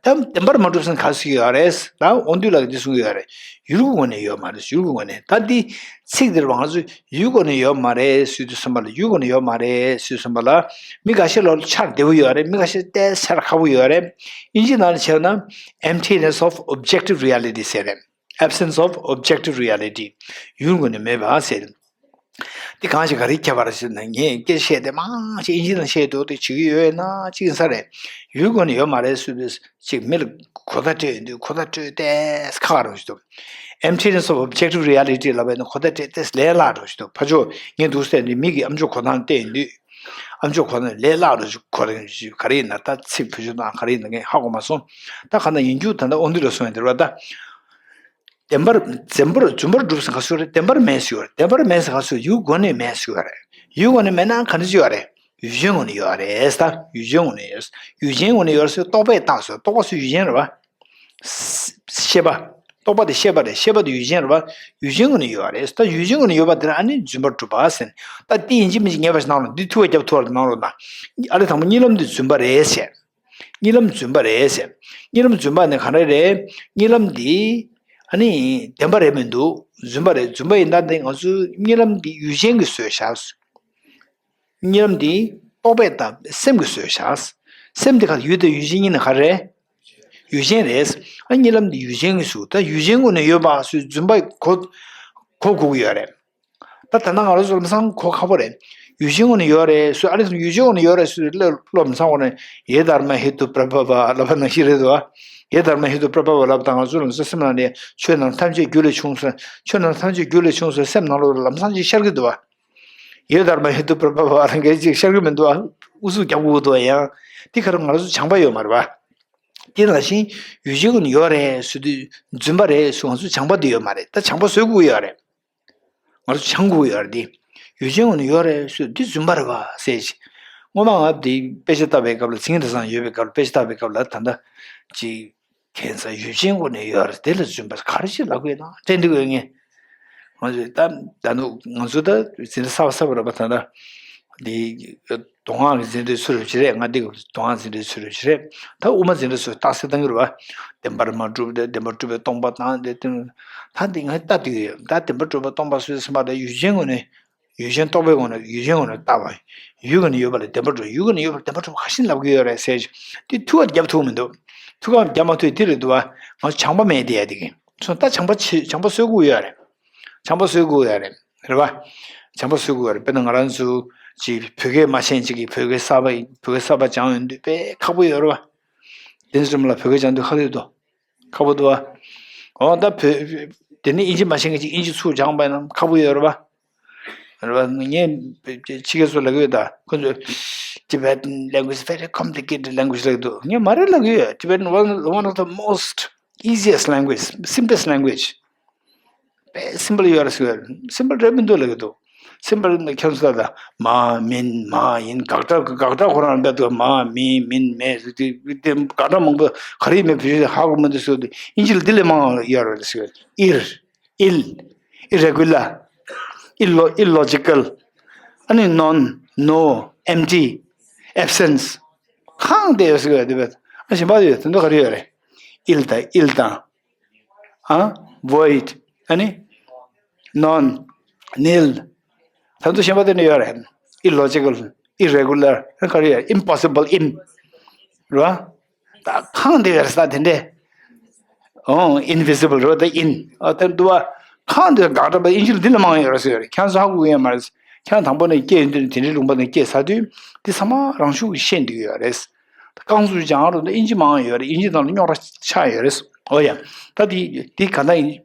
ད་བདེན་པར་མ་གྲུབ་ཟེར་ག་ཟེར་གྱི་ཡོད་རེད། ད་དབང་འདུས་ལགས་ཀྱིས་འདི་གསུང་གི་ཡོད་རེད། ཡུལ་གྱི་ངོས་ནས་ཡོད་མ་རེད། ཡུལ་གྱི་ངོས་ནས། ད་འདི་ཚིག་འདིར་ང་ཚོས་ཡུལ་གྱི་ངོས་ནས་ཡོད་མ་རེད་ཟེར་དུས་ཙམ་པ་ལ། ཡུལ་གྱི་ངོས་ནས་ཡོད་མ་རེད་ཟེར་དུས་ཙམ་པ་ལ། མི་འགའ་ཤས་ལ་ཆར་བདེ་པོ་ཡོད་རེད། མི་འགའ་ཤས་ཏོག་ཙམ་ཆར་ཁག་པོ་ཡོད་རེད། དབྱིན་ཇིའི་ནང་ལ་བྱས་ན་emptiness of objective reality ཟེར་རེད། Absence of objective reality. ཡུལ་ངོས་ནས་མེད་པ་ཟེར། འདི་གང་ཞིག་ག་རེའི་ཁྱད་པར་ཟེར་ན། ངས་སྐད་བཤད་དེ་མང་ཆེ་དབྱིན་ཇི་ནང་བཤད་འདུག་དེ་བྱེད་ཀྱི་ཡོད་ན་གཅིག་ཡིན་ས་རེད། ཡུལ་ངོས་ནས་ཡོད་མ་རེད་ཟེར་དུས་གཅིག་མི་ལ་གོ་བརྡ་སྤྲད་ཡོང་དུས་གོ་བརྡ་སྤྲོད་ཏེ་ཁག་རང་ཞིག་འདུག Emptiness of objective reality ལབ་པ་ཡིན་ན་གོ་བརྡ་སྤྲད་ཏེ་ལས་སླ་རང་ཞིག་འདུག་ཕར་ཕྱོགས་ངས་འདུག་ཟེར་ནས་མི་གིས་ཨམ་ཅོག་གོ་སྟངས་བལྟས་ཡོང་དུས། ཨམ་ཅོག་གོ་ན་ལས་སླ་རུ་གོ་རིང་། ག་རེ་ཡིན་ན། ད་ཚིག་བེད་སྤྱོད་སྟངས་ག་རེ་ཡིན་ན་ངས་ཧ་གོ་མ་སོང་། ད་ག་ན་ཡིན་རྒྱུ་ད་ལྟ་དབང་འདུས་ལ་གསུངས་ཡོད་དེ་རེད་པ། ད་བདེན་པར་རྫུན་པར་རྫུན་པར་གྲུབ་ཟེར་ག་ཟེར་རེད། བདེན་པར་མེད་ཟེར་བ་རེད། བདེན་པར་མེད་ཟེར་ག་ཟེར། ཡུལ་གྱི་ངོས་ནས་མེད་ཟེར་བ་རེད། ཡུལ་གྱི་ངོས་ནས་མེད་ན་ག་འདྲ་ཅིག་ཡོད་རེད། ཡུལ་ཅན་ངོས་ནས་ཡོད་རེད། ད་ཡུལ་ཅན་ངོས་ནས་ཡོད། ཡུལ་ཅན་ངོས་ནས་ཡོད་ཟེར། རྟོག་པས་བཏགས་ཟེར། རྟོག་པ་ཟེར་ཡུལ་ཅན་རེད་པ། ཤེས་པ། རྟོག་པ་དེ་ཤེས་པ་རེད། ཤེས་པ་དེ་ཡུལ་ཅན་རེད་པ། ཡུལ་ཅན་ངོས་ནས་ཡོད་རེད། ད་ཡུལ་ཅན་ངོས་ནས་ཡོད་པ་དེ་ལ་ཨ་ནི་རྫུན་པར་གྲུབ་པ་ཟེར། ད་དེ་ཡིན་གཅིག་མིན་གཅིག་ངེས་པ་ཞིག་གནང་རོགས། འདི་ཐུགས་ལ་རྒྱབ་ཐུབ་པ་གནང་རོགས་གནང་། ཨ་ལས་དང་པོ་གཉིད་ལམ་འདི་རྫུན་པ་རེད་ཟེར། གཉིད་ལམ་རྫུན་པ་རེད་ཟེར། གཉིད་ལམ་རྫུན་པ་ནི་ག་རེ་རེད། གཉིད་ལམ་འདི་ཨ་ནི་བདེན་པ་རེད་མི་འདུག་རྫུན་པ་རེད། རྫུན་པ་ཡིན་ད་འདི་ང་ཚོའི་གཉིད་ལམ་འདི་ཡུལ་ཅན་གྱིས་བཟོས་བཞག་གཉིད་ལམ་འདི་རྟོག་པས་བཏགས། སེམས་ཀྱིས་བཟོས་བཞག་སེམས་འདི་ག་ཡུལ་དང་ཡུལ་ཅན་གཉིས་ནི་ག་རེ་རེད། ཡུལ་ཅན་རེད། ཨ་གཉིད་ལམ་འདི་ཡུལ་ཅན་གྱིས་བཟོས། ད་ཡུལ་ཅན་ངོས་ནས་ཡོད་པ་སོའི་རྫུན་པ་གོ་གོ་དགོས་ཀྱི་ཡོད་རེད། ད་ད་ལྟ་ང་རང་ཚོ་ལམ་སང་གོ་ཁག་པོ་རེད། ཡུལ་ཅན་ངོས་ནས་ཡོད་རེད་སོ། ཨ་ལས་ཡུལ་ཅན་ངོས་ནས་ཡོད་རེད་སོ། ལ་བློ་ལམ་སང་ངོས་ནས་ཡེ་དྷརྨ་ཧེ་ཏུ་པྲ་བྷ་བ་ལབ་པ་ནང་བཞིན་རེད་འདུག་བ། ཡེ་དྷརྨ་ཧེ་ཏུ་པྲ་བྷ་བ་ལབ་དང་ང་ཚོ་ལམ་སང་སེམས་ནང་ནས་ཆོས་རྣམས་ཐམས་ཅད་རྒྱུ་ལས་བྱུང་ཟེར། ཆོས་རྣམས་ཐམས་ཅད་རྒྱུ་ལས་བྱུང་ཟེར་སེམས་ནང་ལོགས་ལམ་སང་ཅིག་ཤར་གྱི་འདུག་བ། ཡེ་དྷརྨ་ཧེ་ཏུ་པྲ་བྷ་བ་རང་གིས་ཅིག་ཤར་གྱི་མི་འདུག་བ། ཨུ་ཚུགས་རྒྱབ་དགོས་འདུག་བ། ཡང་དེ་ག་རེ་ང་ཚོ་སྦྱངས་པ་ཡོད་མ་རེད་བ། དེ་ནང་བཞིན་ཡུལ་ཅན་ངོས་ནས་ཡོད་རེད་ཟེར་དུས་རྫུན་པ་རེད་ཟེར། ང་ཚོ་སྦྱངས་པ་དེ་ཡོད་མ་རེད། ད་སྦྱངས་པ་བཟོ་དགོས་ཡོད་རེད། ང་ཚོ་སྦྱང་དགོས་ཡོད་རེད། དེ་ཡུལ་ཅན་ངོས་ནས་ཡོད་རེད་ཟེར་དུས་རྫུན་པ་རེད་བ་ཟེར་ཞིག་སྔོན་མ་ང་དེ་དཔེ་ཆ་ལྟ་བའི་སྐབས་ལ། མཚན་ཉིད་དེང་སང་ཡོད་པའི་སྐབས་ལ་དཔེ་ཆ་ལྟ་བའི་སྐབས་ལ་ད་ལྟ་ཅིག་ཁྱད་མཚར་ཡུལ་ཅན་ངོས་ནས་ཡོད་རེད། དེ་ལ་རྫུན་པ་ག་རེ་ཞིག་ལབ་དགོས་ན་དྲན་འདུག་ངས། ང་ཚོས་ད་ད་ནུ་ང་ཚོ་ད་འཛིན་གྲྭ་གསར་པ་གསར་པ་རེད་པ། ད་ལྟ་འདི་མདོ་སྔགས་ཀྱི་འཛིན་གྲྭའི་ཚུལ་རེ་ཅིག་རེད། ང་འདི་གི་མདོ་སྔགས་འཛིན་གྲྭའི་ཚུལ་རེ་ཅིག་རེད། ད་དབུ་མ་འཛིན་གྲྭ་ཚོས་རྟགས་གསལ་བཏང་གི་རེད་པ། བདེན་པར་མ་གྲུབ་སྟེ་བདེན་པར་གྲུབ་པས་སྟོང་པ་དང་། དེ་ད་འདི་ང་ལྟ་དུས་ད་བདེན་པར་གྲུབ་པས་སྟོང་པ་ཟེར་སེམས་པ་ད་ཡུལ་ཅན་ངོས་ནས། ཡུལ་ཅན་རྟོག་པའི་ངོས་ནས། ཡུལ་ཅན་ངོས་ནས་ལྟ་བ། ཡུལ་ངོས་ནས་ཡོད་པ་ལ་བདེན་པར་གྲུབ། ཡུལ་ངོས་ནས་ཡོད་པ་ལ་བདེན་པར་གྲུབ་ག་ཞིག་ལབ་ཀྱི་ཡོད་རེད་ཟེར་ཞིག་དེ་ཐུགས་ཁར་རྒྱབ་ཐུབ་མི་འདུག་ཐུགས་ཁར་རྒྱབ་མ་ཐུབ་དེ་རེད་འདུག་བ། ང་ཚོ་སྦྱངས་པ་མེད་དེ་ཡ་དེ་གི་སོང་། ད་སྦྱངས་པ་བྱེད། སྦྱངས་པ་སོས་དགོས་ཡོད་རེད། སྦྱངས་པ་སོས་དགོས་ཡོད་རེད། རེད་བ། སྦྱངས་པ་སོས་དགོས་ཡོད་རེད། དཔེར་ན་ང་རང་ཚོ་ཅིག་བོད་སྐད་མ་ཤེས་ཅིག་གིས་བོད་སྐད་གསར་པ་བོད་སྐད་གསར་པ་སྦྱང་ཡོང་དུས་དཔེ་ཁག་པོ་ཡོད་རེད་བ། དེ་ཚོ་ལ་བོད་སྐད་སྦྱང་དུས་ཁག་ཡོད་དོ། ཁག་པོ་འདུག་བ། འོ་ད་བོད། དེ་ནི་ཨིན་ཇི་མ་ཤེས་མཁན་ཅིག་ཨིན་ཇི་ཚུར་སྦྱངས་པ་ཡིན་ན་ཁག་པོ་ཡོད་རེད་བ། རེད་བ། ངས་ཕྱི་རྒྱལ་ཚོ་ལབ་ཀྱི་ཡོད་ད། ཁོ་ཚོས་Tibetan language very complicated language ལབ་ཀྱི་འདུག་ངས་མ་རེད་ལབ་ཀྱི་ཡོད། Tibetan one, one of the most easiest language, simplest language. དཔེ་simple ཡོད་རེད་ཟེར་གྱི་ཡོད། Simple རེད་མི་འདུག་ལབ་ཀྱི་འདུག Simple ནི་ཁྱོད་ཚོ་ད་མ་མིན་མ་ཡིན། དགག་སྒྲ་དགག་སྒྲ་ཁོ་རང་དཔེ་འདུག་མ་མིན་མིན་མེད་ཟེར་དུས་དེ་དགག་སྒྲ་མང་པོ་ག་རེ་ཡིན་མིན་བེད་སྤྱོད་ཧ་གོ་མི་འདུག་ཟེར་དུས་ཨིན་ཇི་ལ་འདི་ལས་མང་བ་ཡོད་རེད་ཟེར་གྱི་ཡོད། Ir, ill, irregular, illo- illogical, ཨ་ནི་non, no, empty, absence གང་དེ་ཡོད་ཟེར་གྱི་ཡོད། དེ་བས་ཨ་གཞན་པ་ཡོད། དེ་ཚོ་ག་རེ་ཡོད་རེད། Ill དང་ill དང་། ཨ། Void ཨ་ནི། Non, nil ད་དུང་གཞན་པ་དེ་ནི་ཡོད་རེད། Illogical, irregular ག་རེ་ཡོད། Impossible, in རེད་བ། ད་གང་དེ་ཡོད་རེད་ས་དེ་འདྲས། ཨོ། Invisible རེད་བ། ད་in ཨ་དེ་འདུག་བ། གང་དེ་དགག་སྒྲ་པ་ཨིན་ཇི་ལ་འདི་ལས་མང་ཡོད་རེད་ཟེར་ཡོད་རེད། ཁྱེད་ཚོ་ཧ་གོ་གི་ཡོད་མ་རེད། ཁྱེད་དང་པོ་ནས་སྐྱེས་ཡོང་དུས་དེ་འདྲའི་ལུང་པ་ནས་སྐྱེས་ཚར་དུས་འདི་ཚང་མ་རང་ཤུགས་ཀྱིས་ཤེས་འདུག་ཡོད་རེད། རྐང་བཙུགས་སྦྱང་རོགས་ད། ཨིན་ཇི་མང་ཡོད་རེད། ཨིན་ཇི་ནང་ལ་རྙོག་དྲ་ཆགས་ཡོད་རེད། ཨོ་ཡ། ད་དེ་དེ་ག་ད་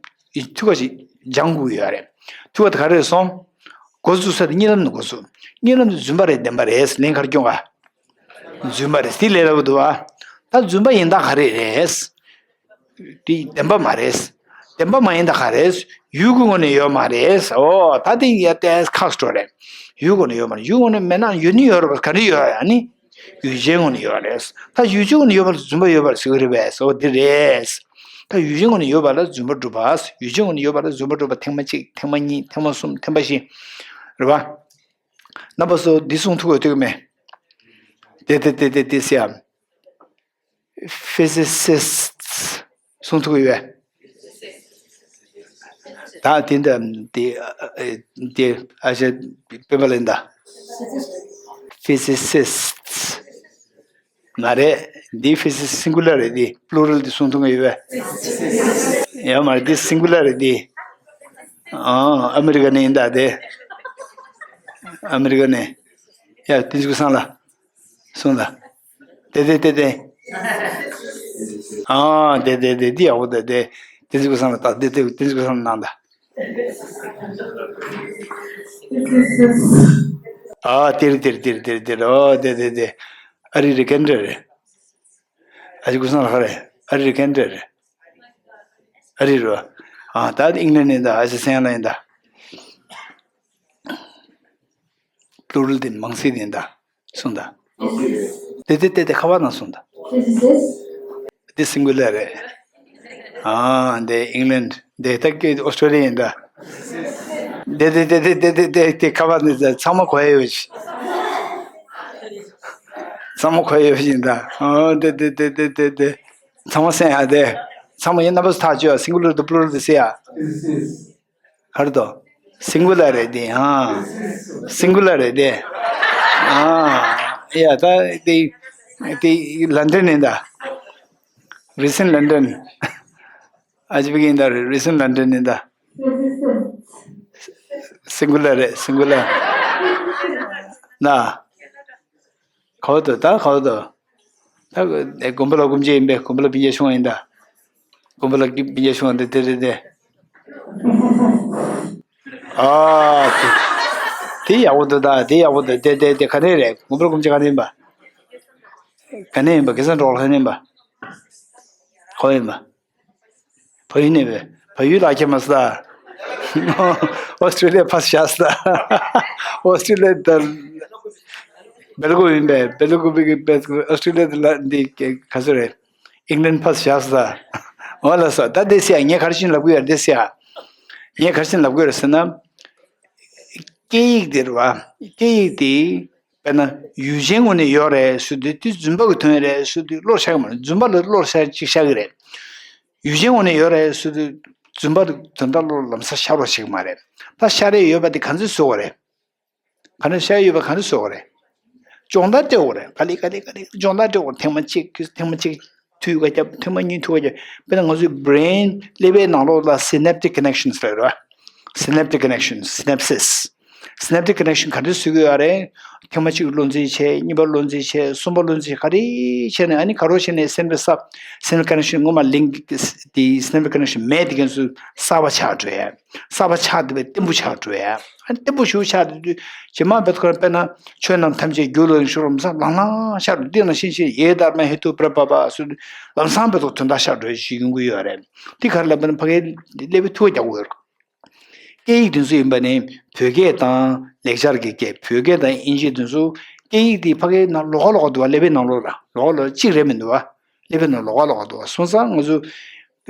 ཡིན། ཐུགས་ཁ་ཞིག་སྦྱང་དགོས་ཡོད་རེད། ཐུགས་ཁ་དེ་ག་རེ་རེད་སོང་། འགོ་བཙུགས་ས་དེ་གཉིད་ལམ་ནས་འགོ་བཙུགས། གཉིད་ལམ་དེ་རྫུན་པ་རེད་བདེན་པ་རེད་ལན་ག་རེ་སྐྱོན་ག་རྫུན་པ་རེད། དེ་ལས་སླ་པོ་འདུག་ཨ། ད་རྫུན་པ་ཡིན་ད་ག་རེ་རེད། དེ་བདེན་པ་མ་རེད། བདེན་པ་མ་ཡིན་ད་ག་རེད། ཡུལ་གྱི་ངོས་ནས་ཡོད་མ་རེད། ཨོ་ད་དེ་ཡ་ཏེ་ཁག་སྤྲོ་རེད། ཡུལ་གྱི་ངོས་ནས་ཡོད་མ་རེད། ཡུལ་གྱི་ངོས་ནས་མེད་ན་ཡོད་ནི་ཡོད་རེད་པ། ག་རེ་ཡོད་ཨ་ནི། ཡུལ་ཅན་ངོས་ནས་ཡོད་རེད། ད་ཡུལ་ཅན་ངོས་ནས་ཡོད་པ་ལ་རྫུན་པ་ཡོད་པ་རེད་ཟེར་གྱི་རེད་པས། ཨོ་འདི་རེད། ད་ཡུལ་ཅན་ངོས་ནས་ཡོད་པ་ལ་རྫུན་པ་གྲུབ་པ། ཡུལ་ཅན་ངོས་ནས་ཡོད་པ་ལ་རྫུན་པ་གྲུབ་པ་ཐེངས་མ་གཅིག་ཐེངས་མ་གཉིས་ཐེངས་མ་གསུམ་ཐེངས་མ་བཞི། རེད་པ། རྣམ་པ་ཚོ་འདི་གསུང་ཐུབ་ཡོད་ཐུབ་མེད། དེ་དེ་དེ་དེ་དེ་ཟེར་ཡ། Physicists གསུང་ཐུབ་ཡོད། ད་དེ་འདྲ་དེ་དེ་ཨ་ཞེ་དཔེ་པ་ལེན་ད། Physicists མ་རེད། འདི་ཕི་སི་སིང་གུ་ལར་རེད། འདི་པུ་ལུ་རལ་འདི་གསུང་ཐུབ་ཀྱི་ཡོད་པས། ཡོད་མ་རེད། འདི་སིང་གུ་ལར་རེད། འདི་ཨ་ཨ་མི་རི་ཀ་ནས་ཡིན་ད། དེ་ཨ་མི་རི་ཀ་ནས། ཡ་དེ་ཚོ་སང་ལ་གསུང་ད། དེ་དེ་དེ་དེ། ཨ་དེ་དེ་དེ་འདི་ཡག་པོ་དེ་དེ། དེ་ཚོ་སང་ལ་ད་དེ་དེ་དེ་ཚོ་སང་ལ་གནང་ད། ཨ་དེར་དེར་དེར་དེར་དེར། ཨོ་དེ་དེ་དེ། ཨ་རི་རི་ཀན་ཏྲ་རེད། ཨ་ཅེ་ཀུན་བཟང་ལགས་རེད། ཨ་རི་རི་ཀན་ཏྲ་རེད། ཨ་རི་རོ། ཨ་ད་ཨིང་ལན་ཡིན་ད། ཨ་ཅེ་སེང་ལ་ཡིན་ད། པུ་ལུ་རལ་དེ་མང་ཚིག་ཡིན་ད། གསུངས་ད། དེ་དེ་དེ་དེ་ཁ་པར་ནང་གསུངས་ད། དེ་སིང་གུ་ལར་རེད། ཨ་འདི་ཨིང་ལན་འདི་ད་ཀི་ཨོ་སི་ཀྲོ་ལི་ཡ་ཡིན་ད། དེ་དེ་དེ་དེ་དེ་དེ་དེ་དེ་ཁ་པར་ནི་ད་ཚང་མ་གོ་ཡ་ཡོད་ཤི། ཚང་མ་གོ་ཡ་ཡོད་ཤི་ཡིན་ད། ཨོ་དེ་དེ་དེ་དེ་དེ་དེ་ཚང་མ་གསན་ཡ་དེ། ཚང་མ་ཡིན་རྣམ་པ་ཚོ་ཐག་གཅོད་ཡ། སིང་གུ་ལར་དང་པུ་ལུ་རལ་དེ་གསན་ཡ། ཧར་དོ། སིང་གུ་ལར་རེད་དེ། ཨ་སིང་གུ་ལར་རེད་དེ། ཨ་ཡ་ད་དེ་དེ་ལན་ཌན་ཡིན་ད། རི་སེན་ལན་ཌན། ཨ་ཅེ་བི་གིན་ད་རི་སེན་ལན་ཌན་ཡིན་ད། སིང་གུ་ལར་རེད། སིང་གུ་ལར། ན། ག་བ་དོ་ད་ག་བ་དོ། ད་དགོན་པ་ལ་སྐུ་མཆེད་ཡིན་པས། དགོན་པ་ལ་སྤུན་མཆེད་ཆུང་བ་ཡིན་ད། དགོན་པ་ལ་སྤུན་མཆེད་ཆུང་བ་འདི་དེ་རེད་དེ། ཨ་དེ་དེ་ཡག་པོ་འདུག་ད་དེ་ཡག་པོ་འདུག་དེ་དེ་དེ་ག་ནས་རེད། དགོན་པ་ལ་སྐུ་མཆེད་ག་ནས་ཡིན་པ། ག་ནས་ཡིན་པ། གེ་སར་འབྲོག་ལ་ག་ནས་ཡིན་པ། ཁོ་ཡིན་པ། བལ་ཡུལ་ནས་པས། བལ་ཡུལ་ལ་ཁྱེད་མ་སོང་ད། ཨོ་སི་ཀྲི་ལི་ཡ་ཕར་བཞག་སོང་ད། ཨོ་སི་ཀྲི་ལི་ཡ་ད། སྦེལ་ཀོབ་ཡིན་པས། སྦེལ་ཀོབ་ཀྱི་པས་ཨོ་སི་ཀྲི་ལི་ཡ་ད་ལ་འདི་ག་ཚོད་རེད། ཨིང་ལན་ཕར་བཞག་སོང་ད། འོ་ལགས་སོ། ད་འདི་ཟེར་ཡ། ངས་ག་རེ་བྱས་ནས་ལབ་ཀྱི་ཡོད་རེད། འདི་ཟེར་ཡ། ངས་ག་རེ་བྱས་ནས་ལབ་ཀྱི་ཡོད་རེད་ཟེར་ན། སྐད་ཡིག་འདི་རེད་བ། སྐད་ཡིག་འདི། དཔེར་ན་ཡུལ་ཅན་ངོས་ནས་ཡོད་རེད་ཟེར་དུས། དེ་རྫུན་པ་གི་དོན་རེད་ཟེར་དུས་བློར་ཤར་གི་མ་རེད། རྫུན་པ་ལ་བློར་ཤར་ཅིག་ཤར་གི་རེད། ཡུལ་ཅན་ངོས་ནས་ཡོད་རེད་ཟེར་དུས་རྫུན་པ་དོན་དག་བློར་ལམ་སང་ཤར་བ་ཞིག་མ་རེད། ད་ཤར་རེ་ཡོད་པ་དེ་ག་ཚོད་བཟོ་དགོས་རེད། ག་ཚོད་ཤར་ཡོད་པ་ག་ཚོད་བཟོ་དགོས་རེད། སྦྱོང་བརྡར་སྤྲད་དགོས་རེད། ག་ལེ་ག་ལེ་ག་ལེ་སྦྱོང་བརྡར་སྤྲད་དགོས། ཐེངས་མ་གཅིག་ཐེངས་མ་གཅིག་ཐུག་ག་རྒྱབ། ཐེངས་མ་གཉིས་ཐུག་ག་རྒྱབ། དཔེར་ན་ང་ཚོའི་brain ཀླད་པའི་ནང་ལོགས་ལ་synaptic connections ལབ་རེད་བ། Synaptic connection, synapses. Synaptic connection ག་འདྲ་བཟོ་གི་ཡོད་རེད། ཐེངས་མ་གཅིག་བློ་འཛིན་བྱས། གཉིས་པ་བློ་འཛིན་བྱས། གསུམ་པ་བློ་འཛིན་བྱས། ག་རེ་བྱས་ནས་ཨ་ནི་ག་རེ་བྱས་ནས་synapse གསར། Synaptic connection སྔོན་མ་link དེ། synaptic connection མེད་དེ་གན་སུ་གསར་པ་ཆགས་འགྲོ་ཡ། གསར་པ་ཆགས་བསྡད་པའི་བརྟན་པོ་ཆགས་འགྲོ་ཡ། ཨ་ནི་བརྟན་པོ་ཞིག་ཆགས་བསྡད་དུས་རྗེས་མ་བེད་ཁོ་རང་དཔེར་ན་ཆོས་རྣམས་ཐམས་ཅད་རྒྱུ་ལ་ཡིན་ཤོར་མ་ས་ལང་ལང་ཤར་འདི་ནང་བཞིན་བྱས། ཡེ་དྷརྨ་ཧེ་ཏུ་པྲ་བྷ་བ་སུ་ལམ་སང་བེད་ཁོ་དོན་དག་ཤར་འགྲོ་ཡ་ཞིག་ཡོང་གི་ཡོད་རེད། དེ་ག་རེ་ལབ་པ་ན་ཕ་གིའི་ཀླད་པའི་ཐུག་པ་རྒྱག་དགོས་ཡོད་རེད། སྐད་ཡིག་དེ་ཚོ་ཡིན་པ་ནི་བོད་སྐད་དང་ལེགས་སྦྱར་གྱི་སྐད། བོད་སྐད་དང་དབྱིན་ཇི་དེ་ཚོ། སྐད་ཡིག་དེ་ཕ་གིའི་ནང་ལོགས་ཀ་ལོགས་ཀ་འདུག་བ། ཀླད་པའི་ནང་ལོགས་ལ་ལོགས་ཀ་ལོགས་གཅིག་རེད་མི་འདུག་བ། ཀླད་པའི་ནང་ལོགས་ཀ་ལོགས་ཀ་འདུག་བ། སོང་ཙང་ང་ཚོ་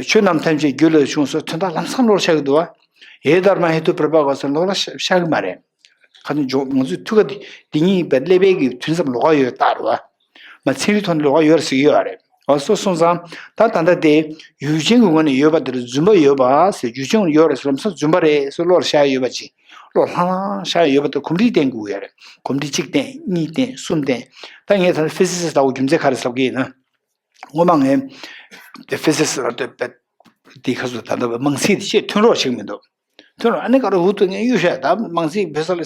ཆོས་རྣམས་ཐམས་ཅད་རྒྱུ་ལ་ཡིན་ཤོར་མ་ས་དོན་དག་ལམ་སང་ལོགས་ཤར་གི་འདུག་བ། ཡེ་དྷརྨ་ཧེ་ཏུ་པྲ་བྷ་བ་ག་ས་ལོགས་ལ་ཤར་གི་མ་རེད། ཁ་ནས་འཇོག་ང་ཚོའི་ཐུགས་ཀ་འདི་འདི་གཉིས་པའི་ཀླད་པའི་གི་ཐུན་མཚམས་ལོགས་ཀ་ཡོད་རྟགས་རེད་བ། མ་ཚན་རིག་ཐོག་ནས་ལོགས་ཀ་ཡོད་རེད་ཟེར་གི་ཡོད་རེད། འོ་སོ་སོང་ཙང་ད་ད་ལྟ་དེ་ཡུལ་ཅན་གྱི་ངོས་ནས་ཡོད་པ་དེར་རྫུན་པ་ཡོད་པ་ཟེར། ཡུལ་ཅན་ངོས་ནས་ཡོད་རེད་ཟེར་ལམ་སང་རྫུན་པ་རེད་ཟེར་བློར་ཤར་ཡོད་པ་ཅིག་བློ་ལྷང་ལྷང་ཤར་ཡོད་པ་དེ་གོམས་འདྲིས་བསྟེན་དགོས་ཡོད་རེད། གོམས་འདྲིས་གཅིག་བསྟེན། གཉིས་བསྟེན། གསུམ་བསྟེན། ད་ངས་ད་ཕི་སི་སི་ལྟ་བུ་རྒྱུ་མཚན་ག་རེ་ཟེར་གི་ཡིན་ན། སྔོན་མ་ངས་དེ་ཕི་སི་སི་ལ་དེ་དཔེ་དེ་ཁ་སོ་ད་ལྟ་མང་ཚིག་དེ་ཆེས་ཐོན་རོགས་བྱེད་ཀྱི་མི་འདུག་ཐོན་རོགས། ཨ་ནི་ག་རེ་འུ་ཐུག་ངས་གཡུག་བཤད། ད་མང་ཚིག་བོད་ས་ལ་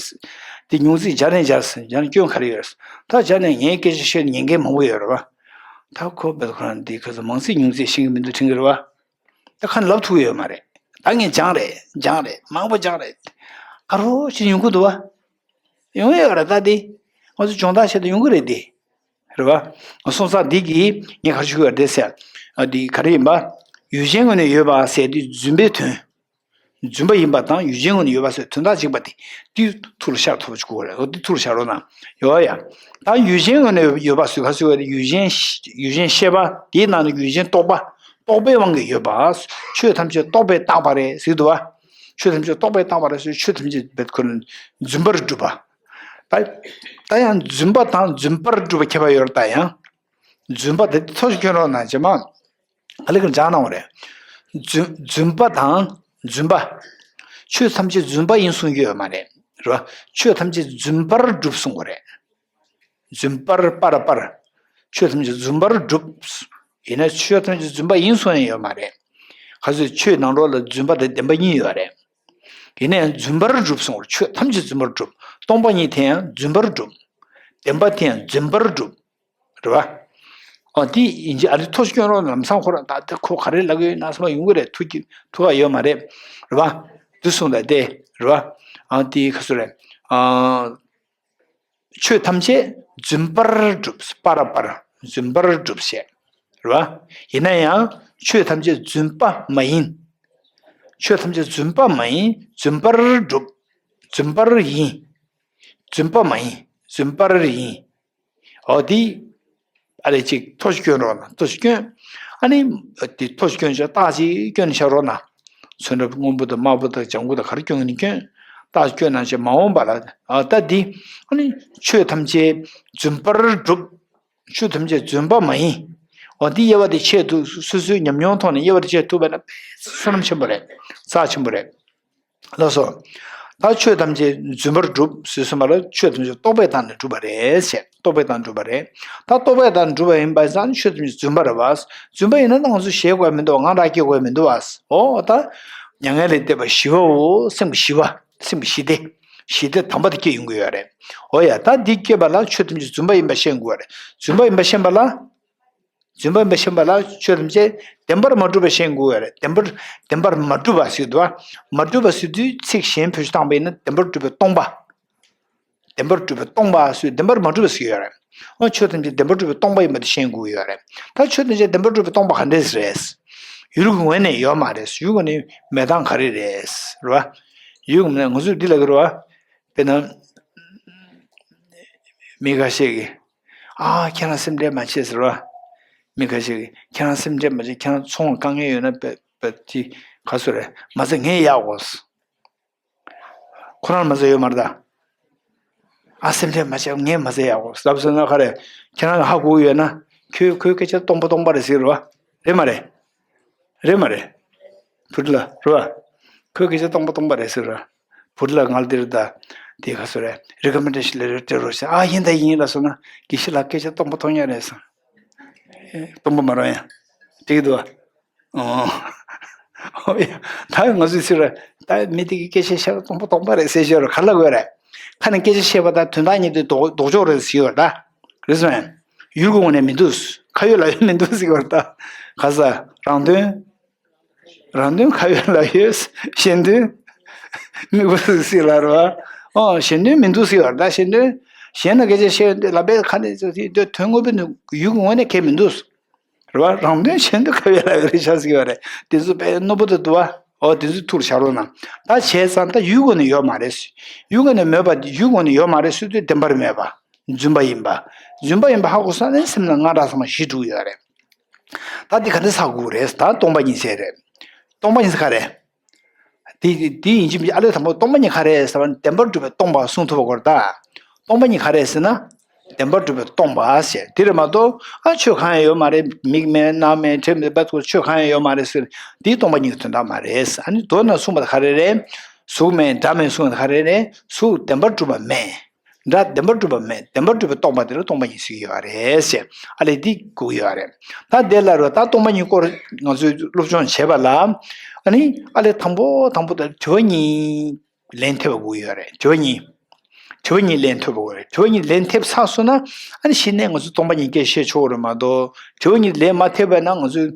དེ་ཉུང་ཚིག་སྦྱར་ནས་སྦྱར་ཟེར། སྦྱར་ནས་སྐྱོན་ག་རེ་ཡོད་རེད། ད་སྦྱར་ནས་ངའི་སྐད་ཆ་བཤད་ཉན་མཁན་མང་པོ་ཡོད་རེད་བ། ད་ཁོ་བོད་ཁོ་རང་འདི་ཁ་སོ་མང་ཚིག་ཉུང་ཚིག་ཤེས་ཀྱི་མི་འདུག་དྲན་གྱི་རེད་བ། ད་ཁ་ནས་ལབ་ཐུབ་ཡོད་མ་རེད། ད་ངས་སྦྱངས་རེད། སྦྱངས་རེད། མང་པོ་སྦྱངས་རེད། ག་རེ་བྱས་ཡོང་གི་འདུག་བ། ཡོང་ཡོད་རེད། ད་འདི་ང་ཚོ་སྦྱོང་བརྡར་བྱེད་དུ་ཡོང་གི་རེད་འདི། རེད་བ། སོང་ཙང་འདི་གིས་ངས་ག་རེ་ཞུ་གི་ཡོད་རེད་ཟེར། ཨ་འདི་ག་རེ་ཡིན་པ། ཡུལ་ཅན་ངོས་ནས་ཡོད་པ་ཟེར་དུས་རྫུན་པའི་དོན། རྫུན་པ་ཡིན་པ་དང་ཡུལ་ཅན་ངོས་ནས་ཡོད་པ་ཟེར་དོན་དག་གཅིག་པ་དེ། འདི་ཐུགས་ལ་ཤར་ཐུབ་པ་ཞིག་དགོས་རེད། འོ་འདི་ཐུགས་ལ་ཤར་རོགས་གནང་། ཡོད་ཡ། ད་ཡུལ་ཅན་ངོས་ནས་ཡོད་པ་ཟེར་ག་ཟེར་བ་དེ། ཡུལ་ཅན་ཤ་ཡུལ་ཅན་ཤེས་པ་དེའི་ནང་ནས་ཡུལ་ཅན་རྟོག་པ། རྟོག་པའི་དབང་གིས་ཡོད་པ། ཆོས་ཐམས་ཅད་རྟོག་པས་བཏགས་པ་རེད་ཟེར་གྱི་འདུག་བ། ཆོས་ཐམས་ཅད་རྟོག་པས་བཏགས་པ་རེད་ཟེར། ཆོས་ཐམས་ཅད་བེད་ཁོ་ན་རྫུན་པར་གྲུབ་པ། ད་ད་ཡང་རྫུན་པ་དང་རྫུན་པར་སྒྲུབ་པ་ཁྱད་པར་ཡོད་རེད། ད་ཡང་རྫུན་པ་དེ་ཐོ་ཞིག་སྐྱོན་རོགས་གནང་། རྗེས་མ་ག་ལེ་ག་ལེ་སྦྱང་གནང་བ་རེད། རྫུན་རྫུན་པ་དང་རྫུན་པ། ཆོས་ཐམས་ཅད་རྫུན་པ་ཡིན་གསུང་རྒྱུ་ཡོད་མ་རེད། རེད་བ། ཆོས་ཐམས་ཅད་རྫུན་པར་སྒྲུབ་གསུང་བ་རེད། རྫུན་པར། པར་པར། ཆོས་ཐམས་ཅད་རྫུན་པར་སྒྲུབ། ཡིན་ན་ཆོས་ཐམས་ཅད་རྫུན་པ་ཡིན་གསུང་ཡང་ཡོད་མ་རེད། ག་ཚོད་ཆོས་ནང་ལོགས་ལ་རྫུན་པ་དང་བདེན་པ་གཉིས་ཡོད་རེད། ཡིན་ན་ཡང་རྫུན་པར་སྒྲུབ་གསུང་བར། ཆོས་ཐམས་ཅད་རྫུན་པར་སྒྲུབ། སྟོང་པ་ཉིད་དེ་ཡང་རྫུན་པར་སྒྲུབ། བདེན་པ་དེ་ཡང་རྫུན་པར་སྒྲུབ། རེད་བ། ཨ་འདི་ཡིན་གྱི་ཨ་རི་ཐོ་ཞིག་སྐྱོན་རོགས། ལམ་སང་ཁོ་རང་ད་ལྟ་ཁོ་ག་རེ་ལབ་ཀྱི་ཡོད་ན་བསམ་པ་ཡོང་གི་རེད། ཐུག་གི་ཐུག་ག་ཡོད་མ་རེད། རེད་བ། འདི་གསུངས་ད་དེ་རེད་བ། ཨ་འདི་ག་ཚོད་རེད། ཨ། ཆོས་ཐམས་ཅད་རྫུན་པར་སྒྲུབ། པར་པར། རྫུན་པར་སྒྲུབ་བྱེད། རེད་བ། ཡིན་ན་ཡང་ཆོས་ཐམས་ཅད་རྫུན་པ་མ་ཡིན། ཆོས་ཐམས་ཅད་རྫུན་པ་མ་ཡིན། རྫུན་པར་སྒྲུབ། རྫུན་པར་ཡིན། རྫུན་པ་མ་ཡིན། རྫུན་པར་ཡིན། འོ་དེ་ཨ་རེ་ཅིག་ཐོ་ཞིག་སྐྱོན་རོགས་གནང་། ཐོ་ཞིག་སྐྱོན། ཨ་ནི་དེ་ཐོ་ཞིག་སྐྱོན་བྱས་རྟགས་ཅིག་སྐྱོན་བཞག་རོགས་གནང་། མཚོན་རབ་སྔོན་པོ་དང་དམར་པོ་དང་ལྗང་གུ་དང་ག་རེ་སྐྱོན་གྱི་ནི་སྐྱོན། རྟགས་སྐྱོན་གནང་བྱས་མ་འོངས་པ་ལ། ཨ་ད་འདི་ཨ་ནི་ཆོས་ཐམས་ཅད་རྫུན་པར་སྒྲུབ། ཆོས་ཐམས་ཅད་རྫུན་པ་མ་ཡིན། འོ་འདི་དབྱེ་བ་དེ་ཕྱེ་ཐུབ། སོ་སོའི་ཉམས་མྱོང་ཐོག་ནས་དབྱེ་བ་དེ་ཕྱེ་ཐུབ་པ་ན་དཔེ་བསོད་ནམས་ཆེན་པོ་རེད། རྩ་ཆེན་པོ་རེད། ལགས་སོ། ད་ཆོས་ཐམས་ཅད་རྫུན་པར་སྒྲུབ་ཟེར་སོང་བ་ལ་ཆོས་ཐམས་ཅད་རྟོག་པའི་སྟེང་ནས་གྲུབ་པ་རེད་ཟེར། རྟོག་པའི་སྟེང་གྲུབ་པ་རེད། ད་རྟོག་པའི་སྟེང་གྲུབ་པ་ཡིན་པ་ཙང་ཆོས་ཐམས་ཅད་རྫུན་པ་རེད་བ། རྫུན་པ་ཡིན་ན་ད་ང་ཚོ་ཞེད་དགོས་མི་འདུག། དངངས་སྐྲག་སྐྱེ་དགོས་མི་འདུག་བ། འོ་ད་མྱ་ངན་ལས་འདས་པ་ཞི་བའོ། སེམས་ཀྱི་ཞི་བ། སེམས་ཀྱི་ཞི་བདེ། ཞི་བདེ་དམ་པ་དེ་སྐྱེ་ཡོང་གི་ཡོད་རེད། འོ་ཡ། ད་འདི་སྐྱེས་པ་ལ་ཆོས་ཐམས་ཅད་རྫུན་པ་ཡིན་པ་ཤེས་དགོས་རེད། རྫུན་པ་ཡིན་པ་ཤེས་པ་ལ། རྫུན་པ་ཡིན་པ་ཤེས་པ་ལ་ཆོས་ཐམས་ཅད་བདེན་པར་མ་གྲུབ་པ་ཤེས་དགོས་རེད། བདེན་པར། བདེན་པར་མ་གྲུབ་པ་ཟེར་འདུག་བ། མ་གྲུབ་པ་ཟེར་དུས་ཚིག་གཞན་བེད་སྤྱོད་བཏང་པ་ཡིན་ན་བདེན་པར་གྲུབ་པའི་སྟོང་པ། བདེན་པར་གྲུབ་པའི་སྟོང་པ་ཟེར། བདེན་པར་མ་གྲུབ་པ་ཟེར་ཡོད་རེད། ཨོ་ཆོས་ཐམས་ཅད་བདེན་པར་གྲུབ་པའི་སྟོང་པ་ཡིན་པ་དེ་ཤེས་དགོས་ཡོད་རེད། ད་ཆོས་ཐམས་ཅད་བདེན་པར་གྲུབ་པའི་སྟོང་པ་ག་འདྲས་རེད། ཡུལ་གྱི་ངོས་ནས་ཡོད་མ་རེད། ཡུལ་གྱི་ངོས་ནས་མེད་སྟངས་ག་རེ་རེད། རེད་བ། ཡུལ་གྱི་ངོས་ནས་ང་ཚོས་འདི་ལབ་ཀྱི་རེད་བ། དཔེར་ན། མི་ཁ་ཤས་ཀྱིས། ཨ་ཁྱེད་རང་སེམས་ཁྲལ་མ་བྱེད་ཟེར་བ། མི་ཁ་ཤས་ཀྱིས་ཁྱེད་རང་སེམས་ཁྲལ་མ་བྱེད། ཁྱེད་རང་ཚོང་ལ་དཀའ་ངལ་ཡོད་ན་བེད་བེད་ཅི་ག་སུ་རེད། མ་ཟད་ངས་གཡར་དགོས། ཁོ་རང་ལ་མ་ཟད་ཡོད་མ་རེད་ད། ཨ་སེམས་ཁྲལ་མ་བྱེད། ངས་མ་ཟད་གཡར་དགོས་ལབ་སོང་ན་ག་རེ། ཁྱེད་རང་གིས་ཧ་གོ་གི་ཡོད་ན། ཁོས་ཁོའི་སྐད་ཆ་སྟོང་པ་སྟོང་པ་རེད་ཟེར་རེད་བ། རེད་མ་རེད། རེད་མ་རེད། བུ་ཁྲིད་ལགས་རེད་བ། ཁོའི་སྐད་ཆ་སྟོང་པ་སྟོང་པ་རེད་ཟེར་ར། བུ་ཁྲིད་ལགས་ང་ལ་འདིར་ད། དེ་ག་སུ་རེད། རི་ཀོ་མེན་ཌེ་ཤན་ལེ་ཊར་སྤྲད་རོགས་ཞེས། ཨ་ཡིན་ད་ཡིན་ལབ་སོང་ན། དགེ་བཤེས་ལགས་སྐད་ཆ་སྟོང་པ་སྟོང་ཡ་རེད་ཟེར། ཨེ་སྟོང་པ་མ་རང་ཡ། འགྲིག་གི་འདུག་བ། ཨོ། ཨོ་ཡ། ད་ང་ཚོས་ཟེར་ར། ད་མི་དེ་གི་སྐད་ཆ་བཤད་ན་སྟོང་པ་སྟོང་པ་རེད་ཟེར་ཤོར་ར་ག་ལ་དགོས་རེད། ཁ་ནས་སྐད་ཆ་བཤད་པ་དང་དོན་དག་གཉིས་དེ་ལྡོག་ལྡོག་ཕྱོགས་རེད་ཟེར་བ་ད། རེད་སོང་ཡ། ཡུལ་གྱི་ངོས་ནས་མི་འདུག། ཁ་ཡོད་ལག་ཡོད་མི་འདུག་ཟེར་བ་ད། ག་ས་རང་དོན། རང་དོན་ཁ་ཡོད་ལག་ཡོད། གཞན་དོན་མི་དགོས་ཟེར་ལ་རེད་བ། ཨོ་གཞན་དོན་མི་འདུག་ཟེར་བ་ད། གཞན་དོན། གཞན་ལ་སྐད་ཆ་བཤད་ཡོང་དུས་ལབ་པའི་ཁ་ནས་ཚོ་དེ་དོན་དངོས་པོ་ནི་ཡུལ་གྱི་ངོས་ནས་གལ་མི་འདུག། རེད་བ། རང་དོན་གཞན་དོན་ཁ་ཡོད་ལག་ཡོད་རེད་ཤག་ཟེར་བ་རེད། དེ་ཚོ་དཔེ་རྣོ་པོ་དེ་འདུག་བ། ཨོ་དེ་ཚོ་ཐུགས་ལ་བཞག་རོགས་གནང་། ད་བྱས་ཙང་ད་ཡུལ་གྱི་ངོས་ནས་ཡོད་མ་རེད། ཡུལ་གྱི་ངོས་ནས་མེད་པ། ཡུལ་གྱི་ངོས་ནས་ཡོད་མ་རེད་ཟེར་དུས་བདེན་པར་མེད་པ། རྫུན་པ་ཡིན་པ། རྫུན་པ་ཡིན་པ་ཧ་གོ་སོང་ན་སེམས་ལ་དངངས་སྐྲག་ཚང་མ་ཞི་འགྲོ་གི་ཡོད་རེད། ད་འདི་ག་འདྲ་ཧ་གོ་དགོས་རེད། ད་སྟོང་པ་ཉིད་ཟེར་རེད། སྟོང་པ་ཉིད་ཟེར་ག་རེད། འདི་འདི་ཡིན་གཅིག་མིན་གཅིག་ཨ་ལས་དང་པོ་སྟོང་པ་ཉིད་ག་རེད་ཟེར་བ་ནི་བདེན་པར་གྲུབ་པའི་སྟོང་པ་གསུང་ཐུབ་པ་དགོས་རེད་ད། སྟོང་པ་ཉིད་ག་རེད་ཟེར་ན། བདེན་པར་གྲུབ་པའི་སྟོང་པ་ཟེར་དེ་རེད་མ་གཏོགས་ཨ་ཆོས་གང་ཡང་ཡོད་མ་རེད། མིག་མེད་རྣ་མེད་དྲི་མེད་པ་ཚོ་ཆོས་གང་ཡང་ཡོད་མ་རེད་ཟེར། འདི་སྟོང་པ་ཉིད་ཀྱི་དོན་དག་མ་རེད། ཨ་ནི་མདོ་ནས་གསུངས་པ་ག་རེ་རེད། གཟུགས་མེད་སྒྲ་མེད་གསུངས་པ་ག་རེ་རེད། གཟུགས་བདེན་པར་གྲུབ་པ་མེད། སྒྲ་བདེན་པར་གྲུབ་པ་མེད། བདེན་པར་གྲུབ་པའི་སྟོང་པ་དེ་ལ་སྟོང་པ་ཉིད་ཟེར་གྱི་ཡོད་རེད་ཟེར། ཨ་ལས་འདི་གོ་གི་ཡོད་རེད། ད་དེ་ལ་རོ་ད་སྟོང་པ་ཉིད་སྐོར་ང་ཚོས་སློབ་སྦྱོང་བྱེད་པ་ལ། ཨ་ནི་ཨ་ལས་དང་པོ་དང་པོ་དེ་དྲི་བ་གཉིས་ལན་ཐེབས་པ་དགོས་ཀྱི་ཡོད་རེད། དྲི་བ་གཉིས། དྲི་བ་གཉིས་ལན་ཐེབས་པ་དགོས་རེད། དྲི་བ་གཉིས་ལན་ཐེབས་ཚར་སོང་ན་ཨ་ནི་གཞི་ནས་ང་ཚོ་སྟོང་པ་ཉིད་སྐད་བཤད་ཆོག་གི་རེད་མ་གཏོགས། དྲི་བ་གཉིས་ལན་མ་ཐེབས་པ་ན་ང་ཚོས་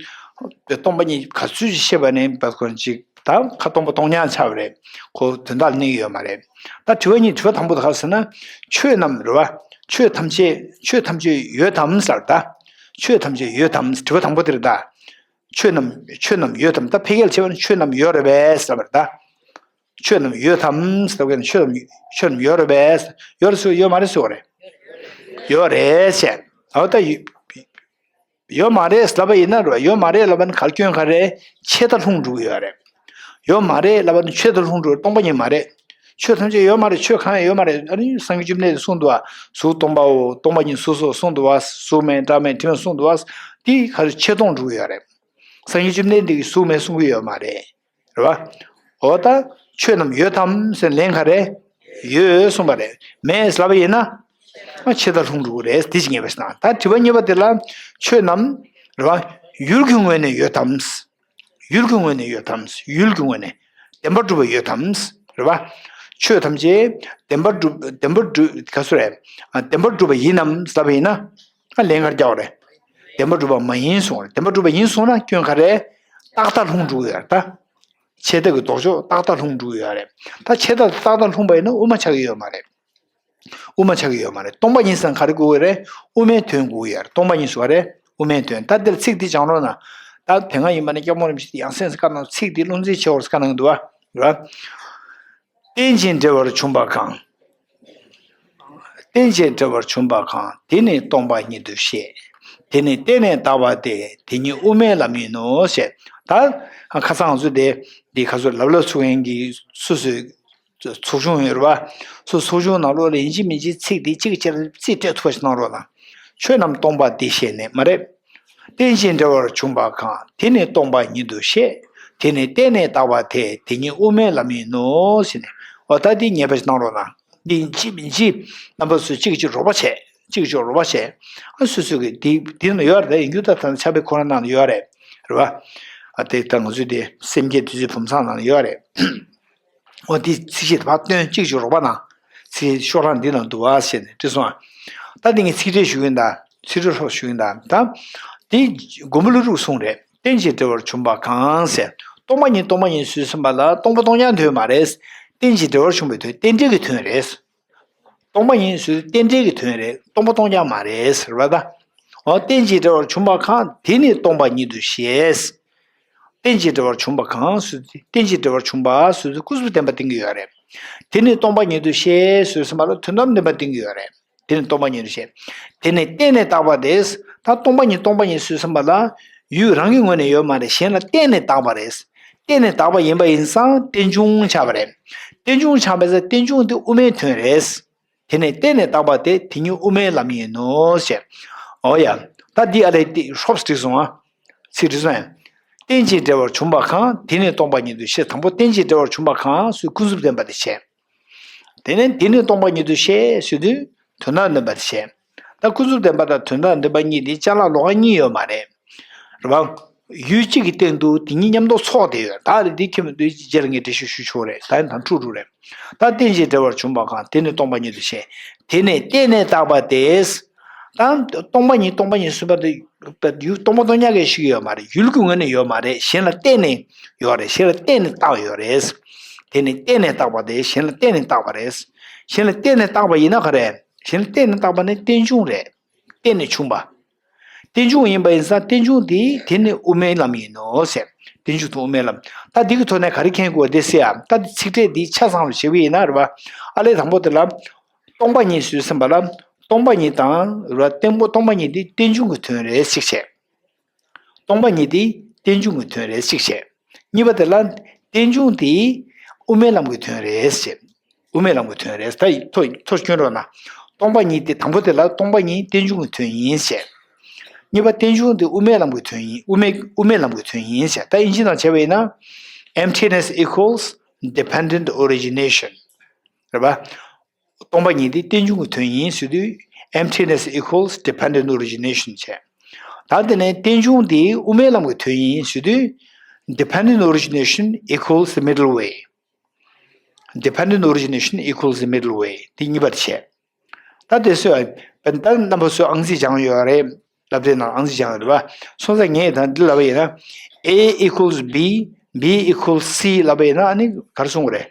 སྟོང་པ་ཉིད་ག་ཚོད་ཅིག་བཤད་པ་ནས་བར་སྐོར་ཅིག་ད་ཁ་སྟོང་པ་སྟོང་རྐྱང་ཆགས་པ་རེད། ཁོ་དོན་དག་གནས་ཀྱི་ཡོད་མ་རེད། ད་དྲི་བ་གཉིས། དྲི་བ་དང་པོ་དེ་ག་རེ་ཟེར་ན། ཆོས་རྣམས་རེད་བ། ཆོས་ཐམས་ཅད་ཆོས་ཐམས་ཅད་ཡོད་དམ་ཟེར་ད། ཆོས་ཐམས་ཅད་ཡོད་དམ། དྲི་བ་དང་པོ་དེ་རེད་ད། ཆོས་རྣམས་ཆོས་རྣམས་ཡོད་དམ། ད་ཕལ་སྐད་ལ་བྱས་པ་ན་ཆོས་རྣམས་ཡོད་རེད་པས་ཟེར་བ་རེད་ད། ཆོས་རྣམས་ཡོད་དམ་ཟེར་བ་ན་ཆོས་རྣམས་ཆོས་རྣམས་ཡོད་རེད་པས། ཡོད་རེད་ཟེར་ཡོད་མ་རེད་ཟེར་བ་རེད། ཡོད་རེད་ཟེར། འོ་ད་ཡོད། ཡོད་མ་རེད་ལབ་པ་ཡིན་ན་རེད། ཡོད་མ་རེད་ལབ་པ་ནི་ག་ལ་སྐྱོན་ག་རེ། ཆད་ལྟ་ལྷུང་འགྲོ་གི་ཡོད་རེད། ཡོད་མ་རེད་ལབ་པ་ནི་ཆད་ལྟ་ལྷུང་འགྲོ། སྟོང་པ་ཉིད་མ་རེད། ཆོས་ཐམས་ཅད་ཡོད་མ་རེད། ཆོས་གང་ཡང་ཡོད་མ་རེད། ཨ་ནི་སངས་རྒྱས་བཅོམ་ལྡན་འདས་གསུངས་འདུག་བ། གཟུགས་སྟོང་པའོ། སྟོང་པ་ཉིད་གཟུགས་སོ་གསུངས་འདུག་བ། གཟུགས་མེད་སྒྲ་མེད་དྲི་མེད་གསུངས་འདུག་བ། དེ་ག་རེ་ཆེ་མཐོང་འགྲོ་གི་ཡོད་རེད། སངས་རྒྱས་བཅོམ་ལྡན་འདས་ཀྱིས་གཟུགས་མེད་གསུང་གི་ཡོད་མ་རེད། རེད་བ། འོ་ད། ཆོས་རྣམས་ཡོད་དམ་ཟེར་ལན་ག་རེ། ཡོད་གསུངས་པ་རེད། མེད་ལབ་པ་ཡིན་ན། ཨ་ཆད་ལྷུང་འགྲོ་གི་རེད། དེ་ཅིག་ངེས་པ་ཞིག་དང་། ད་དྲི་བ་གཉིས་པ་དེ་ལ། ཆོས་རྣམས། རེད་བ། ཡུལ་གྱི་ངོས་ནས་ཡོད་དམ། ཡུལ་གྱི་ངོས་ནས་ཡོད་དམ། ཡུལ་གྱི་ངོས་ནས། བདེན་པར་གྲུབ་པ་ཡོད་དམ། རེད་བ། ཆོས་ཐམས་ཅད་བདེན་པར་གྲུབ། བདེན་པར་གྲུབ། ག་ཚོད་རེད། ཨ་བདེན་པར་གྲུབ་པ་ཡིན་ནམ་ལབ་པ་ཡིན་ན། ཨ་ལན་ག་རེ་རྒྱག་དགོས་རེད། བདེན་པར་གྲུབ་པ་མ་ཡིན་གསུངས་རེད། བདེན་པར་གྲུབ་པ་ཡིན་གསུངས་ན་སྐྱོན་ག་རེ། རྟག་མཐའ་ལྷུང་འགྲོ་གི་ཡོད་རེད་ད། ཆད་ལྟ་གི་ལྡོག་ཕྱོགས་རྟག་མཐའ་ལྷུང་འགྲོ་གི་ཡོད་རེད། ད་ཆད་ལྟ་རྟག་མཐའ་ལྷུང་པ་ཡིན་ན་དབུ་མ་ཆགས་ཀྱི་ཡོད་མ་རེད། དབུ་མ་ཆགས་ཀྱི་ཡོད་མ་རེད། སྟོང་པ་ཉིད་ཟེར་ན་ག་རེ་གོ་གི་རེད། དབུ་མའི་དོན་གོ་གི་ཡོད་རེད། སྟོང་པ་ཉིད་ཟེར་བ་རེད། དབུ་མའི་དོན། ད་འདིར་ཚིག་འདི་སྦྱང་རོགས་གནང་། ད་དེ་སྔ་ཡིན་པ་ན་སྐྱབས་མགོན་རིན་པོ་ཆེ་ཡང་སེ་ཡང་སེ་བཀའ་གནང་། ཚིག་འདི་བློ་འཛིན་ཆེ་བོར་བཀའ་གནང་གི་འདུག་བ། རེད་བ། རྟེན་ཅིང་འབྲེལ་བར་འབྱུང་བ་གང་། རྟེན་ཅིང་འབྲེལ་བར་འབྱུང་བ་གང་། དེ་ནི་སྟོང་པ་ཉིད་དུ་བཤད། དེ་ནི་བརྟེན་ནས་བཏགས་པ་སྟེ། དེ་ཉིད་དབུ་མའི་ལམ་ཡིན་ནོ་ཞེས། ད་ཁ་སང་ང་ཚོ་དེ་འདི་ཁ་སོ་ལབ་ལབ་ཚུགས་མཁན་གྱི་སུ་སུའི་ཚོགས་ཆུང་ཡོད་རེད་བ། སུ་ཚོགས་ཆུང་ནང་ལོགས་ལ་ཡིན་གཅིག་མིན་གཅིག་ཚིག་འདི་གཅིག་གཅིག་རྩིས་སྤྲད་ཐུབ་པ་ཞིག་གནང་རོགས་གནང་། ཆོས་རྣམས་སྟོང་པ་འདི་ཤེས་ནས། མ་རེད། རྟེན་ཅིང་འབྲེལ་བར་འབྱུང་བ་གང་། དེ་ནི་སྟོང་པ་ཉིད་དུ་བཤད། དེ་ནི་བརྟེན་ནས་བཏགས་པ་སྟེ། དེ་ཉིད་དབུ་མའི་ལམ་ཡིན་ནོ་ཞེས་ནས། འོ་ད་འདི་ངེས་པ་ཞིག་གནང་རོགས་གནང་། འདི་ཅི་མིན་ཅི། རྣམ་པ་ཚོས་གཅིག་གཅིག་རོགས་པ་བྱས། གཅིག་གཅིག་རོགས་པ་བྱས། ཨ་སོ་སོ་གི་འདི་འདི་ན་ཡོད་རེད། ཡིན་རྒྱུ་ད་ད་ཆབ་པའི་ཁོ་རང་ནང་ན་ཡོད་རེད། རེད་བ། ཨ་དེ་ད་ང་ཚོའི་དེ་སེམས་བསྐྱེད་བདུད་རྩིའི་བུམ་བཟང་ནང་ན་ཡོད་རེད། འོ་དེ་ཚིགས་བཅད་དེ་ཕར་སྟོན། གཅིག་གཅིག་རོགས་པ་གནང་། ཚིག་ཤོག་གྲངས་འདི་ནང་འདུག་བ་ཟེར་ནས་བྲིས་སོང་ཨ། ད་འདི་ངས་ཚིག་ཕྲད་ཞུ་གི་ཡིན་ད། ཚིག་ཕྲད་ཧྲོབ་ཞུ་གི་ཡིན་ད། ད་འདི་མགོན་པོ་ཀླུ་སྒྲུབ་གསུངས་རེད། རྟེན་ཅིང་འབྲེལ་བར་འབྱུང་བ་གང་ཟེར། སྟོང་པ་ཉིད་སྟོང་པ་ཉིད་ཟེར་ཟིན་པ་ལ་སྟོང་པ་སྟོང་རྐྱང་དོན་མ་རེད། རྟེན་ཅིང་འབྲེལ་བར་འབྱུང་བའི་དོན། རྟེན་འབྲེལ་གྱི་དོན་རེད། སྟོང་པ་ཉིད་ཟེར་རྟེན་འབྲེལ་གྱི་དོན་རེད། སྟོང་པ་སྟོང་རྐྱང་མ་རེད་ཟེར་བ་ད། འོ་རྟེན་ཅིང་འབྲེལ་བར་འབྱུང་བ་གང་། དེ་ནི་སྟོང་པ་ཉིད་དུ་བཤད། རྟེན་ཅིང་འབྲེལ་བར་འབྱུང་བ་གང་ཟེར་དུས། རྟེན་ཅིང་འབྲེལ་བར་འབྱུང་བ་ཟེར་དུས་ཀུན་རྫོབ་བདེན་པ་བསྟན་གྱི་ཡོད་རེད། དེ་ནི་སྟོང་པ་ཉིད་དུ་བཤད་ཟེར་ཟིན་པ་ལ་དོན་དམ་བདེན་པ་བསྟན་གྱི་ཡོད་རེད། དེ་ནི་སྟོང་པ་ཉིད་དུ་བཤད། དེ་ནི་བརྟེན་ནས་བཏགས་པ་སྟེ། ད་སྟོང་པ་ཉིད་སྟོང་པ་ཉིད་ཟེར་ཟིན་པ་ལ་ཡུལ་རང་གི་ངོས་ནས་ཡོད་མ་རེད། གཞན་ལ་བརྟེན་ནས་བཏགས་པ་རེད། བརྟེན་ནས་བཏགས་པ་ཡིན་པ་ཡིན་ཙང་རྟེན་འབྱུང་ཆགས་པ་རེད། རྟེན་འབྱུང་ཆགས་པ་ཡིན་ཙང་རྟེན་འབྱུང་དེ་དབུ་མའི་དོན་རེད། དེ་ནི་བརྟེན་ནས་བཏགས་པ་སྟེ། དེ་ཉིད་དབུ་མའི་ལམ་ཡིན་ནོ་ཞེས། འོ་ཡ། ད་འདི་ཨ་ལས་འདི་ཧྲོབ་བྲིས་སོང་ཨ། ཚིག་བྲིས་སོང་ཡ། རྟེན་ཅིང་འབྲེལ་བར་འབྱུང་བ་གང་། དེ་ནི་སྟོང་པ་ཉིད་དུ་བཤད། དང་པོ་རྟེན་ཅིང་འབྲེལ་བར་འབྱུང་བ་གང་ཟེར་ཀུན་རྫོབ་བདེན་པ་དེ་བཤད། དེ་ནས་དེ་ནི་སྟོང་པ་ཉིད་དུ་བཤད་ཟེར་དུས་དོན་དམ་བདེན་པ་དེ་བཤད། ད་ཀུན་རྫོབ་བདེན་པ་དང་དོན་དམ་བདེན་པ་གཉིས་དེ་ཅ་ལག་ལོགས་ཀ་གཉིས་ཡོད་མ་རེད། རེད་བ། ཡུལ་གཅིག་གི་སྟེང་དུ་དེ་གཉིས་མཉམ་དུ་ཚོགས་བསྡད་ཡོད། ད་རེད། འདི་ཁྱེད་མི་འདུག་རྗེས་ལ་ངས་འགྲེལ་བཤད་ཞུ་ཆོག་རེད། ད་ཡིན་དང་འཁྲུག་འགྲོ་རེད། ད་རྟེན་ཅིང་འབྲེལ་བར་འབྱུང་བ་གང་། དེ་ནི་སྟོང་པ་ཉིད་དུ་བཤད། དེ་ནི་བརྟེན་ནས་བཏགས་པ་སྟེ། ད་སྟོང་པ་ཉིད་སྟོང་པ་ཉིད་ཟེར་བ་དེ་ཡུལ་སྟོང་པ་སྟོང་རྐྱང་གིས་ཤེས་ཀྱི་ཡོད་མ་རེད། ཡུལ་གྱི་ངོས་ནས་ཡོད་མ་རེད། གཞན་ལ་བརྟེན་ནས་ཡོད་རེད། གཞན་ལ་བརྟེན་ནས་བཏགས་ཡོད་རེད། དེ་ནི་བརྟེན་ནས་བཏགས་པ་སྟེ། གཞན་ལ་བརྟེན་ནས་བཏགས་པ་རེད། གཞན་ལ་བརྟེན་ནས་བཏགས་པ་ཡིན་ན་ག་རེ། གཞན་ལ་བརྟེན་ནས་བཏགས་པ་ནི་རྟེན་འབྱུང་རེད། བརྟེན་ནས་བྱུང་བ། རྟེན་འབྱུང་ཡིན་པ་ཡིན་ཙང་རྟེན་འབྱུང་དེ་དེ་ནི་དབུ་མའི་ལམ་ཡིན་ནོ་ཟེར། རྟེན་འབྱུང་དང་དབུ་མའི་ལམ། ད་འདི་གི་ཐོག་ནས་ག་རེ་མཁྱེན་དགོས་དེ་ཟེར་ཡ། ད་འདི་ཚིག་ཕྲད་འདི་ཆ་ཚང་བ་བྱེད་པ་ཡིན་ན་རེད་བ། ཨ་ལས་དང་པོ་དེ་ལ། སྟོང་པ་ཉིད་ཟེར་ཟིན་པ་ལ། སྟོང་པ་ཉིད་དང་རེད་བ། རྟེན་པོ་སྟོང་པ་ཉིད་འདི་རྟེན་འབྱུང་གི་དོན་རེད་ཅིག་བྱས། སྟོང་པ་ཉིད་འདི་རྟེན་འབྱུང་གི་དོན་རེད་ཅིག་བྱས། གཉིས་པ་དེ་ལ་རྟེན་འབྱུང་དེ་དབུ་མའི་ལམ་གྱི་དོན་རེད་ཟེར། དབུ་མའི་ལམ་གྱི་དོན་རེད། ད་ཡིག་ཐོ་ཐོ་སྐྱོན་རོགས་གནང་། སྟོང་པ་ཉིད་དེ་དང་པོ་དེ་ལ་སྟོང་པ་ཉིད་རྟེན་འབྱུང་གི་དོན་ཡིན་ཟེར། གཉིས་པ་རྟེན་འབྱུང་དེ་དབུ་མའི་ལམ་གྱི་དོན་ཡིན། དབུ་མའི་དབུ་མའི་ལམ་གྱི་དོན་ཡིན་ཟེར། ད་ཨིན་ཇི་ནང་བྱས་པ་ཡིན་ན། emptiness equals dependent origination རེད་པ། སྟོང་པ་ཉིད་དེ་རྟེན་འབྱུང་གི་དོན་ཡིན་ཟེར་དུས། emptiness equals dependent origination བྱས། ད་དེ་ནས་རྟེན་འབྱུང་དེ་དབུ་མའི་ལམ་གྱི་དོན་ཡིན་ཟེར་དུས། dependent origination equals the middle way། dependent origination equals the middle way དེ་གཉིས་པར་བྱས། ད་དེ་སོས་ད་རྣམ་པ་ཚོས་ཨང་རྩིས་སྦྱངས་ཡོད་རེད། སློབ་ཚན་ནང་ཨང་རྩིས་སྦྱངས་ཡོད་རེད་པ། སོང་ཙང་ངས་ད་འདི་ལབ་པ་ཡིན་ན། A equals B, B equals C ལབ་པ་ཡིན་ན་ཨ་ནི་ག་རེ་གསུང་གི་རེད།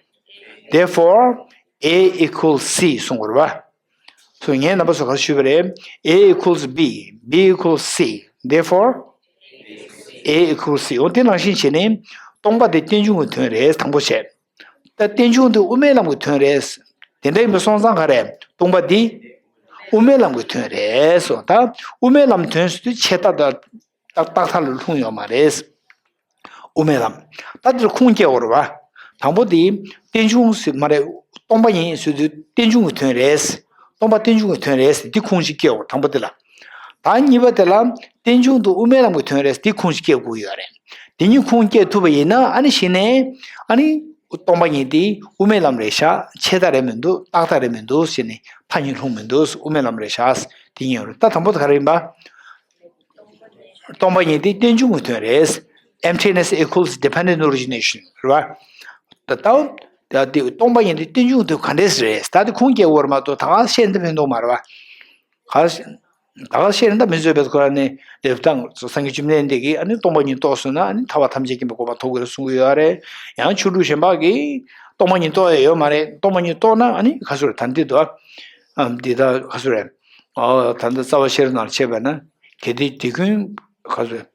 Therefore A equals C གསུང་གི་རེད་པ། སོ་ངས་རྣམ་པ་ཚོ་ག་རེ་ཞུས་པ་རེད། A equals B, B equals C, therefore A equals C འོ་དེ་ནང་བཞིན་བྱས་ནས། སྟོང་པ་དེ་རྟེན་འབྱུང་གི་དོན་རེད་དང་པོ་བྱས། ད་རྟེན་འབྱུང་དེ་དབུ་མའི་ལམ་གྱི་དོན་རེད། དེ་འདྲ་ཡིན་པ་སོང་ཙང་ག་རེ། སྟོང་པ་འདི་དབུ་མའི་ལམ་གྱི་དོན་རེད་སོ། ད་དབུ་མའི་ལམ་དོན་ཟེར་དུས་ཆད་ལྟ་དང་རྟག་མཐའ་ལ་ལྷུང་ཡོད་མ་རེད། དབུ་མའི་ལམ། ད་འདིར་ཁུངས་སྐྱེལ་དགོས་རེད་བ། དང་པོ་དེ་རྟེན་འབྱུང་ཟེར་མ་རེད། སྟོང་པ་ཉིད་ཟེར་དུས་རྟེན་འབྱུང་གི་དོན་རེད། སྟོང་པ་རྟེན་འབྱུང་གི་དོན་རེད། འདི་ཁུངས་ཤིག་སྐྱེལ་དགོས། དང་པོ་དེ་ལ། ད་གཉིས་པ་དེ་ལ་རྟེན་འབྱུང་དུ་དབུ་མའི་ལམ་གྱི་དོན་རེད། འདི་ཁུངས་ཤིག་སྐྱེལ་དགོས་ཡོད་རེད། དེ་གཉིས་ཁུངས་སྐྱེལ་ཐུབ་པ་ཡིན་ན་ཨ་ནི་གཞི་ནས་ཨ་ནི་སྟོང་པ་ཉིད་དེ་དབུ་མའི་ལམ་རེད་ཤག་ཆད་མཐའ་རེད་མི་འདུག་ཏག་ཏག་རེད་མི་འདུག་ཟེར་ནས་མཐའ་གཉིས་ལྷུང་མི་འདུག་དབུ་མའི་ལམ་རེད་ཤག་དེ་གཉིས་ཡོད་རེད། ད་དང་པོ་དེ་ག་རེ་ཡིན་པ། སྟོང་པ་ཉིད་དེ་རྟེན་འབྱུང་གི་དོན་རེད། Emptiness equals dependent origination རེད་བ། ད་ལྟ་དེ་སྟོང་པ་ཉིད་དེ་རྟེན་འབྱུང་དུ་ག་འདྲས་རེད། ད་དེ་ཁུངས་སྐྱེལ་དགོས་རེད་མ་གཏོགས་ད་ག་བཤད་འདི་ཕན་ཐོགས་མ་རེད་བ། ག་ད་ག་བཤད་ན་ད་མི་བཟོད་པའི་ཁོ་ར་ནི་ལེབ་དང་སངས་རྒྱས་བཅོམ་ལྡན་འདས་ཀྱིས་ཨ་ནི་སྟོང་པ་ཉིད་རྟོགས་སོང་ན་ཨ་ནི་ཐར་པ་ཐམས་ཅད་མཁྱེན་པའི་གོ་འཕང་ཐོབ་ཀྱི་རེད་གསུང་གི་ཡོད་རེད། ཡང་ཆོས་དྲུག་གཞན་པ་གིས་སྟོང་པ་ཉིད་རྟོགས་ཡ་ཡོད་མ་རེད། སྟོང་པ་ཉིད་རྟོགས་ན་ཨ་ནི་ག་ཚོད་རེད། ད་འདི་དུ་ཨ་འདི་ད་ག་ཚོད་རེད། ཨོ་ད་ལྟ་རྩ་བ་ཤེས་རབ་ནང་བཤད་པ་ན་གལ་ཏེ་དེ་ཀུན་ག་ཚོད་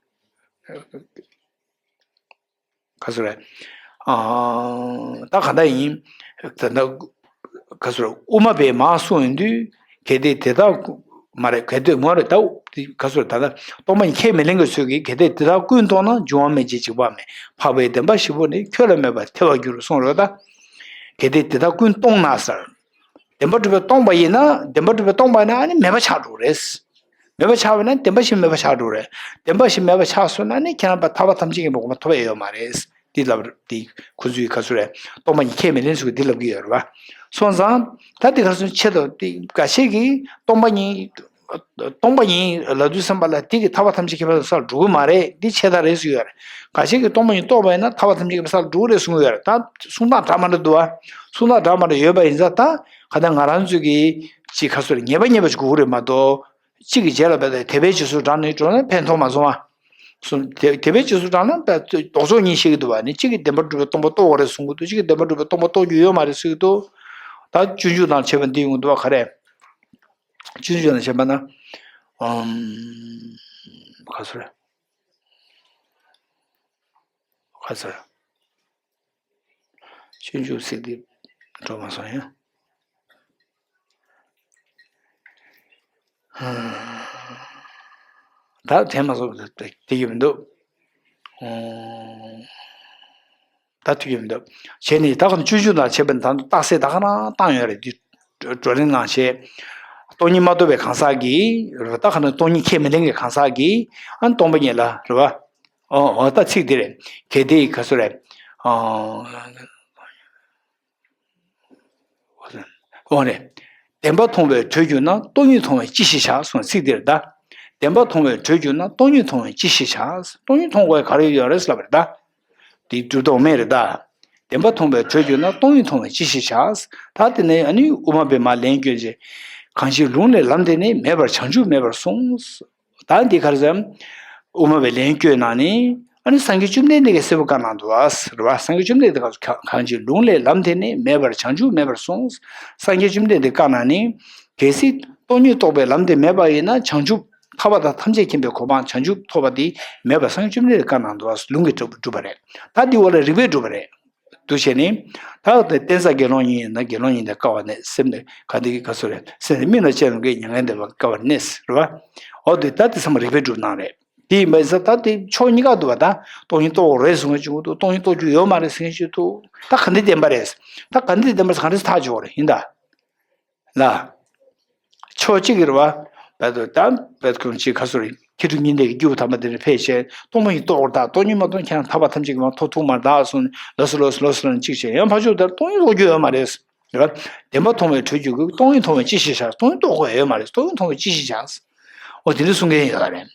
ག་ཚོད་རེད། ཨ་ད་ག་འདྲ་ཡིན། ད་ལྟ་ག་ཚོད་རེད། དབུ་མ་པས་མར་གསུངས་ཡོང་དུས་གལ་ཏེ་དེ་དག་མ་རེད། གལ་ཏེ་མ་རེད། ད་ག་ཚོད་རེད། ད་ལྟ་སྟོང་པ་ཉིད་ཁས་མི་ལེན་མཁན་ཚོས་ཀྱིས་གལ་ཏེ་དེ་དག་ཀུན་རྟོགས་ན་འབྱུང་བ་མེད་ཅེས་འཇིགས་པ་མེད། འཕགས་པའི་བདེན་པ་བཞི་པོ་ནི་ཁྱོད་ལ་མེད་པར་ཐལ་བར་འགྱུར་གསུངས་རེད་ད། གལ་ཏེ་དེ་དག་ཀུན་སྟོང་ན་ཟེར། བདེན་པར་གྲུབ་པས་སྟོང་པ་ཡིན་ན་བདེན་པར་གྲུབ་པས་སྟོང་པ་ཡིན་ན་ཨ་ནི་མེད་པ་ཆགས་འགྲོ་རེད། མེད་པ་ཆགས་པ་ན་བདེན་པ་བཞི་མེད་པ་ཆགས་འགྲོ་རེད། བདེན་པ་བཞི་མེད་པ་ཆགས་སོང་ན་ནི་ཁྱེད་རང་པ་ཐར་པ་ཐམས་ཅད་མཁྱེན་པའི་གོ་འཕང་ཐོབ་ཡ་ཡོད་མ་རེད། འདི་ལབ་འདི་ཁོ་ཚོའི་ག་ཚོད་རེད། སྟོང་པ་ཉིད་ཁས་མི་ལེན་ཚུལ་འདི་ལབ་ཀྱི་ཡོད་རེད་བ། སོང་ཙང་ད་འདི་ག་ཚོད་ཆེད་དུ་འདི་འགའ་ཤས་ཀྱིས་སྟོང་པ་ཉིད་སྟོང་པ་ཉིད་ལབ་དུས་ཙམ་པ་ལ་དེ་གི་ཐར་པ་ཐམས་ཅད་མཁྱེན་པའི་སར་འགྲོ་གི་མ་རེད། འདི་ཆད་མཐའ་རེད་ཟེར་ཡོད་རེད། འགའ་ཤས་ཀྱིས་སྟོང་པ་ཉིད་རྟོགས་པ་ཡིན་ན་ཐར་པ་ཐམས་ཅད་མཁྱེན་པའི་སར་འགྲོ་གི་རེད་གསུང་གི་ཡོད་རེད། ད་གསུང་སྟངས་འདྲ་མི་འདྲ་འདུག་བ། གསུང་སྟངས་འདྲ་མི་འདྲ་ཡོད་པ་ཡིན་ཙང་ད་ག་ད་ང་རང་ཚོས་ཀྱིས་ཅིག་ག་ཚོད་རེད། ངེས་པ་ངེས་པ་ཞིག་དགོས་ཀྱི་རེད་མ་གཏོགས། གཅིག་གི་རྗེས་ལ་བལྟས་ཏེ་དད་པའི་རྗེས་སུ་འབྲངས་ནས་འགྲོ་ན་ཕན་ཐོགས་མ་སོང་ང་། གསུང་དེ་དད་པའི་རྗེས་སུ་འབྲངས་ན་ལྡོག་ཕྱོགས་གཉིས་བཤད་ཀྱི་འདུག་བ། ནི་གཅིག་གིས་བདེན་པར་གྲུབ་པའི་སྟོང་པ་རྟོགས་དགོས་རེད་གསུང་གི་འདུག་གཅིག་གིས་བདེན་པར་གྲུབ་པའི་སྟོང་པ་རྟོགས་རྒྱུ་ཡོད་མ་རེད་ཟེར་གྱི་འདུག་ད་སྤྱོད་འཇུག་དང་བྱས་པ་འདི་ཡོང་གི་འདུག་བ། ག་རེ། སྤྱོད་འཇུག་དང་བྱས་པ་ན། ཨམ། ག་ཚོད་རེད། ག་ཚོད་རེད། སྤྱོད་འཇུག་ཚིག་འདི་འགྲོ་མ་སོང་ཡ། ད་དྲན་མ་སོང་། དེ་ཡོད་མི་འདུག་ད་དུས་ཡོད་མི་འདུག་བྱས་ནས་ད་ག་ནས་སྤྱོད་འཇུག་དང་བྱས་པ་ནི་ད་རྟགས་གསལ་ད་ག་རང་བཏང་ཡོད་རེད། འདི་བགྲོ་གླེང་ནང་བྱས། སྟོང་ཉིད་མ་རྟོགས་པའི་གང་ཟག་གིས་རེད་བ། ད་ག་ནས་སྟོང་ཉིད་ཁས་མི་ལེན་མཁན་གང་ཟག་གིས་ཨ་ནི་སྟོང་པ་ཉིད་ལ་རེད་བ། ཨོ་ཨོ་ད་ཚིག་འདི་རེད། གལ་ཏེ་ག་ཚོད་རེད། ཨོ། ཨོ་རེད། བདེན་པ་མཐོང་བས་གྲོལ་འགྱུར་ན། སྟོང་ཉིད་མཐོང་བས་ཅི་ཞིག་བྱ་གསུངས་ཚིག་འདི་རེད་ད། བདེན་པ་མཐོང་བས་གྲོལ་འགྱུར་ན། སྟོང་ཉིད་མཐོང་བས་ཅི་ཞིག་བྱ། སྟོང་ཉིད་མཐོང་དགོས་ག་རེ་ཡོད་རེད་ལབ་རེད་ད། འདི་གྲུབ་མཐོང་མེད་རེད་ད། བདེན་པ་མཐོང་བས་གྲོལ་འགྱུར་ན། སྟོང་ཉིད་མཐོང་བས་ཅི་ཞིག་བྱ། ད་དེ་ནས་ཨ་ནི་དབུ་མ་པས་མར་ལན་བསྐྱོན་རྗེས། གང་ཕྱིར་ལུང་ལས་ལམ་དེ་ནི། མེད་པར་བྱང་ཆུབ་མེད་པར་གསུངས། ད་འདི་ག་རེ་ཟེར། དབུ་མ་པས་ལན་བསྐྱོན་གནང་ནས་ཨ་ནི་སངས་རྒྱས་བཅོམ་ལྡན་འདས་ཀྱིས་གསལ་པོ་བཀའ་གནང་འདུག་ཨ་ཟེར་བ། སངས་རྒྱས་བཅོམ་ལྡན་འདས་ཀྱིས་གང་ཕྱིར་ལུང་ལས་ལམ་དེ་ནི། མེད་པར་བྱང་ཆུབ་མེད་པར་གསུངས། སངས་རྒྱས་བཅོམ་ལྡན་འདས་བཀའ་གནང་ནས། གལ་སྲིད་སྟོང་ཉིད་རྟོགས་པའི་ལམ་དེ་མེད་པ་ཡིན་ན་བྱང་ཆུབ་ཐར་པ་དང་ཐམས་ཅད་མཁྱེན་པའི་གོ་འཕང་བྱང་ཆུབ་ཐོབ་པ་དེ་མེད་པར་སངས་རྒྱས་བཅོམ་ལྡན་འདས་ཀྱིས་བཀའ་གནང་འདུག་ཨ། ལུང་གིས་གྲུབ་གྲུབ་པ་རེད། ད་འདི་འོག་ལ་རིགས་པས་གྲུབ་པ་རེད། འདུ་བྱས་ནས། ད་གཏན་ས་དགེ་སློང་ཉིད་ཡིན་ན་དགེ་སློང་ཉིད་དེ་དཀའ་བར་གནས། སེམས་ནི་ག་དེ་ག་ཚོད་རེད། སེམས་ནི་སྨིན་ལ་སྤྱད་རུང་གི་མྱ་ངན་འདས་པ་དཀའ་བར་གནས་རེད་བ། འོ་དེ་ད་དེ་ཚང་མ་རིགས་པས་གྲུབ་གནང་རེད། དེ་ཡིན་པ་ཡིན་ཙང་ད་དེ་ཕྱོགས་གཉིས་ཀ་འདུག་བ། ད་སྟོང་ཉིད་རྟོགས་དགོས་རེད་གསུང་མཁན་གཅིག་འདུག་སྟོང་ཉིད་རྟོགས་རྒྱུ་ཡོད་མ་རེད་ཟེར་མཁན་གཅིག་འདུག་ད་ག་འདི་བདེན་པ་རེད། ད་ག་འདི་བདེན་པ་རེད། ག་འདི་ཐག་གཅོད་དགོས་རེད་ཡིན་ད། ལ། ཕྱོགས་གཅིག་གིས་རེད་བ། བད་དོ་ད་བད་ཁོང་ཅིག་ཁ་སོ་རེ་ཁྱི་ཕྲུག་གཉིས་འདས་ཀྱི་སྐྱེས་བུ་དམ་པ་དེ་ནས་ཕེབས་བྱས་སྟོང་པ་ཉིད་རྟོགས་པར་གདའ། སྟོང་ཉིད་མ་རྟོགས་ཁྱེད་རང་ཐར་པ་ཐམས་ཅད་ཀྱི་མ་ཐོབ་ཐུབ་མ་གདའ་གསུངས་ནས་ལ་སུ་ལ་སུ་ལ་སུ་ལ་ཅིག་བྱས། ཡང་ཕར་ཕྱོགས་དེར་སྟོང་ཉིད་རྟོགས་རྒྱུ་ཡོད་མ་རེད། རེད་བ། བདེན་པ་མཐོང་བས་གྲོལ་འགྱུར་གྱི། སྟོང་ཉིད་མཐོང་བས་ཅི་ཞིག་བྱ། སྟོང་ཉིད་རྟོགས་དགོས་ཡོད་མ་རེད། སྟོང་ཉིད་མཐོང་བས་ཅི་ཞིག་བྱ། འོ་དེ་འདྲ་གསུང་མཁན་ཡོད་རེད།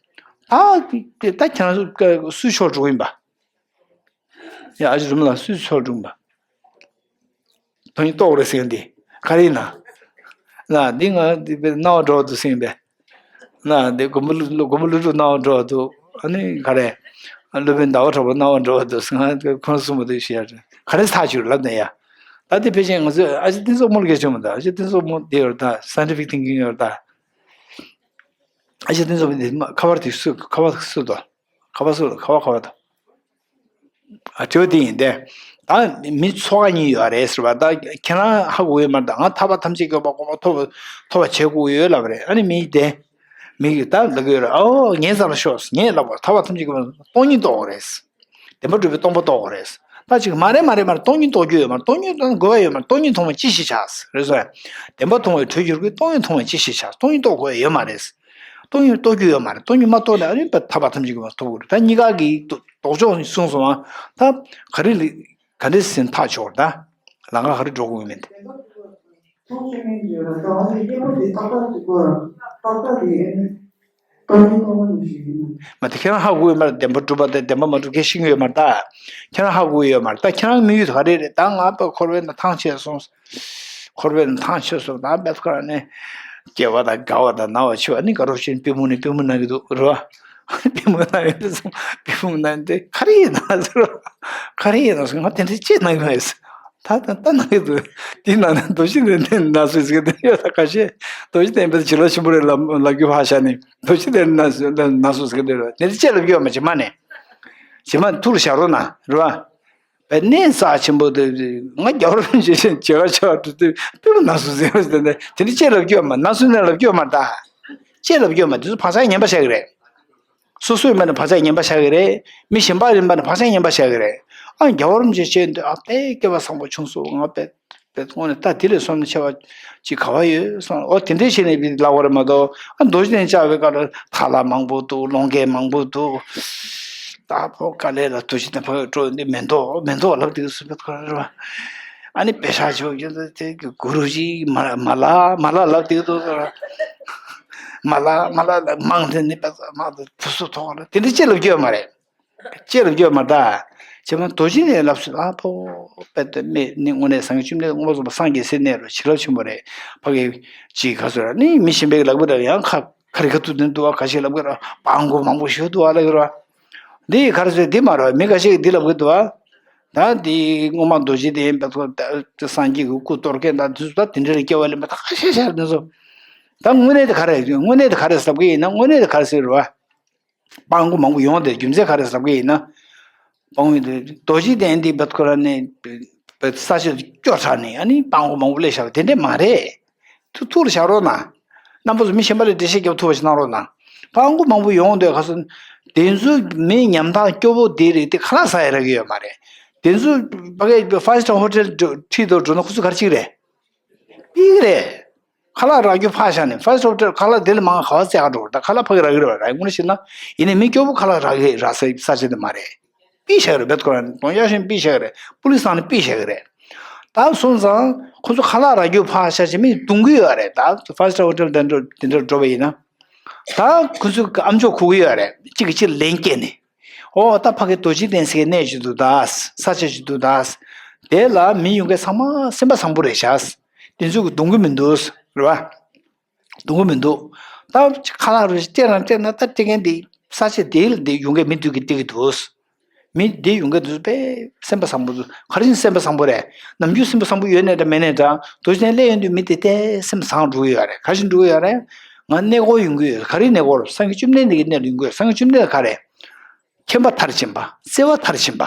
ད་དེ་ད་ཁྱེད་རང་ཚོ་སུའི་ཕྱོགས་འགྲོ་གི་ཡིན་པ། ཡ་ཨ་ཅེ་རུ་མི་ལ་སུས་ཚོར་བྱུང་བ། དོན་རྟོགས་རེད་ཟེར་འདི། ག་རེ་ཡིན་ན། ལ་འདི་ང་འདི་དཔེ་རྣ་བ་འགྲོ་བ་འདུག་ཟེར་པས། ལ་འདི་མགོན་པོ་ཀླུ་མགོན་པོ་ཀླུ་སྒྲུབ་རྣ་བ་འགྲོ་བ་འདུག་ཨ་ནི་ག་རེ། སློབ་དཔོན་ཟླ་བ་གྲགས་པ་རྣ་བ་འགྲོ་བ་འདུག་ཟེར། ང་ཁོང་གསུམ་པོ་འདུག་ཞེས་ཡ། ག་རེ་ཐག་ཆོད་ལབ་ནས་ཡ། ད་འདི་ཕལ་ཆེར་ང་ཚོས་ཨ་ཅེ་བསྟན་འཛིན་དབང་མོ་ལ་སྐད་ཆ་མི་འདུག་ཨ་ཅེ་བསྟན་འཛིན་དབང་མོ་འདི་ཡོད་ད། scientific thinking ཡོད་ད། ཨ་ཅེ་བསྟན་འཛིན་དབང་མོ་འདི་ཁ་པར་དེ་སུ་ཁ་པར་སུ་དང་། ཁ་པར་སུ་ཁ་པར་ཁ་པར་དང་། ཨ་དྲི་བ་དེ་ཡིན་ཏེ། ད་མི་ཚོགས་ཁག་གཉིས་ཡོད་རེད་ཟེར་བ། ད་ཁྱེད་རང་ཧ་གོ་ཡོད་མ་རེད། ད་ང་ཐར་པ་ཐམས་ཅད་མཁྱེན་པ་གོ་འཕང་ཐོབ་ཐོབ་པ་བྱེད་དགོས་ཡོད་ལབ་རེད། ཨ་ནི་མི་དེ་མི་གིས་ད་ལབ་ཀྱི་ཡོད་རེད། ཨོ་ངའི་རྩ་ལ་ཤོག་ངས་ལབ་པ་ཐར་པ་ཐམས་ཅད་མཁྱེན་པ་སྟོང་ཉིད་རྟོགས་དགོས་རེད། བདེན་པར་གྲུབ་པའི་སྟོང་པ་རྟོགས་དགོས་རེད། ད་ཅིག་མ་རེད་མ་རེད་མ་རེད། སྟོང་ཉིད་རྟོགས་རྒྱུ་ཡོད་མ་རེད། སྟོང་ཉིད་རྟོགས་དགོས་པ་ཡོད་མ་རེད། སྟོང་ཉིད་མཐོང་བས་ཅི་ཞིག་བྱ། རེད་སོ། བདེན་པ་མཐོང་བས་གྲོལ་འགྱུར་གྱི། སྟོང་ཉིད་མཐོང་བས་ཅི་ཞིག་བྱ། སྟོང་ཉིད་རྟོགས་དགོས་ཡོད་མ་རེད། སྟོང་ཉིད་རྟོགས་རྒྱུ་ཡོད་མ་རེད། སྟོང་ཉིད་མ་རྟོགས་ན་ཨ་ནི་ཐར་པ་ཐམས་ཅད་ཀྱི་མ་ཐོབ་དགོས་རེད། ད་གཉིས་ཀ་གི་ལྡོག་ཕྱོགས་གསུངས་སོང་བ། ད་ག་རེ་ལ་ག་འདྲ་ཟིན་ཐག་ཆོད་ད། ལམ་ཁ་ག་རེ་འགྲོ་དགོས་མིན་ད། ཐུགས་ཆེ་མིན་གྱི་ཡོད་ན་ད་ང་ཚོ་སྐྱེ་བོ་དེ་ཏག་ཏག་ཅིག་གོ། ཏག་ཏག་དེ་ཨེ་ནི་ཏག་ཏག་ཏག་ཏག་ཅིག་ཡིན། མ་དེ་ཁྱེད་རང་ཧ་གོ་ཡོད་མ་རེད། བདེན་པ་གྲུབ་པ་དང་བདེན་པ་མ་གྲུབ་ཁྱེད་ཤེས་ཀྱི་ཡོད་མ་རེད་ད། ཁྱེད་རང་ཧ་གོ་ཡོད་མ་རེད་ད། ཁྱེད་རང་དམིགས་ཡུལ་ག་རེ་རེད་ད། ང་པ་འཁོར་བའི་ནང་ཐང་ཆད་སོང་། འཁོར་བའི་ནང་ཐང་ཆད་སོང་ད། བེད་ཁོ་རང་ནས་སྐྱེ་བ་དང་རྒ་བ་དང་ན་བ་འཆི་བ་ནི་དགའ་རབ་ཤིང་པུས་མོ་ནས་པུས་མོ་ན་གི་འདུག་རེད་བ། པུས་མོ་ན་གི་འདུག་སོང་། པུས་མོ་ན་གི་འདུག་ག་རེ་ཡིན་ན་ཟེར་བ། ག་རེ་ཡིན་ན་ཟེར། ང་དེ་འདྲ་ཅི་ན་གི་མེད་ཟེར། ད་ད་ལྟ་ན་གི་འདུག་དེའི་ནང་ནས་རྡོ་རྗེ་གདན་ནས་ན་སོ་ཟེར་གི་འདུག་ཡོད་ད་ཁ་ཤས། རྡོ་རྗེ་གདན་པའི་བྱིན་རླབས་ཆེན་པོ་རེད་ལབ་ལབ་རྒྱུ་ཕར་བཞག་ནས་རྡོ་རྗེ་གདན་ནས་ན་སོ་ཟེར་གི་འདུག་རེད། དེ་འདྲ་ཅི་ལབ་རྒྱུ་ཡོད་མ། རྗེས་མ་ནས་རྗེས་མ་ཐུགས་ལ་བཞག་རོགས་གནང་རེད་བ། པའི་གནས་རྩ་ཆེན་པོ་དེ། ང་རྒྱལ་བ་རིན་པོ་ཆེ་མཇལ་ཁ་བྱ་བ་དུ་དུ་པུས་མོ་ན་སོ་ཟེར་བ་དེ་འདྲ་དེ་འདྲ་ཅི་ལབ་རྒྱུ་ཡོད་མ། ན་སོ་ནས་ལབ་རྒྱུ་ཡོད་མ་ད། ཅི་ལབ་རྒྱུ་ཡོད་མ། དེ་ཚོ་བག་ཆགས་ངན་པ་བཞག་གི་རེད། སོ་སོའི་མ་ནས་བག་ཆགས་ངན་པ་བཞག་གི་རེད། མི་གཞན་པ་རིམ་པ་ནས་བག་ཆགས་ངན་པ་བཞག་གི་རེད། ཨ་རྒྱལ་བ་རིན་པོ་ཆེ་བྱས་འདི་ཨ་དཔེ་སྐལ་བ་བཟང་པོ་བྱུང་སོང་། ང་དཔེ་དཔེ་དངོས་གནས་ད་དེ་ལས་སོང་ནས་ཆེ་བ་ཅིག་ག་བ་ཡོད་སོང་། ཨོ་དེ་འདྲས་བྱས་ནས་བི་ལབ་པ་རེད་མ་གཏོགས། ཨ་རྡོ་རྗེ་གདན་བཅག་པའི་སྐབས་ལ་ཐ་ལ་མང་པོ་འདུག་ལོང་གས་མང་པོ་འདུག་ད་ཕོ་དཀའ་ལས་ལ་རྡོ་རྗེ་གདན་ཕ་གི་འགྲོ་འདི་མེ་ཏོག་མེ་ཏོག་ལབ་དུས་སུ་བེད་ཁོ་རེད་བ། ཨ་ནི་པེ་ཤ་ཆོག་རྒྱུ་དེ་གི་གུ་རུ་ཇི་མ་མ་ལ་མ་ལ་ལབ་དུས་དུ་མ་ལ་མ་ལ་ལ་མང་དེ་ནི་པེ་ཤ་མང་དུ་ཕུ་སུ་ཐོག་ལ་དེ་འདྲ་ཅི་ལབ་རྒྱུ་ཡོད་མ་རེད། ཅི་ལབ་རྒྱུ་ཡོད་མ་རེད་ད། ཅེ་མ་རྡོ་རྗེ་ནས་ལབ་སུ་ཨ་ཕོ་པེ་ཏེ་མེ་ནི་དངོས་གནས་སངས་རྒྱས་བཅོམ་ལྡན་དངོས་སུ་སངས་རྒྱས་སེ་གནས་རུ་བྱིན་རླབས་ཆེན་པོ་རེད། ཕ་གི་ཅི་ག་སོ་ར་ནི་མི་གཞན་པའི་ལབ་གི་ར་ཡང་ཁ་ཁ་རི་ཁ་ཐུག་དེ་འདུག་བ། ཁ་ཤས་ལབ་གི་ར་སྤྲང་པོ་མང་པོ་ཞིག་འདུག་བ་ལབ་གི་ར། འདི་ག་རེ་ཟེར་འདི་མ་རེད། མི་ཁ་ཤས་ཀྱིས་འདི་ལབ་གི་འདུག་བ། ད་འདི་སྔོན་མ་རྡོ་རྗེ་གདན་པའི་ཐོག་སངས་རྒྱས་ཀྱི་སྐུ་གཏོར་མཁན་དང་དུས་སུ་ད་དེ་འདྲ་ལ་སྐྱེ་བ་ལེན་པ་ད་ཁ་ཤས་ཤས་འདི་ཚོ། ད་དངོས་གནས་དེ་ག་རེ་དངོས་གནས་དེ་ག་རེ་ཟབ་གི་ཡིན་ན་དངོས་གནས་དེ་ག་རེ་ཟེར་རེད་བ། སྤྲང་པོ་མང་པོ་ཡོང་དེ་རྒྱུ་མཚན་ག་རེ་ཟབ་གི་ཡིན་ན། སྤྲང་པོ་དེ་རྡོ་རྗེ་གདན་འདི་བེད་ཁོ་ར་ནས་ས་ཆ་སྐྱོ་དྲགས་ནས་ཨ་ནི་སྤྲང་པོ་མང་པོ་སླེབས་བཞག་པ་དེ་འདྲས་མ་རེད། ཐུགས་ཐུགས་ལ་བཞག་རོགས་གནང་། རྣམ་པ་ཚོ་མི་གཞན་པ་ལ་འགྲེལ་བཤད་རྒྱབ་ཐུབ་པ་ཞིག་གནང་རོགས་གནང་། སྤྲང་པོ་མང་པོ་ཡོང་དུས་ག་སོ། དེ་ཚོ་མི་ཉམ་ཐག་སྐྱོ་པོ་དེ་རིགས་དེ་ཁ་ལག་ཟ་ཡ་རག་གི་ཡོད་མ་རེད། དེ་ཚོ་ཕ་གི་ཕའི་སི་ཊར་ཧོ་ཊེལ་ཁྲིད་དུ་འགྲོ་ན་ཁོ་ཚོ་ག་རེ་བྱེད་ཀྱི་རེད། ཕིག་རེད། ཁ་ལག་རག་རྒྱུ་ཕར་བཞག་ནས་ཕའི་སི་ཊར་ཧོ་ཊེལ་ཁ་ལག་དེ་ལས་མང་ག་བ་བཙལ་ག་འགྲོ་གི་རེད། ད་ཁ་ལག་ཕ་གི་རག་གི་རེད་བ། རག་དངོས་གནས་བཤད་ན་ཡིན་ནའི་མི་སྐྱོ་པོ་ཁ་ལག་རག་གི་རག་ས་ས་ཆ་དེ་མ་རེད། པིས་བཞག་གི་རེད། བེད་ཁོ་རང་གདོང་ཡག་ཤོས་པིས་བཞག་གི་རེད། པུ་ལིས་ཚང་ནས་པིས་བཞག་གི་རེད། ད་སོང་ཙང་ཁོ་ཚོ་ཁ་ལག་རག་རྒྱུ་ཕར་བཞག་བྱས་མི་རྡུང་གི་ཡོད་རེད། ད་ཕའི་སི་ཊར་ཧོ་ཊེལ་དེ་འགྲོ་དེ་འདྲ་འགྲོ་བ་ཡིན་ན། ད་ཁོ་ཚོས་ཨམ་ཅོག་གོ་གི་ཡོད་རེད། གཅིག་གིས་གཅིག་ལན་སྐྱེལ་ནས། ཨོ་ད་ཕ་གི་རྡོ་རྗེ་གདན་ཟེར་གནས་ཅིག་འདུག་ད། ས་ཆ་ཅིག་འདུག་ད། དེ་ལ་མི་ཡོང་མཁན་ཚང་མ་སེམས་པ་བཟང་པོ་རེད་ཤག་དེ་ཚོས་གི་རྡུང་གི་མི་འདུག་རེད་བ། རྡུང་གི་མི་འདུག་ད་ཁ་ལག་རུ་སྤྲད་རང་སྤྲད་ན་ད་སྤྲད་མཁན་དེ་ས་ཆ་དེ་ལ་དེ་ཡོང་མཁན་མི་དུས་ཀྱི་སྤྲད་ཀྱི་འདུག་མི་དེ་ཡོང་མཁན་དེ་ཚོ་དཔེ་སེམས་པ་བཟང་པོ་འདུག་ག་རེ་བྱས་ནས་སེམས་པ་བཟང་པོ་རེད། ནམ་རྒྱུན་སེམས་པ་བཟང་པོ་ཡོད་ནའི་འདྲ་མེད་ནའི་འདྲ་རྡོ་རྗེ་གདན་སླེབས་ཡོང་དུས་མི་དེ་དེ་སེམས་བཟང་འགྲོ་གི་ཡོད་རེད། ག་རེ་བྱས་འགྲོ་གི་ཡོད་རེད། ང་གནས་སྐོར་ཡོང་གི་ཡོད། ག་རེ་གནས་སྐོར། སངས་རྒྱས་བཅོམ་ལྡན་འདས་ཀྱི་གནས་ལ་ཡོང་གི་ཡོད། སངས་རྒྱས་བཅོམ་ལྡན་འདས་ག་རེ། མཁྱེན་པ་མཐར་ཕྱིན་པ། བརྩེ་བ་མཐར་ཕྱིན་པ།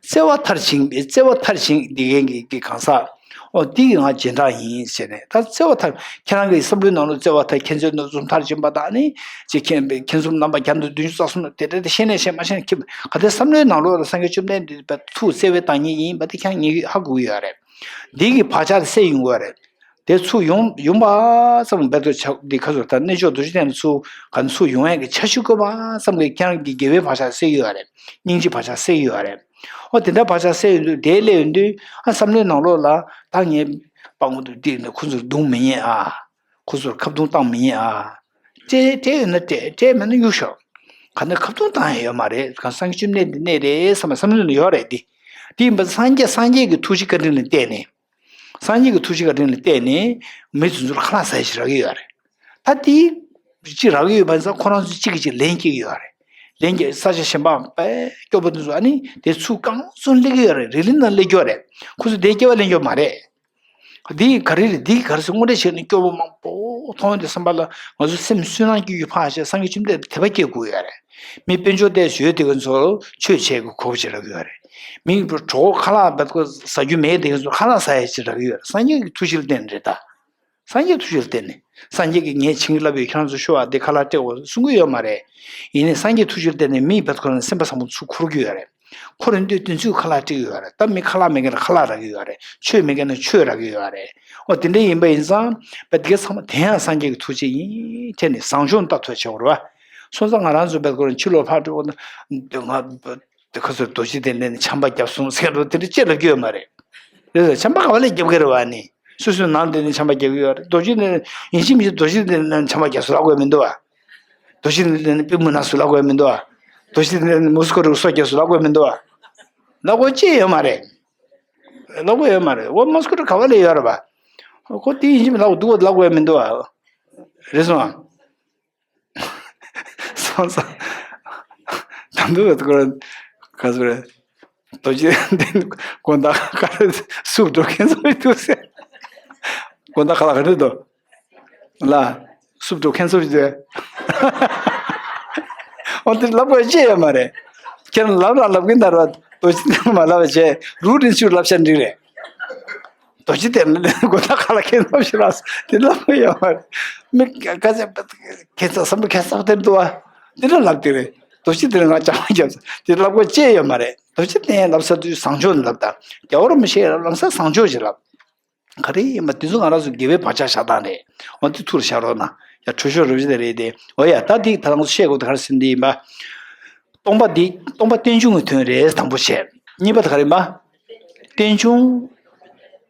བརྩེ་བ་མཐར་ཕྱིན་པའི་བརྩེ་བ་མཐར་ཕྱིན་འདི་གའི་གི་གི་གང་ཟག་ཨོ་འདི་གི་ང་རྗེས་འབྲང་ཡིན་ཟེར་ནས། ད་བརྩེ་བ་མཐར་ཁྱེད་རང་གི་བསམ་བློའི་ནང་ལ་བརྩེ་བ་མཐར་མཁྱེན་བརྩེ་ནུས་གསུམ་མཐར་ཕྱིན་པ་དང་ནི་ཅེས་མཁྱེན་པའི་མཁྱེན་གསུམ་རྣམ་པ་བརྒྱ་མེད་དོན་བདུན་ཅུ་རྩ་གསུམ་ལ་དེ་འདྲ་དེ་ཤེས་ནས་ཤེས་མ་ཤེས་ནས་མཁྱེན་པ་ག་དེ་བསམ་བློའི་ནང་ལོགས་ལ་སངས་རྒྱས་བཅོམ་ལྡན་འདས་པའི་ཐུགས་བརྩེ་བའི་བདག་ཉིད་ཡིན་པ་དེ་ཁྱེད་རང་ངེས་ཀྱི་ཧ་གོ་གི་ཡོད་རེད། འདི་གི་བག་ཆགས་དེ་སད་ཡོང་གི་ཡོད་རེད། དེ་ཚུར་ཡོང་ཡོང་བ་ཙམ་འབད་དུ་ཆ་འདི་ཁ་ཚུར་ད་གནས་མཆོག་རྡོ་རྗེ་གདན་ལ་ཚུར་ག་ཚུར་ཡོང་ཡས་ཀྱི་འཆར་གཞི་བཀོད་པ་ཙམ་གྱིས་ཁྱེད་རང་གི་དགེ་བའི་བག་ཆགས་སད་ཡོད་རེད། སྙིང་རྗེའི་བག་ཆགས་སད་ཡོད་རེད། ཨོ་དེ་འདྲ་བག་ཆགས་སད་ཡོང་དུས་དེ་སླེབས་ཡོང་དུས་ཨ་བསམ་བློའི་ནང་ལོགས་ལ་ད་ངས་སྤྲང་པོ་འདུག་དེ་ནས་ཁོ་ཚོར་རྡུང་མི་ཉན་ཨ། ཁོ་ཚོར་ཁ་རྡུང་བཏང་མི་ཉན་ཨ། སྤྲད་སྤྲད་ཡོད་ན་སྤྲད་སྤྲད་མེད་ན་གཡུག་ཤོག་ག་ནས་ཁ་རྡུང་བཏང་ཡ་ཡོད་མ་རེད། གང་སངས་རྒྱས་བཅོམ་ལྡན་འདས་གནས་རེད་བསམ་པ་བསམ་བློའི་ནང་ཡོད་རེད་དེ། དེ་ཡིན་པ་སངས་རྒྱས་སངས་རྒྱས་ཀྱི་ཐུགས་རྗེ་བཀའ་དྲིན་ལ་བརྟེན་ནས། སངས་རྒྱས་ཀྱི་ཐུགས་རྗེ་བཀའ་དྲིན་ལ་བརྟེན་ནས་མི་དེ་ཚོར་ཁ་ལག་ཟ་ཡ་ཞིག་རག་གི་ཡོད་རེད། ད་དེ་ཅི་རག་གི་ཡོད་པ་ཡིན་ཙང་ཁོ་རང་ཚོ་གཅིག་གིས་གཅིག་ལན་སྐྱེལ་གི་ཡོད་རེད། ལན་སྐྱེལ་ས་ཆ་གཞན་པ་དཔེ་སྐྱོ་པོ་དེ་ཚོ་ཨ་ནི་དེ་ཚུར་གང་ཚུར་སླེབས་གི་ཡོད་རེད། རི་ལི་ནང་སླེབས་ཀྱི་ཡོད་རེད། ཁོ་ཚོ་དེ་སྐྱེ་བ་ལེན་རྒྱུ་མ་རེད། འདི་ག་རེ་རེད། འདི་ག་རེ་ཟེར་དངོས་འབྲེལ་བྱས་ནས་སྐྱོ་པོ་མང་པོ་མཐོང་ཡོང་དུས་བསམ་པ་ལ་ང་ཚོ་སེམས་སུན་སྣང་སྐྱེ་རྒྱུ་ཕར་བཞག་སངས་རྒྱས་བཅོམ་ལྡན་འདས་དད་པ་སྐྱེ་དགོས་ཡོད་རེད། མི་དཔལ་འབྱོར་ལྡན་ཞིག་ཡོད་དེ་ག་ཚོར་ཆོས་བྱེད་དགོས་གོ་བ་ཅིག་རག་གི་ཡོད་རེད། མི་གྲོགས་ཁ་ལག་བད་ཁོ་ཟ་རྒྱུ་མེད་དེ་ག་ཚོར་ཁ་ལག་ཟ་ཡ་ཅིག་རག་གི་ཡོད་རེད། སངས་རྒྱས་ཀྱི་ཐུགས་རྗེ་ལ་བརྟེན་རེད་ད། སངས་རྒྱས་ཐུགས་རྗེ་ལ་བརྟེན་ནས་སངས་རྒྱས་ཀྱིས་ངས་བྱིན་གྱིས་བརླབས་ཡོད་ཁྱེད་རང་ཚོ་ཤོག་ཨ་དེ་ཁ་ལག་སྤྲད་དགོས་གསུང་གི་ཡོད་མ་རེད། ཡིན་ནའི་སངས་རྒྱས་ཐུགས་རྗེ་ལ་བརྟེན་ནས་མི་བད་ཁོ་རང་སེམས་པ་བཟང་པོ་ཚུར་འཁོར་གྱི་ཡོད་རེད། འཁོར་འདུས་དེ་ཚོས་ཁ་ལག་སྤྲད་ཀྱི་ཡོད་རེད། ད་མི་ཁ་ལག་མེད་མཁན་ལ་ཁ་ལག་རག་གི་ཡོད་རེད། ཆོས་མེད་མཁན་ལ་ཆོས་རག་གི་ཡོད་རེད། འོ་དེ་འདྲ་ཡིན་པ་ཡིན་ཙང་བ་དེ་ག་ཚང་མ་དེ་ཡང་སངས་རྒྱས་ཀྱི་ཐུགས་རྗེ་ཡིན་ཁྱེད་ནི་བཟང་སྤྱོད་ལྟ་ཐུབ་བྱེད་དགོས་རེད་བ། སོང་ཙང་ང་རང་ཚོ་བས་ཁོ་རང་ཕྱི་ལོགས་ཕར་འགྲོ་ན་ང་དེ་ཁ་སོ་རྡོ་རྗེ་གདན་ནས་ཆམ་པ་བརྒྱབ་སོང་ཟེར་རོ་དེ་འདྲ་ཅི་ལབ་ཀྱི་ཡོད་མ་རེད། རེད་ཟེར་ཆམ་པ་ག་བ་ལས་བརྒྱབ་ཀྱི་རེད་བ་ནི། སོ་སོའི་ནང་དེ་ནས་ཆམ་པ་རྒྱག་གི་ཡོད་རེད། རྡོ་རྗེ་གདན་ཡིན་གཅིག་མིན་གཅིག་རྡོ་རྗེ་གདན་ནས་ཆམ་པ་རྒྱག་སུ་ལབ་དགོས་མི་འདུག་བ། རྡོ་རྗེ་གདན་པུས་མོ་ན་སུ་ལབ་དགོས་མི་འདུག་བ། རྡོ་རྗེ་གདན་མོ་སི་ཀོ་རུ་སོ་རྒྱག་སུ་ལབ་དགོས་མི་འདུག་བ། ལབ་དགོས་ཅི་ཡོད་མ་རེད། ལབ་དགོས་ཡོད་མ་རེད། འོ་མོ་སི་ཀོ་རུ་ག་བ་ལས་ཡོད་རེད་བ། ཁོ་དེ་ཡིན་གཅིག་མིན་ལབ་འདུག་བ་ལབ་དགོས་མི་འདུག་བ། རེད་སོང་། སོང་ཙང་། དམ་དུ་ཁོ་ག་ཚོད་རེད། རྡོ་རྗེ་གདན་དགོན་བདག་ག་རེ་སུབ་འགྲོ་མཁན་ཚོ་ཡི་འདུག་ཟེར། དགོན་བདག་ག་ལ་ག་རེ་འདུག་ལ། སུབ་འགྲོ་མཁན་ཚོ་ཡི་འདུག་འོ་དེ་ལབ་དགོས་ཅི་ཡོད་མ་རེད། ཁྱེད་རང་ལབ་རང་ལབ་གིན་ད་ར་རྡོ་རྗེ་གདན་མ་ལབ་བྱས་རུ་རིན་ཆུ་ལབ་ཤ་འགྲིག་རེད། རྡོ་རྗེ་གདན་ལ་དགོན་བདག་ག་ལ་མཁན་ཚབ་ཞིག་ལ་དེ་ལ་མ་ཡོང་བར། མི་ག་ཚད་མཁན་ཚབ་བསམ་བློ་མཁན་ཚབ་དེར་འདུག་བ། དེ་འདྲ་ལབ་དེ་རེད། རྡོ་རྗེ་གདན་ང་ཅང་མ་རྒྱབ་དེ་ལབ་དགོས་ཅི་ཡོད་མ་རེད། རྡོ་རྗེ་གདན་ལབ་ས་དུས་བཟང་ཕྱོགས་ནས་ལབ་དང་རྒྱལ་བ་རིན་པོ་ཆེ་ལབ་ས་བཟང་ཕྱོགས་ཞིག་ལབ། ག་རེ་ཡིན་པ་དེ་ཚོ་ང་རང་ཚོ་དགེ་བའི་བག་ཆགས་བཞག་སྟངས་རེད། འོ་དེ་ཐུར་བཞག་རོགས་གནང་། ཡ་གྲོས་ཆོད་རབ་ཞི་དེ་རེད་དེ། འོ་ཡ་ད་དེ་ད་ང་ཚོ་བཤད་དགོས་དེ་ག་རེ་ཟེར་འདི་ཡིན་པ། སྟོང་པ་འདི་སྟོང་པ་རྟེན་འབྱུང་གི་དོན་རེད་དང་པོ་བཤད། གཉིས་པ་དེ་ག་རེ་ཡིན་པ། རྟེན་འབྱུང་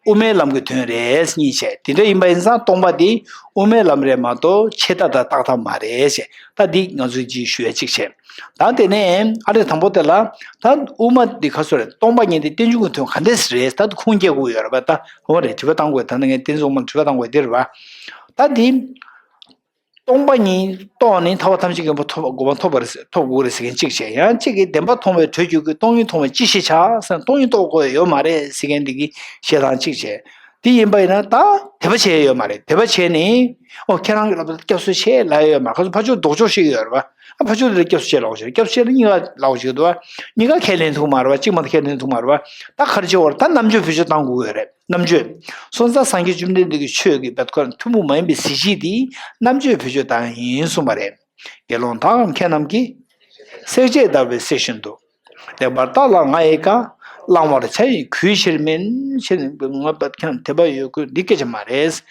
དབུ་མའི་ལམ་གྱི་དོན་རེད་གཉིས་བཤད། དེ་འདྲ་ཡིན་པ་ཡིན་ཙང་སྟོང་པ་འདི་དབུ་མའི་ལམ་རེད་མ་གཏོགས་ཆད་ལྟ་དང་རྟག་ལྟ་མ་རེད་བཤད། ད་འདི་ང་ཚོས་ཅིག་ཞུ་ཡ་གཅིག་བཤད། ད་དེ་ནས་ཨ་རེ་དང་པོ་དེ་ལ་ད་དབུ་མ་འདི་ག་ཚོད་རེད། སྟོང་པ་ཉིད་འདི་རྟེན་འབྱུང་གི་དོན་ག་འདྲས་རེད། ད་ཁུངས་སྐྱེལ་དགོས་ཡོད་རེད་པ། ད་འོ་རེད། དྲི་བ་བཏང་དགོས། ད་ནི་ངས་རྟེན་འབྱུང་མ་དྲི་བ་བཏང་དགོས་དེ་རེད་པ། ད་འདི། སྟོང་པ་ཉིད་རྟོགས་ནས་ཐར་པ་ཐམས་ཅད་མཁྱེན་པ་ཐོབ་གོ་འཕང་ཐོབ་པར་ཐོབ་དགོས་རེད་ཟེར་མཁན་གཅིག་བྱས། ཡང་གཅིག་གིས་བདེན་པ་མཐོང་བའི་གྲོལ་འགྱུར་གྱི་སྟོང་ཉིད་མཐོང་བས་ཅི་ཞིག་བྱ་ཟེར་ན་སྟོང་ཉིད་རྟོགས་དགོས་ཡོད་མ་རེད་ཟེར་མཁན་འདི་གི་བཤད་སྟངས་གཅིག་བྱས། དེ་ཡིན་པ་ཡིན་ན་ད་དད་པ་བྱས་ཡོད་མ་རེད། དད་པ་བྱས་ནས་ཨོ་ཁྱེད་རང་གི་ལབ་ད་སྐྱབས་སུ་མཆི་ལབ་ཡོད་མ་རེད། ཁ་སང་ཕ་ཕྱོགས་ལྡོག་ཕྱོགས་ཤིག་ཡོད་རེད་པ། ཨ་ཕ་ཕྱོགས་དེ་ལ་སྐྱབས་སུ་མཆི་ལབ་དགོས་ཤིག་སྐྱབས་སུ་མཆི་ལ་གཉིས་ཀ་ལབ་དགོས་ཤིག་འདུག་པ། གཉིས་ཀ་ཁས་ལེན་ཐུབ་མ་རེད་པ། གཅིག་མ་གཏོགས་ཁས་ལེན་ཐུབ་མ་རེད་པ། ད་ག་རེ་བྱེད་དགོས་རེད། ད་རྣམ་དཔྱོད་བེད་སྤྱོད་བཏང་དགོས་ཡོད་རེད། རྣམ་དཔྱོད། སོང་ཙང་སངས་རྒྱས་བཅོམ་ལྡན་འདས་ཀྱི་ཆོས་ཀྱི་བེད་ཁོ་ཐུན་མོང་མ་ཡིན་པའི་གཟི་བརྗིད་དེ་རྣམ་དཔྱོད་བེད་སྤྱོད་བཏང་ཡིན་གསུངས་པ་རེད། དགེ་སློང་དག་གམ་མཁས་རྣམས་ཀྱིས། བསྲེག་བཅད་བརྡར་བའི་གསེར་བཞིན་དུ། ལེགས་པར་བརྟགས་ལ་ང་ཡི་བཀའ། བླང་བར་བྱ་ཡི་གུས་ཕྱིར་མིན། ཕྱིར་ང་བད་ཁྱང་དད་པ་ཡོད་དགོས་འདི་སྐད་ཆ་མ་རེད།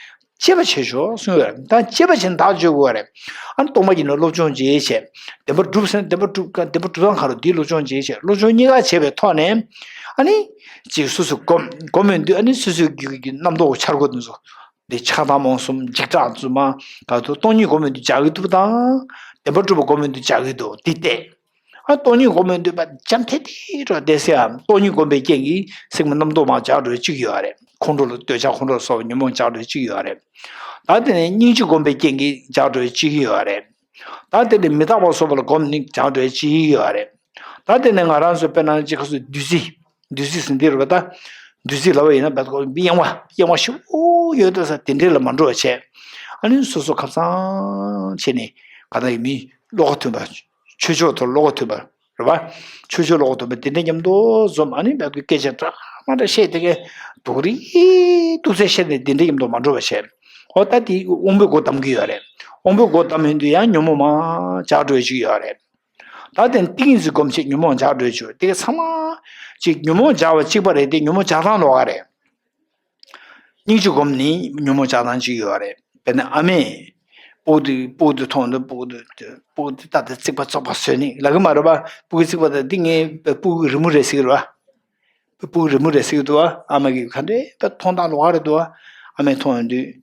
དཔྱད་པ་བྱེད་ཤོག་གསུངས་ཡོད་རེད། ད་དཔྱད་པ་བྱེད་ན་ད་བརྗོད་དགོས་རེད། ཨ་ནི་སྟོང་པ་ཉིད་ལ་སློབ་སྦྱོང་བྱེད་བྱས། བདེན་པ་སྒྲུབ་ཟེར་ན་བདེན་པ་སྒྲུབ་བདེན་པ་སྒྲུབ་སྟངས་ག་རེ་འདིའི་སློབ་སྦྱོང་བྱེད་བྱས་སློབ་སྦྱོང་གཉིས་ཀ་བྱས་པའི་ཐོག་ནས། ཨ་ནི། ཅིག་སོ་སོ་སྒོམ་སྒོམ་ཡོང་དུས་ཨ་ནི་སོ་སོའི་རྒྱུད་ཀྱི་རྣམ་རྟོག་འཆར་སྒོ་དེ་ཚོ། འདི་ཆགས་སྡང་རྨོངས་གསུམ་འཇིགས་སྐྲག་རྫུན་མ་ག་ཚོད་སྟོང་ཉིད་སྒོམ་ཡོང་དུས་འཇགས་ཀྱི་འདུག་དང་། བདེན་པ་སྒྲུབ་པ་སྒོམ་ཡོང་དུས་འཇགས་ཀྱི་འདུག་འདི་བལྟས། ཨ་སྟོང་ཉིད་སྒོམ་ཡོང་དུས་པ་འཇམ་ཐིང་ཐིང་འགྲོ་བསྡད་ཟེར་ཡ་སྟོང་ཉིད་སྒོམ་པའི་རྐྱེན་གྱིས་སེམས་ཀྱི་རྣམ་རྟོག་མར་འཇགས་འགྲོ་ཡ་གཅིག་ཡོད་རེད། ཁོང་ཁྲོ་ལ་འདོད་ཆགས་ཁོང་ཁྲོ་ལ་སོགས་པ་ཉོན་མོངས་འཇགས་འགྲོ་ཡ་གཅིག་ཡོད་རེད། ད་དེ་ནས་སྙིང་རྗེ་སྒོམ་པའི་རྐྱེན་གྱིས་འཇགས་འགྲོ་ཡ་གཅིག་ཡོད་རེད། ད་དེ་ནས་མི་རྟག་པ་སོགས་པ་ལ་སྒོམ་ནས་འཇགས་འགྲོ་ཡ་གཅིག་ཡོད་རེད། ད་དེ་ནས་ང་རང་ཚོ་དཔེར་ན་ཅིག་ཁ་སོ་བདུད་རྩི། བདུད་རྩི་ཟེར་འདི་རེད་པ་ད། བདུད་རྩི་ལབ་པ་ཡིན་ན་བད་ཁོ་གཡེང་བ་གཡེང་བ་ཞེ་པོ་ཡོད་དོ་ས་དེ་འདྲས་ལ་མ་འགྲོ་བ་བྱས། ཨ་ནི་སོ་སོ་ཁ་སང་བྱས་ནས་ག་ད་ཡི་མི་བློ་ཁ་མཐུན་པ། ཆོས་ཕྱོགས་ཐོག་བློ་ཁ་མཐུན་པ་རེད་པ། ཆོས་ཕྱོགས་བློ་ཁ་མཐུན་པ་དེ་འདྲས་མཉམ་དུ་འཛོམས། ཨ་ནི་བད་ཁོ་སྐད་ཆ་འདྲ་མ་འདྲ་བཤད་དེ་གས་སྡུག་རིགས་སྡུག་ཚད་བཤད་ནས་དེ་འདྲས་མཉམ་དུ་མ་འགྲོ་བ་བྱས། ཨོ་ད་དེ་དབང་པོའི་སྒོ་བསྡམ་གི་ཡོད་རེད། དབང་པོའི་སྒོ་བསྡམ་ཡོང་དུས་ཡང་ཉོན་མོངས་མར་འཇགས་འགྲོ་ཡ་ཅིག་ཡོད་རེད། ད་དེ་ཏིང་ངེ་འཛིན་སྒོམ་བྱེད་ཉོན་མོངས་འཇགས་འགྲོ་ཆོག་དེ་ག་ཚང་མ་ཅིག་ཉོན་མོངས་འཇགས་པ་གཅིག་པ་རེད་དེ་ཉོན་མོངས་འཇགས་སྟངས་ལོགས་ཀ་རེད། སྙིང་རྗེ་སྒོམ་ནི་ཉོན་མོངས་འཇགས་སྟངས་གཅིག་ཡོད་རེད། དཔེར་ན་ཨ་མས་སྤུ་གུ་དེ་སྤུ་གུ་དེ་མཐོང་དུས་སྤུ་གུ་དེ་སྤུ་གུ་དེ་ལྟ་དེ་རྩིག་པ་བཙོག་པ་བཟོས་ནི་ལབ་གི་མ་རེད་པ། སྤུ་གུ་རྩིག་པ་དང་འདི་ངའི་སྤུ་གུ་རི་མོ་རེད་ཟེར་གི་རེད་པ། སྤུ་གུ་རི་མོ་རེད་ཟེར་གི་འདུག་ཨ་མ་གི་ག་འདྲའི་མཐོང་སྟངས་ལོགས་ཀ་རེད་འདུག་ཨ་མས་མཐོང་ཡོང་དུས།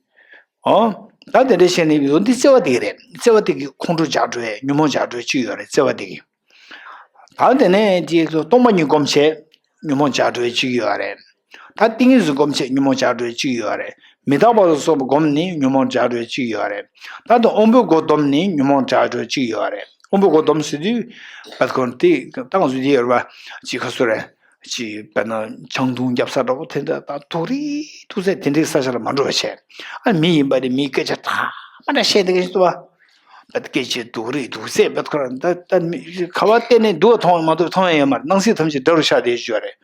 ཨོ། ད་དེ་འདྲ་བཤད་ནས་ཡོད་འདི་བརྩེ་བ་དེ་ག་རེད། བརྩེ་བ་དེ་གིས་ཁོང་ཁྲོ་འཇགས་འགྲོ་ཡས་ཉོན་མོངས་འཇགས་འགྲོ་ཡས་གཅིག་ཡོད་རེད་བརྩེ་བ་དེ་གིས། ད་དེ་ནས་དེ་སྟོང་པ་ཉིད་སྒོམ་བྱས་ཉོན་མོངས་འཇགས་འགྲོ་ཡས་གཅིག་ཡོད་རེད། ད་ཏིང་ངེ་འཛིན་སྒོམ་བྱས་ཉོན་མོངས་འཇགས་འགྲོ་ཡས་གཅིག་ཡོད་རེད། མི་རྟག་པ་ལ་སོགས་པ་སྒོམ་ནས་ཉོན་མོངས་འཇགས་འགྲོ་ཡས་གཅིག་ཡོད་རེད། ད་དུང་དབང་པོའི་སྒོ་བསྡམས་ནས་ཉོན་མོངས་འཇགས་འགྲོ་ཡས་གཅིག་ཡོད་རེད། དབང་པོའི་སྒོ་བསྡམས་ཟེར་དུས་བད་ཁོ་དེ་ད་ང་ཚོ་འདི་ཡོད་རེད་པ། ཅིག་ག་ཚོད་རེད། ཅིག་དཔེར་ན་ཆང་འཐུང་རྒྱབ་ས་འདྲ་པོ་དེ་འདྲ་དང་སྡུག་རིགས་སྡུག་ཚད་དེ་འདྲའི་ས་ཆ་ལ་མ་འགྲོ་བ་བྱས། ཨ་མི་ཡིན་པ་རེད་མིའི་སྐད་ཆ་ཐ་མ་འདྲ་བཤད་དེ་ག་ཞིག་འདུག་བ། བད་སྐད་ཆའི་སྡུག་རིགས་སྡུག་ཚད་བད་ཁོ་རང་ད་ད་མི་ག་བ་བལྟས་ནས་སྡུག་བ་མཐོང་བ་མ་གཏོགས་མཐོང་ཡ་ཡོད་མ་རེད། སྣང་སྲིད་ཐམས་ཅད་དགྲ་རུ་ཤར་བསྡད་ཡོད་རེད།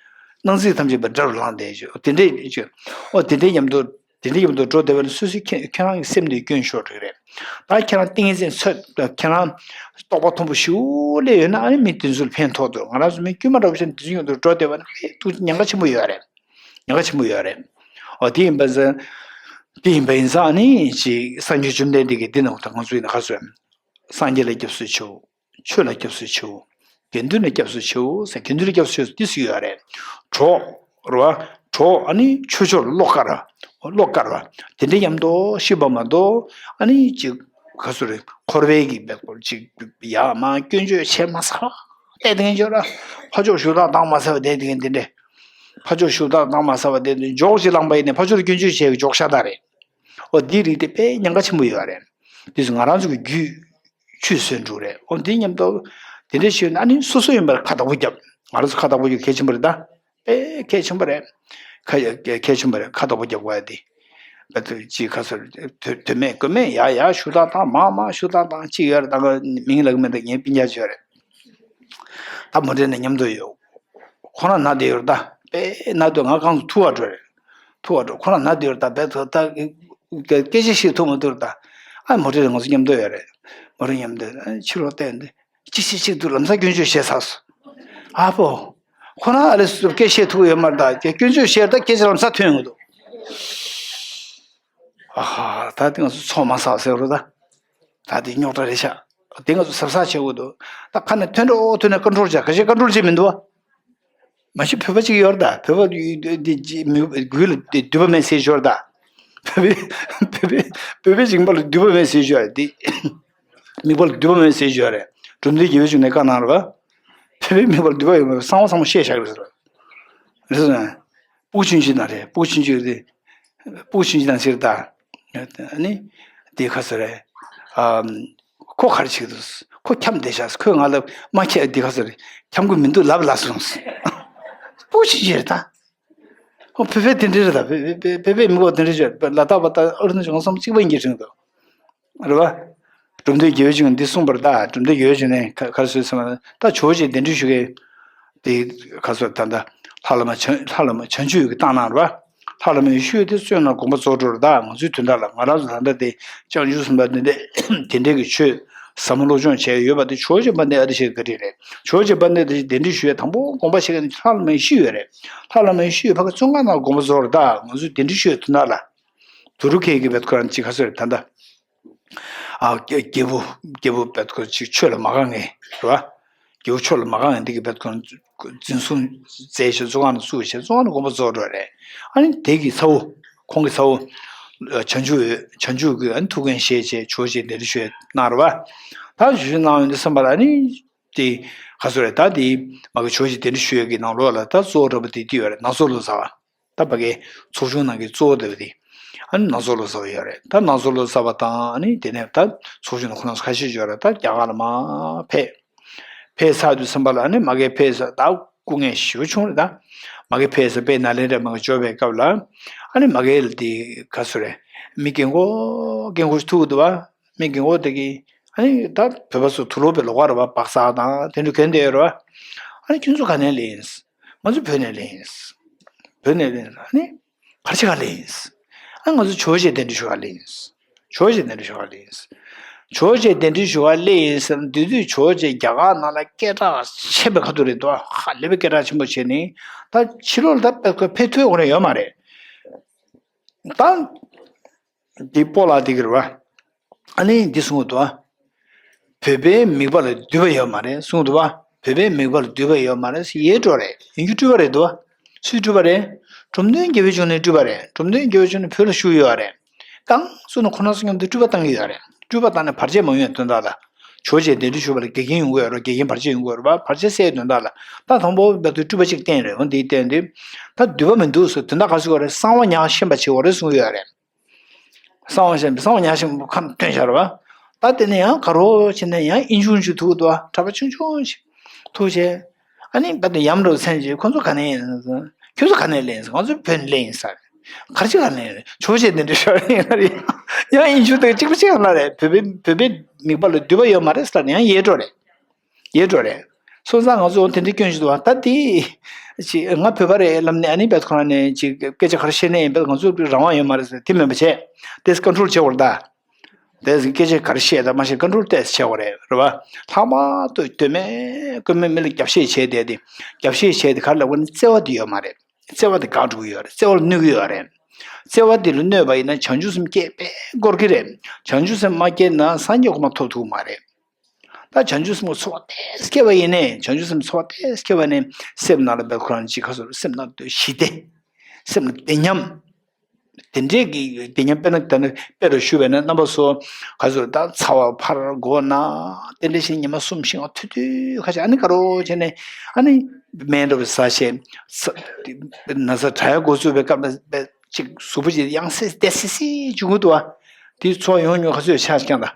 སྣང་སྲིད་ཐམས་ཅད་པ་དགྲ་རུ་ལངས་བསྡད་ཡོད་དེ་འདྲའི་ཡོད་ཅིག་ཨོ་དེ་འདྲའི་མཉམ་དུ་ དེ་འདྲ་ཡིན་དུས་འགྲོ་བདེ་བ་ལ་སོ་སོའི་ཁྱེད་ཁྱེད་རང་གི་སེམས་དེ་སྐྱོན་ཤོར་འགྲོ་གི་རེད། ད་ཁྱེད་རང་ཏིང་ངེ་འཛིན་ཚོད་ཁྱེད་རང་རྟོགས་པ་མཐོན་པོ་ཞེ་པོ་སླེབས་ཡོད་ན་ཨ་ནི་མི་དེ་ཚོ་ལ་ཕན་ཐོགས་འདུག་ང་རང་ཚོ་མི་དཀྱུས་མ་འདྲ་པོ་ཅིག་དེ་ཚོ་ཡོང་དུས་འགྲོ་བདེ་བ་ལ་ཨེ་ཐུགས་ཉེན་ཁ་ཆེན་པོ་ཡོད་རེད། ཉེན་ཁ་ཆེན་པོ་ཡོད་རེད། འོ་དེ་ཡིན་པ་ཟེར། དེ་ཡིན་པ་ཡིན་ཙང་ཨ་ནི་ཅིག་སངས་རྒྱས་བཅོམ་ལྡན་འདས་ཀྱིས་འདི་ནང་དུ་ང་ཚོ་ཡིན་ན་ག་ཚོད་སངས་རྒྱས་ལ་སྐྱབས་སུ་མཆིའོ། ཆོས་ལ་སྐྱབས་སུ་མཆིའོ། དགེ་འདུན་ལ་སྐྱབས་སུ་མཆིའོ་ཟེར། དགེ་འདུན་ལ་སྐྱབས་སུ་མཆིའོ་ཟེར་འདི་ཟེར་ཡོད་རེད། གྲོགས་རེད་བ། གྲོགས་ཨ་ནི་ཆོས་ཕྱོགས་ལ་བློ་དཀར་བ། བློ་དཀར་བ། དེ་འདྲ་མཉམ་དུ་ཤི་བ་མ་གཏོགས་ཨ་ནི་ཅིག་ག་ཚོད་རེད། འཁོར་བའི་གི་བེག་པོར་ཅིག་ཡ་མ་སྐྱོན་བརྗོད་བྱས་མ་ཚར་བ་བསྡད་དེ་འཇོག་ར། ཕར་ཕྱོགས་ཞུ་དག་བཏང་མ་ཚར་བ་བསྡད་དེ་འདི་འདྲ། ཕར་ཕྱོགས་ཞུ་དག་བཏང་མ་ཚར་བ་བསྡད་དེ་འཇོག་ཅིག་བླངས་པ་ཡིན་ནའི་ཕར་ཕྱོགས་ལ་སྐྱོན་བརྗོད་བྱས་གི་འཇོག་ཤ་སྟག་རེད། འོ་འདི་རིགས་དེ་དཔེ་ཉེན་ཁ་ཆེན་པོ་ཡོད་རེད། འདི་ཚོ་ང་རང་ཚོ་གི་རྒྱུད་ཆུད་ཟོས་འགྲོ་རེད། འོ་འདི་མཉམ་དུ་དེ་འདྲ་བྱས་ན་ཨ་ནི་སོ་སོ་ཡིན་པར་ཁ་བདག་པོ་རྒྱབ། ང་རང་ཚོ་ཁ་བདག་པོ་རྒྱབ་གལ་ཆེན་པོ་རེད་ད། དཔེ་གལ་ཆེན་པོ་རེད། ཁ་ཡ་གལ་ཆེན་པོ་རེད། ཁ་བདག་པོ་རྒྱབ་དགོས་ཡ་དེ། བ་དུ་ཅི་ཁ་སོར་དོ་དོ་མེད་དགོས་མེད་ཡ་ཡ་ཞུ་དག་དང་མ་མ་ཞུ་དག་དང་ཅི་ཡོད་རེད། ད་ག་མིང་ལབ་གི་མེད། ད་ངའི་སྤུན་ཀྱག་ཅིག་ཡོད་རེད། ད་མོ་ཊའི་ནང་མཉམ་དུ་ཡོད། ཁོ་རང་ན་བསྡད་ཡོད་རེད་ད། དཔེ་ན་སྡོད་ང་གང་དུ་ཐུག་བ་འགྲོ་རེད། ཐུག་བ་འགྲོ་ཁོ་རང་ན་བསྡད་ཡོད་རེད་ད། དཔེ་ཐུག་ད་སྐད་ཆ་བཤད་ཐུབ་མ་ཐུབ་རེད་ད། ཨ་མོ་ཊའི་ནང་ང་ཚོ་མཉམ་དུ་ཡོད་རེད། མོ་ཊའི་མཉམ་དུ་ཨ་ཕྱི་ལོགས་བལྟས་འདི། ཅི་ཞིག་ཅིག་འདུག་ལམ་སང་སྐྱོན་བརྗོད་བྱས་ཚར་སོང་། ཨ་ཕོ། ཁོ་རང་ཨ་ལེ་སུ་སྐད་བཤད་ཐུབ་ཡོད་མ་རེད་ད། སྐྱོན་བརྗོད་བཤད་ད་སྐད་ཆ་ལམ་སང་ཐོན་ཡོང་གི་འདུག་ཨ་ཧ། ད་དེ་ང་ཚོ་ཚོགས་མ་བསགས་ཟེར་རོ་ད། ད་དེ་རྙོག་དྲ་རེད་ཤག་དེ་ང་ཚོ་གཟབ་གཟབ་བྱེད་དགོས་འདུག་ད་ཁ་ནས་ཐོན་འགྲོ་ཐོན་ནས་ཀོན་ཊོལ་བྱ། ག་ཞིག་ཀོན་ཊོལ་བྱེད་མི་འདུག་བ། མ་གཞི་བོད་པ་གཅིག་ཡོད་རེད་ད། བོད་པ་འདི་འདི་མི་དགུ་ལ་འདི་འདུས་པ་མེད་ཟེར་ཞོར་ད། བོད་པའི་བོད་པའི་བོད་པའི་རིག་པ་ལ་འདུས་པ་མེད་ཟེར་ཞོར་འདི། མིག་པ་ལ་འདུས་པ་མེད་ཟེར་ཞོར་རེད། གྲུབ་མཐའི་དགེ་བའི་བྱུང་ནས་བཀའ་གནང་རེད་བ། བོད་པའི་མིག་པ་ལ་འདུས་པ་ཡོད་མེད་གསང་བ་ཚང་མ་བཤད་བཞག་རེད་ཟེར། རེད་ཟེར་ན། སྤུ་གུ་ཆུང་ཆུང་ན་རེད། སྤུ་གུ་ཆུང་ཆུང་དེ། སྤུ་གུ་ཆུང་ཆུང་ན་ཟེར་ད། ཨ་ནི། དེ་ཁ་ཟེར་རེད། ཨམ། ཁོ་ག་རེ་བྱེད་འདུག་ཁོ་འཁྱམས་བསྡད་ཤག་ཁོས་ང་ལ་མ་ཁྱེད་འདི་ག་ཟེར། འཁྱམ་གི་མི་འདུག་ལབ་ལ་སོང་། སྤུ་གུ་ཆུང་ཆུང་རེད་ད། ཁོ་བོད་པའི་དེ་འདྲ་རེད་ད། བོད་པའི་བོད་པའི་མི་གོ་དེ་འདྲ་བྱོས་ལ་དྭགས་པ་ད་ཨ་རུ་ན་ཅུང་བསམ་གཅིག་པ་ཡིན་གྱི་རིང་དུ། རེད་བ། གྲུབ་མཐའི་དགེ་བའི་བྱུང་འདི་གསུངས་པར་ད། གྲུབ་མཐའི་དགེ་བའི་བྱུང་ནས་ག་ག་རེ་ཟེར་ཟེར་ན་ད་ཇོ་བོ་རྗེ་གདན་འདྲེན་ཞུ་མཁན། དེ་ག་ཚོད་ད་ལྟ་ལྷ་བླ་མ་བྱང་ལྷ་བླ་མ་བྱང་ཆུབ་ཀྱི་བཏང་གནང་རེད་བ། ལྷ་བླ་མ་ཡེ་ཤེས་དེ་བཙོན་ནང་དགོངས་པ་རྫོགས་འགྲོ་རེད། ད་ང་ཚོའི་དོན་དག་ལ་ང་རང་ཚོ་ད་ལྟ་དེ་བྱང་ཆུབ་སེམས་དཔའ་དེ་འདྲ་དེ་འདྲའི་གི་ཆོས་ཟབ་མོ་སློབ་སྦྱོང་བྱས་ཡོད་པ་དེ་ཇོ་བོ་རྗེ་དཔལ་ལྡན་ཨ་ཏི་ཤའི་བཀའ་དྲིན་རེད། ཇོ་བོ་རྗེ་དཔལ་ལྡན་ཨ་ཏི་ཤའི་གདན་འདྲེན་ཞུ་ཡས་དང་པོ་དགོངས་པ་བཞེས་མཁན་ལྷ་བླ་མ་ཡེ་ཤེས་ཡོད་རེད། ལྷ་བླ་མ་ཡེ་ཤེས་ཡོད་ཕ་གི་བཙོན་ཁང་ནང་དགོངས་པ་རྫོགས་རེད། ད་ང་ཚོའི་གདན་འདྲེན་ཞུ་ཡས་དོན་དག་ལ། དུ་རུ་ཁའི་གི་བེད་ཁོ་རང་ཅི་ག་ཚོད་རེད་ད་ལྟ། ཨ་རྒྱལ་པོ་རྒྱལ་པོ་བེད་ཁོ་ཅིག་ཆོས་ལ་མ་དགའ་མཁན་རེད་བ། རྒྱལ་པོ་ཆོས་ལ་མ་དགའ་མཁན་འདི་གི་བེད་ཁོ་འཛིན་བཟུང་མཛད་བྱས་བཙོན་ཁང་ནང་བཙུགས་བྱས་བཙོན་ཁང་ནང་དགོངས་པ་རྫོགས་འགྲོ་རེད། ཨ་ནི་དེ་གི་ཚ་བོ་ཁོང་གི་ཚ་བོ་བྱང་ཆུབ་བྱང་ཆུབ་ཀྱི་ཨ་ནི་ཐུགས་འགན་བཞེས་བྱས་ཇོ་བོ་རྗེ་གདན་འདྲེན་ཞུ་ཡས་གནང་རེད་བ། ད་ཞུ་གནང་ཡོང་དུས་ཙམ་པ་ལ་ཨ་ནི་དེ་ག་ཚོད་རེད་ད། དེ་མ་གི་ཇོ་བོ་རྗེ་གདན་འདྲེན་ཞུ་ཡས་ཀྱི་ནང་ལོགས་ལ་ད་གཙོ་བོ་འདྲ་པོ་དེ་དེ་ཡོད་རེད། ནང་སོ་ལོ་ཙཱ་བ། ད་ཕ་གིའི་ཚོགས་ཆུང་ནང་གི་གཙོ་བོ་དེ་བ་དེ། ཨ་ནི་ནང་སོ་ལོ་ཙཱ་བ་ཡོད་རེད། ད་ནང་སོ་ལོ་ཙཱ་བ་དང་ཨ་ནི་དེ་ནས་ད་ཚོགས་ཆུང་ནང་ཁོ་རང་ཁ་ཤས་ཡོད་རེད། ད་རྒྱ་གར་ལ་མར་ཕེབས། ཕེབས་ཚར་དུས་ཙམ་པ་ལ་ཨ་ནི་མ་གིའི་ཕེབས་ས་ད་སྐུ་ངལ་ཞེ་པོ་བྱུང་རེད་ད། མ་གིའི་ཕེབས་ས་དཔེ་ནཱ་ལེནྡྲ་མ་གི་འབྱོར་བའི་སྐབས་ལ། ཨ་ནི་མ་གི་ལ་དེ་ག་ཚོད་རེད། མི་རྒན་གོག་རྒན་གོག་ཞིག་ཐུག་འདུག་བ། མི་རྒན་གོག་དེ་གིས་ཨ་ནི་ད་བོད་པ་ཚོ་དུག་ལོག་པའི་ལོགས་ཀ་རེད་བ། སྦག་ས་དང་དེ་འདྲ་གྱོན་བསྡད་ཡོད་རེད་བ། ཨ་ནི་ཁྱོད་ཚོ་ག་ནས་སླེབས་ཡིན། ང་ཚོ་བོད་ནས་སླེབས་ཡིན། བོད་ནས་སླེབས་ཡིན། ཨ་ནི་ག་རེ་བྱེད་ག་སླེབས་ཡིན། ཨ་ང་ཚོ་ཇོ་བོ་རྗེ་གདན་འདྲེན་ཞུ་ག་སླེབས་ཡིན། ཇོ་བོ་རྗེ་གདན་འདྲེན་ཞུ་ག་སླེབས་ཡིན། ཇོ་བོ་རྗེ་གདན་འདྲེན་ཞུ་ག་སླེབས་ཡིན་ཟེར་ན་དེ་དུས་ཇོ་བོ་རྗེ་རྒྱ་གར་ནང་ལ་སྐད་གྲགས་ཆེན་པོའི་ཁ་ཐུག་རེད་འདུག་ཧ་ལས་པའི་སྐད་གྲགས་ཆེན་པོ་བྱས་ནས་ད་ཕྱི་ལོགས་ལ་ད་དཔེ་ཁོས་ཕེབས་ཐུབ་ཡོང་རེ་ཡོད་མ་རེད། ད། འདི་སྤོ་ལགས་འདི་གི་རེད་བ། ཨ་ནི་འདི་གསུངས་འདུག་བ། བོད་པའི་མིག་པ་ལ་འདུས་པ་ཡོད་མ་རེད་གསུངས་འདུག་བ། བོད་པའི་མིག་པ་ལ་འདུས་པ་ཡོད་མ་རེད་ཟེར་ཡས་འགྲོ་རེད། ཡིན་རྒྱུ་སྤྲུལ་པ་རེད་འདུག་བ། སུས་སྤྲུལ་པ་རེད། གྲུབ་མཐུན་དགེ་བའི་བྱུང་ནས་སྤྲུལ་པ་རེད། གྲུབ་མཐུན་དགེ་བའི་བྱུང་ནས་བོད་ལ་བཞུགས་ཡོད་རེད། གང་སུ་ནས་ཁོ་རང་ཚོ་མཉམ་དུ་སྤྲུལ་པ་བཏང་གི་ཡོད་རེད། སྤྲུལ་པ་བཏང་ནས་བར་ཆད་མ་ཡོང་བའི་དོན་དག་ལ། ཇོ་བོ་རྗེ་གདན་འདྲེན་ཞུ་བ་ལ་འགལ་རྐྱེན་ཡོང་གི་ཡོད་རེད། འགལ་རྐྱེན་བར་ཆད་ཡོང་གི་ཡོད་རེད་བ། བར་ཆད་སེལ་བའི་དོན་དག་ལ། ད་དང་པོ་བར་དུ་སྤྲུལ་པ་གཅིག་བསྟན་རེད། འོ་འདི་བསྟན་དུས། ད་འདུས་པ་མི་འདུག་ཟེར་དོན་དག་ག་ཚོད་ཡོད་རེད། གསང་བ་ཉག་ཤེས་པ་བྱེད་དགོས་རེད་གསུངས་ཡོད་རེད། གསང་བ་ཤེས་པ་གསང་བ་ཉག་ཤེས་པ་ཁ་ནས་བཏོན་བཞག་རེད་བ། ད་དེ་ནས་ཡང་ག་རོ་བྱས་ནས་ཡང་ཨིན་ཆུང་ཞིག་ཐུག་འདུག་བ། གྲྭ་པ་ཆུང་ཆུང་ཞིག་ཐུག་བྱས། ཨ་ནི་བར་དུ་ཡམ་རོ་མཚན་གྱིས་ཁོ་ཚོ་ག་ནས་ཡིན་ཟེར། ཁྱོད་ཚོ་ག་ནས་སླེབས་ཡིན་ཟེར། ང་ཚོ་བོད་ནས་སླེབས་ཡིན་ཟེར། ག་རེ་བྱེད་ག་སླེབས་ཡིན། ཇོ་བོ་རྗེ་གདན་འདྲེན་ཞུ་བ་ཡིན་ན་རེད། ཡང་ཨིན་ཆུང་དེ་གཅིག་པ་གཅིག་ཡང་ལ་རེད། བོད་པའི་བོད་པའི་མིག་པ་ལ་འདུས་པ་ཡོད་མ་རེད་ཟེར་ཡང་ཡས་འགྲོ་རེད། ཡས་འགྲོ་རེད། སོང་ཙང་ང་ཚོ་དེ་འདྲའི་སྐྱོན་ཞིག་འདུག་བ། ད་དེ་ཅིག་ང་བོད་པ་རེད་ལབ་ནས་ཨ་ནི་བེད་ཁོ་རང་ནས་ཅིག་སྐད་ཆ་ག་རེ་བཤད་ནས་ཡིན་བེད་ང་ཚོ་རང་དབང་ཡོད་མ་རེད་ཟེར་དེ་མིན་པ་བྱས། དེ་ཀོན་ཊོལ་བྱེད་དགོས་རེད་ད། དེ་སྐད་ཆ་ག་རེ་བཤད་དང་མ་བཤད་ཀོན་ཊོལ་ཏོག་ཙམ་བྱེད་དགོས་རེད། རེད་བ། ལྷག་མ་ཏོ་དོན་མེད་དཀོན་མེད་མི་ལ་རྒྱབ་བཤད་བྱས་བསྡད་དེ། རྒྱབ་བཤད་བྱས་དེ་ག་རེ་ལབ་དགོས་ན་བརྩེ་བ་དེ་ཡོད་མ་རེད། བརྩེ་བ་དེ་འགག་འགྲོ་གི་ཡོད་རེད། བརྩེ་བ་ལ་གནོད་ཀྱི་ཡོད་རེད། བརྩེ་བ་དེ་ལ་གནོད་པ་ཡིན་ན་བྱང་ཆུབ་སེམས་སྐྱེ་དཔེ་དཀོན་གྱི་རེད། བྱང་ཆུབ་སེམས་མ་སྐྱེས་ན་སངས་རྒྱས་གོ་མ་ཐོབ་ཐུབ་མ་རེད། ད་བྱང་ཆུབ་སེམས་ཀྱི་ཚོར་བ་ཏོག་ཙམ་སྐྱེས་པ་ཡིན་ནའི་བྱང་ཆུབ་སེམས་ཀྱི་ཚོར་བ་ཏོག་ཙམ་སྐྱེས་པ་ནི་སེམས་ནང་ལ་བེད་ཁོ་རང་ཅིག་ག་ཚོད་སེམས་ནང་དུ་ཞི་བདེ། སེམས་ལ་བདེ་ཉམས། དེ་འདྲས་ཀྱི་བདེ་ཉམས་དཔེར་ན་ད་ནི་དཔེ་རུ་ཞུས་པས་ན་རྣམ་པ་ཚོ་ག་ཚོད་ད་ཚ་བ་འཕར་མགོ་ན་དེ་འདྲས་ཞིག་ཉི་མ་གསུམ་བཞི་ལྔ་ཐུག་དུས་ཁ་ཤས་ཨ་ནི་དགའ་རོགས་བྱས་ནས་ཨ་ནི་སྨན་འདྲ་བོ་ཟ་བྱས་ན་ཚ་དྲག་ཡ་འགོ་བཙུགས་པའི་སྐབས་ལ་ཅིག་གཟུགས་པོ་ཅིག་ཡང་སེ་བདེ་སི་སི་བྱུང་གི་འདུག་བ། དེའི་ཚོར་བ་ཡོང་མྱོང་ག་ཚོད་ཆགས་ཀྱང་ད།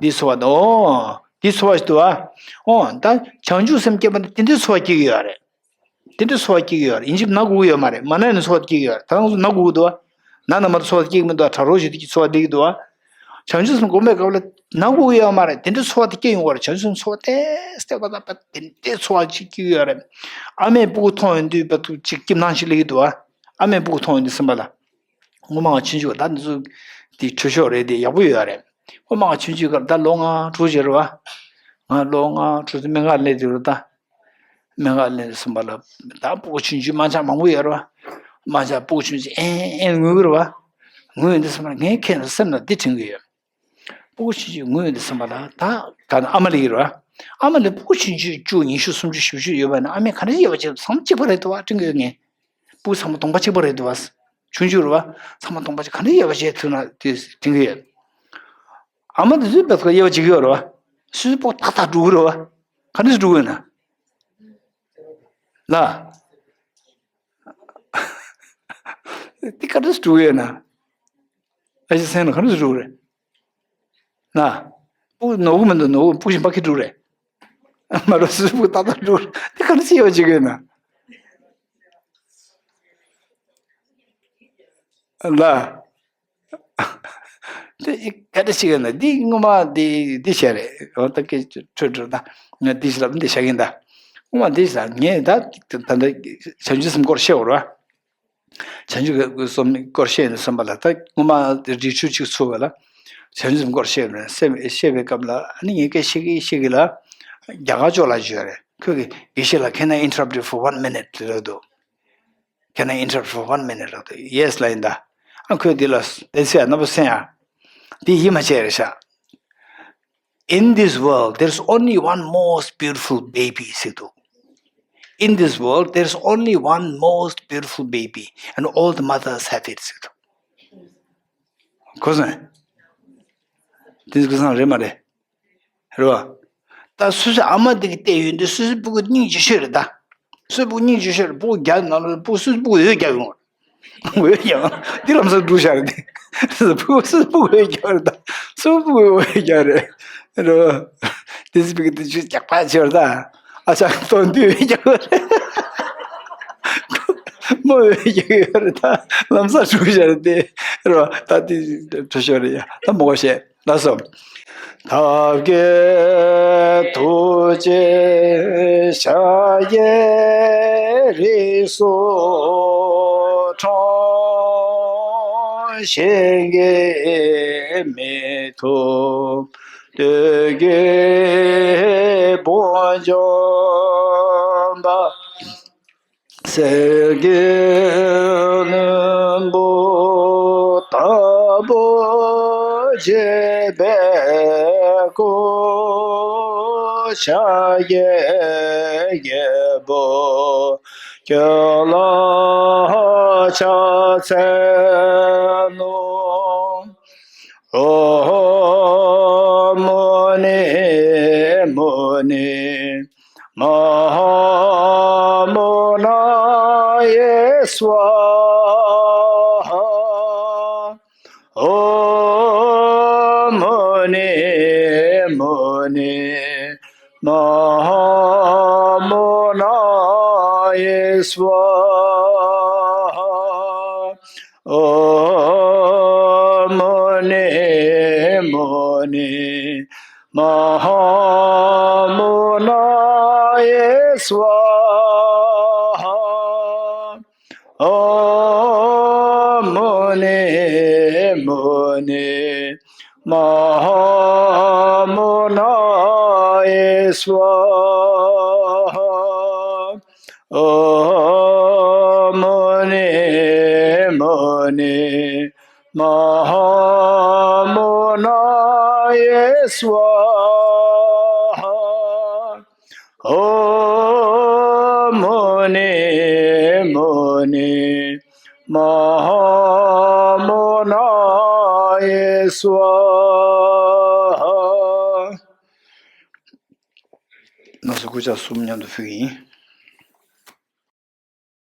འདི་ཚོར་བ་འདུག་ཨོ། འདི་ཚོར་བ་ཞིག་འདུག་ཨ། ཨོ་ད་བྱང་ཆུབ་སེམས་སྐྱེས་པ་འདི་དེ་འདྲའི་ཚོར་བ་སྐྱེ་གི་ཡོད་རེད། དེ་འདྲའི་ཚོར་བ་སྐྱེ་གི་ཡོད་རེད། ཡིན་གཅིག་ན་དགོས་ཀྱི་ཡོད་མ་རེད། མ་ན་ནི་ཚོར་བ་སྐྱེ་གི་ཡོད་རེད། ད་ང་ཚོ་ན་དགོས་ཀྱི་འདུག་ཨ། ན་ན་མ་ཚོར་བ་སྐྱེ་གི་མི་འདུག་ཨ། དྲག་རོགས་ཞིག་དེ་གི་ཚོར་བ་སྐྱེ་གི་འདུག་ཨ། བྱང་ཆུབ་སེམས་སྒོམ་པའི་སྐབས་ལ་ན་དགོས་ཀྱི་ཡོད་མ་རེད། དེ་འདྲའི་ཚོར་བ་དེ་སྐྱེ་ཡོང་གི་རེད། བྱང་ཆུབ་སེམས་ཚོར་བ་དེ་སྟེ་པ་ད་པ་དེ་འདྲའི་ཚོར་བ་ཅིག་སྐྱེ་གི་ཡོད་རེད། ཨ་མས་སྤུ་གུ་མཐོང་ཡོང་དུས་པ་ཐུག་ཅིག་སྐྱིད་སྣང་ཞིག་སླེབས་ཀྱི་འདུག་ཨ། ཨ་མས་སྤུ་གུ་མཐོང་ཡོང་དུས་སེམས་པ་ལ། སྔོན་མ་ང་ཆུང་ཆུང་ད་འདི་ཚོ་དེ་འཕྲོད་ཤོག་རེད་དེ་ཡག་པོ་ཡོད་རེད། སྔོན་མ་ང་ཆུང་ཆུང་སྐབས་ད་ལོ་ལྔ་དྲུག་ཅིག་རེད་བ། ང་ལོ་ལྔ་དྲུག་ཙམ་སྨན་ཁང་སླེབས་དུས་རེད་ད། སྨན་ཁང་སླེབས་ནས་སོང་པ་ལ་ད་སྤུ་གུ་ཆུང་ཆུང་དམར་འབྱར་མང་པོ་ཡོད་རེད་བ། དམར་འབྱར་སྤུ་གུ་ཆུང་ཆུང་ཨེན་ཨེན་ངུ་གི་རེད་བ། ངུ་ཡོང་དུས་སོང་པ་ལ་ངའི་ཁྱེད་ཚོ་སེམས་ལ་འདི་དྲན་གི་ཡོད། སྤུ་གུ་ཆུང་ཆུང་ངུ་ཡོང་དུས་སོང་པ་ལ་ད་ག་ན་ཨ་མ་ལ་ཡིན་རེད་བ། ཨ་མ་ལ་སྤུ་གུ་ཆུང་ཆུང་བཅུ་ཉི་ཤུ་སུམ་ཅུ་བཞི་བཅུ་ཡོད་པ་ན་ཨ་མས་ག་འདྲ་དབྱེ་བ་བྱེད་ཚང་མ་གཅིག་པ་རེད་འདུག་བ་དྲན་གི་ཡོད་ངས། སྤུ་གུ་ཚང་མ་གདོང་པ་གཅིག་པ་རེད་འདུག་བ། ཆུང་ཆུང་རེད་བ། ཚང་མ་གདོང་པ་གཅིག་ག་འདྲ་དབྱེ་བ་བྱེད་ཐུབ་ན་དེ་དྲན་གི་ཡོད། ཨ་མ་དེ་ཚོས་བེད་ཁོ་དབྱེ་བ་བྱེད་ཀྱི་ཡོད་རེད་བ། སོ་སོའི་སྤུ་གུ་ཏག་ཏག་འགྲོ་གི་རེད་བ། ག་འདྲ་འགྲོ་གི་ཡོད་ན། ལ། དེ་ག་འདྲ་འགྲོ་གི་ཡོད་ན། ཨ་ཅེ་སེམས་ལ་ག་འདྲ་འགྲོ་གི་རེད། ལ། སྤུ་གུ་ནོར་གི་མི་འདུག་ནོར་གི་སྤུ་གུ་ཞིག་འབག་གི་འགྲོ་རེད། མ་རོ་སོ་སོའི་སྤུ་གུ་ཏག་ཏག་འགྲོ་རེད། དེ་ག་འདྲ་དབྱེ་བ་བྱེད་ཀྱི་ཡོད་ན། ལ། དེ་ག་འདྲ་ཞིག་ཡོད་ན་འདི་སྔོན་མ་འདི་འདི་བྱས་རེད། འོ་ད་སྐད་འཕྲོད་འགྲོ་ད། ང་འདི་ཞིག་ལབ་འདི་བྱ་གིན་ད། སྔོན་མ་འདི་ཞིག་ལ་ངས་ད་ད་ལྟ་བྱང་ཆུབ་སེམས་སྐོར་བཤད་འོ་ར། བྱང་ཆུབ་སེམས་སྐོར་བཤད་ནས་སོང་པ་ལ་ད་སྔོན་མ་རི་ཆུ་གཅིག་ཚུགས་པ་ལ། བྱང་ཆུབ་སེམས་སྐོར་བཤད་པ་ལ་སེམས་བཤད་པའི་སྐབས་ལ་ཨ་ནི་ངས་སྐད་བཤད་གི་བཤད་གི་ལ། རྒྱ་གར་ཅོག་ལ་བརྗོད་རེད། ཁོས་གི་དགེ་བཤེས་ལགས། Can I interrupt you for one minute? ལབ་འདུག Can I interrupt for one minute? ལབ་དུས་Yes ལབ་ཡིན་ད། ཨ་ཁོས་འདི་ལ་བསྟན་སྲིད་ཨ་རྣམ་པ་སེང་ཨ། འདི་ཡིད་མ་ཆེས་རེད་ཤག In this world, there's only one most beautiful baby ཟེར་འདུག In this world, there's only one most beautiful baby, and all the mothers have it ཟེར་འདུག་གོ་སོང་། འདི་གོ་སོང་རེད་མ་རེད། རེད་བ། ད་སོ་སོའི་ཨ་མ་དེ་གི་བལྟས་ཡོད་འདི་སོ་སོའི་སྤུ་གུ་སྙིང་རྗེ་ཤོས་རེད་ད། སོ་སོའི་སྤུ་གུ་སྙིང་རྗེ་ཤོས་རེད། སྤུ་གུ་རྒྱག་ནང་ལ་སྤུ་གུ་སོ་སོའི་སྤུ་གུ་འོས་རྒྱག་ཡོང་། འོས་རྒྱག་འདི་ལམ་སང་འགྲུལ་བཞག་རེད་དེ། སྤུ་གུ་སོ་སོའི་སྤུ་གུ་འོས་རྒྱག་རེད་ད། སོ་སོའི་སྤུ་གུ་འོས་རྒྱག་རེད། རེད་བ། དེ་སི་པི་གི་དེ་ཆུ་རྒྱག་པ་ཆེ་བར་ད། ཨ་ཅག་སྟོན་དུས་འོས་རྒྱག་རེད། མོ་འོས་རྒྱག་ཡོད་རེད་ད། ལམ་སང་འགྲུལ་བཞག་རེད་དེ། རེད་བ། ད་དེ་འགྲོ་ཤོར་རེད་ཡ། ད་མོ་ག་བཤད། ལགས་སོ། ཐབས་མཁས་ཐུགས་རྗེ་ཤཱཀྱའི་རིགས་སུ་འཁྲུངས། གཞན་གྱིས་མི་ཐུབ་བདུད་ཀྱི་དཔུང་འཇོམས་པ། གསེར་གྱི་ལྷུན་པོ་ལྟ་བུར་བརྗིད་པའི་སྐུ། ཤཱཀྱའི་རྒྱལ་པོ་ཁྱོད་ལ་ཕྱག་འཚལ་ལོ། ཨོཾ་མུ་ནེ་མུ་ནེ་མ་ཧཱ་མུ་ན་ཡེ་སྭཱ་ཧཱ། ཨོཾ་མུ་ནེ་མུ་ནེ་མ་ཧཱ་མུ་ན་ཡེ་སྭཱ་ཧཱ། ཨོཾ་མུ་ནེ་མུ་ནེ་མ་ཧཱ་མུ་ན་ སྭཱ་ཧཱ། ཨོཾ་མུ་ནེ་མུ་ནེ་མ་ཧཱ་མུ་ནཱ་ཡེ་སྭཱ་ཧཱ། ཨོཾ་མུ་ནེ་མུ་ནེ་མ་ཧཱ་མུ་ནཱ་ཡེ་སྭཱ་ཧཱ། ཨོཾ་མུ་ནེ་མུ་ནེ་མ་ཧཱ་མུ་ནཱ་ཡེ་སྭཱ་ཧཱ། ལགས་སོ། སྐུ་ཕྱག་གསུམ་མཉམ་དུ་ཕུལ་གྱི་ཡིན།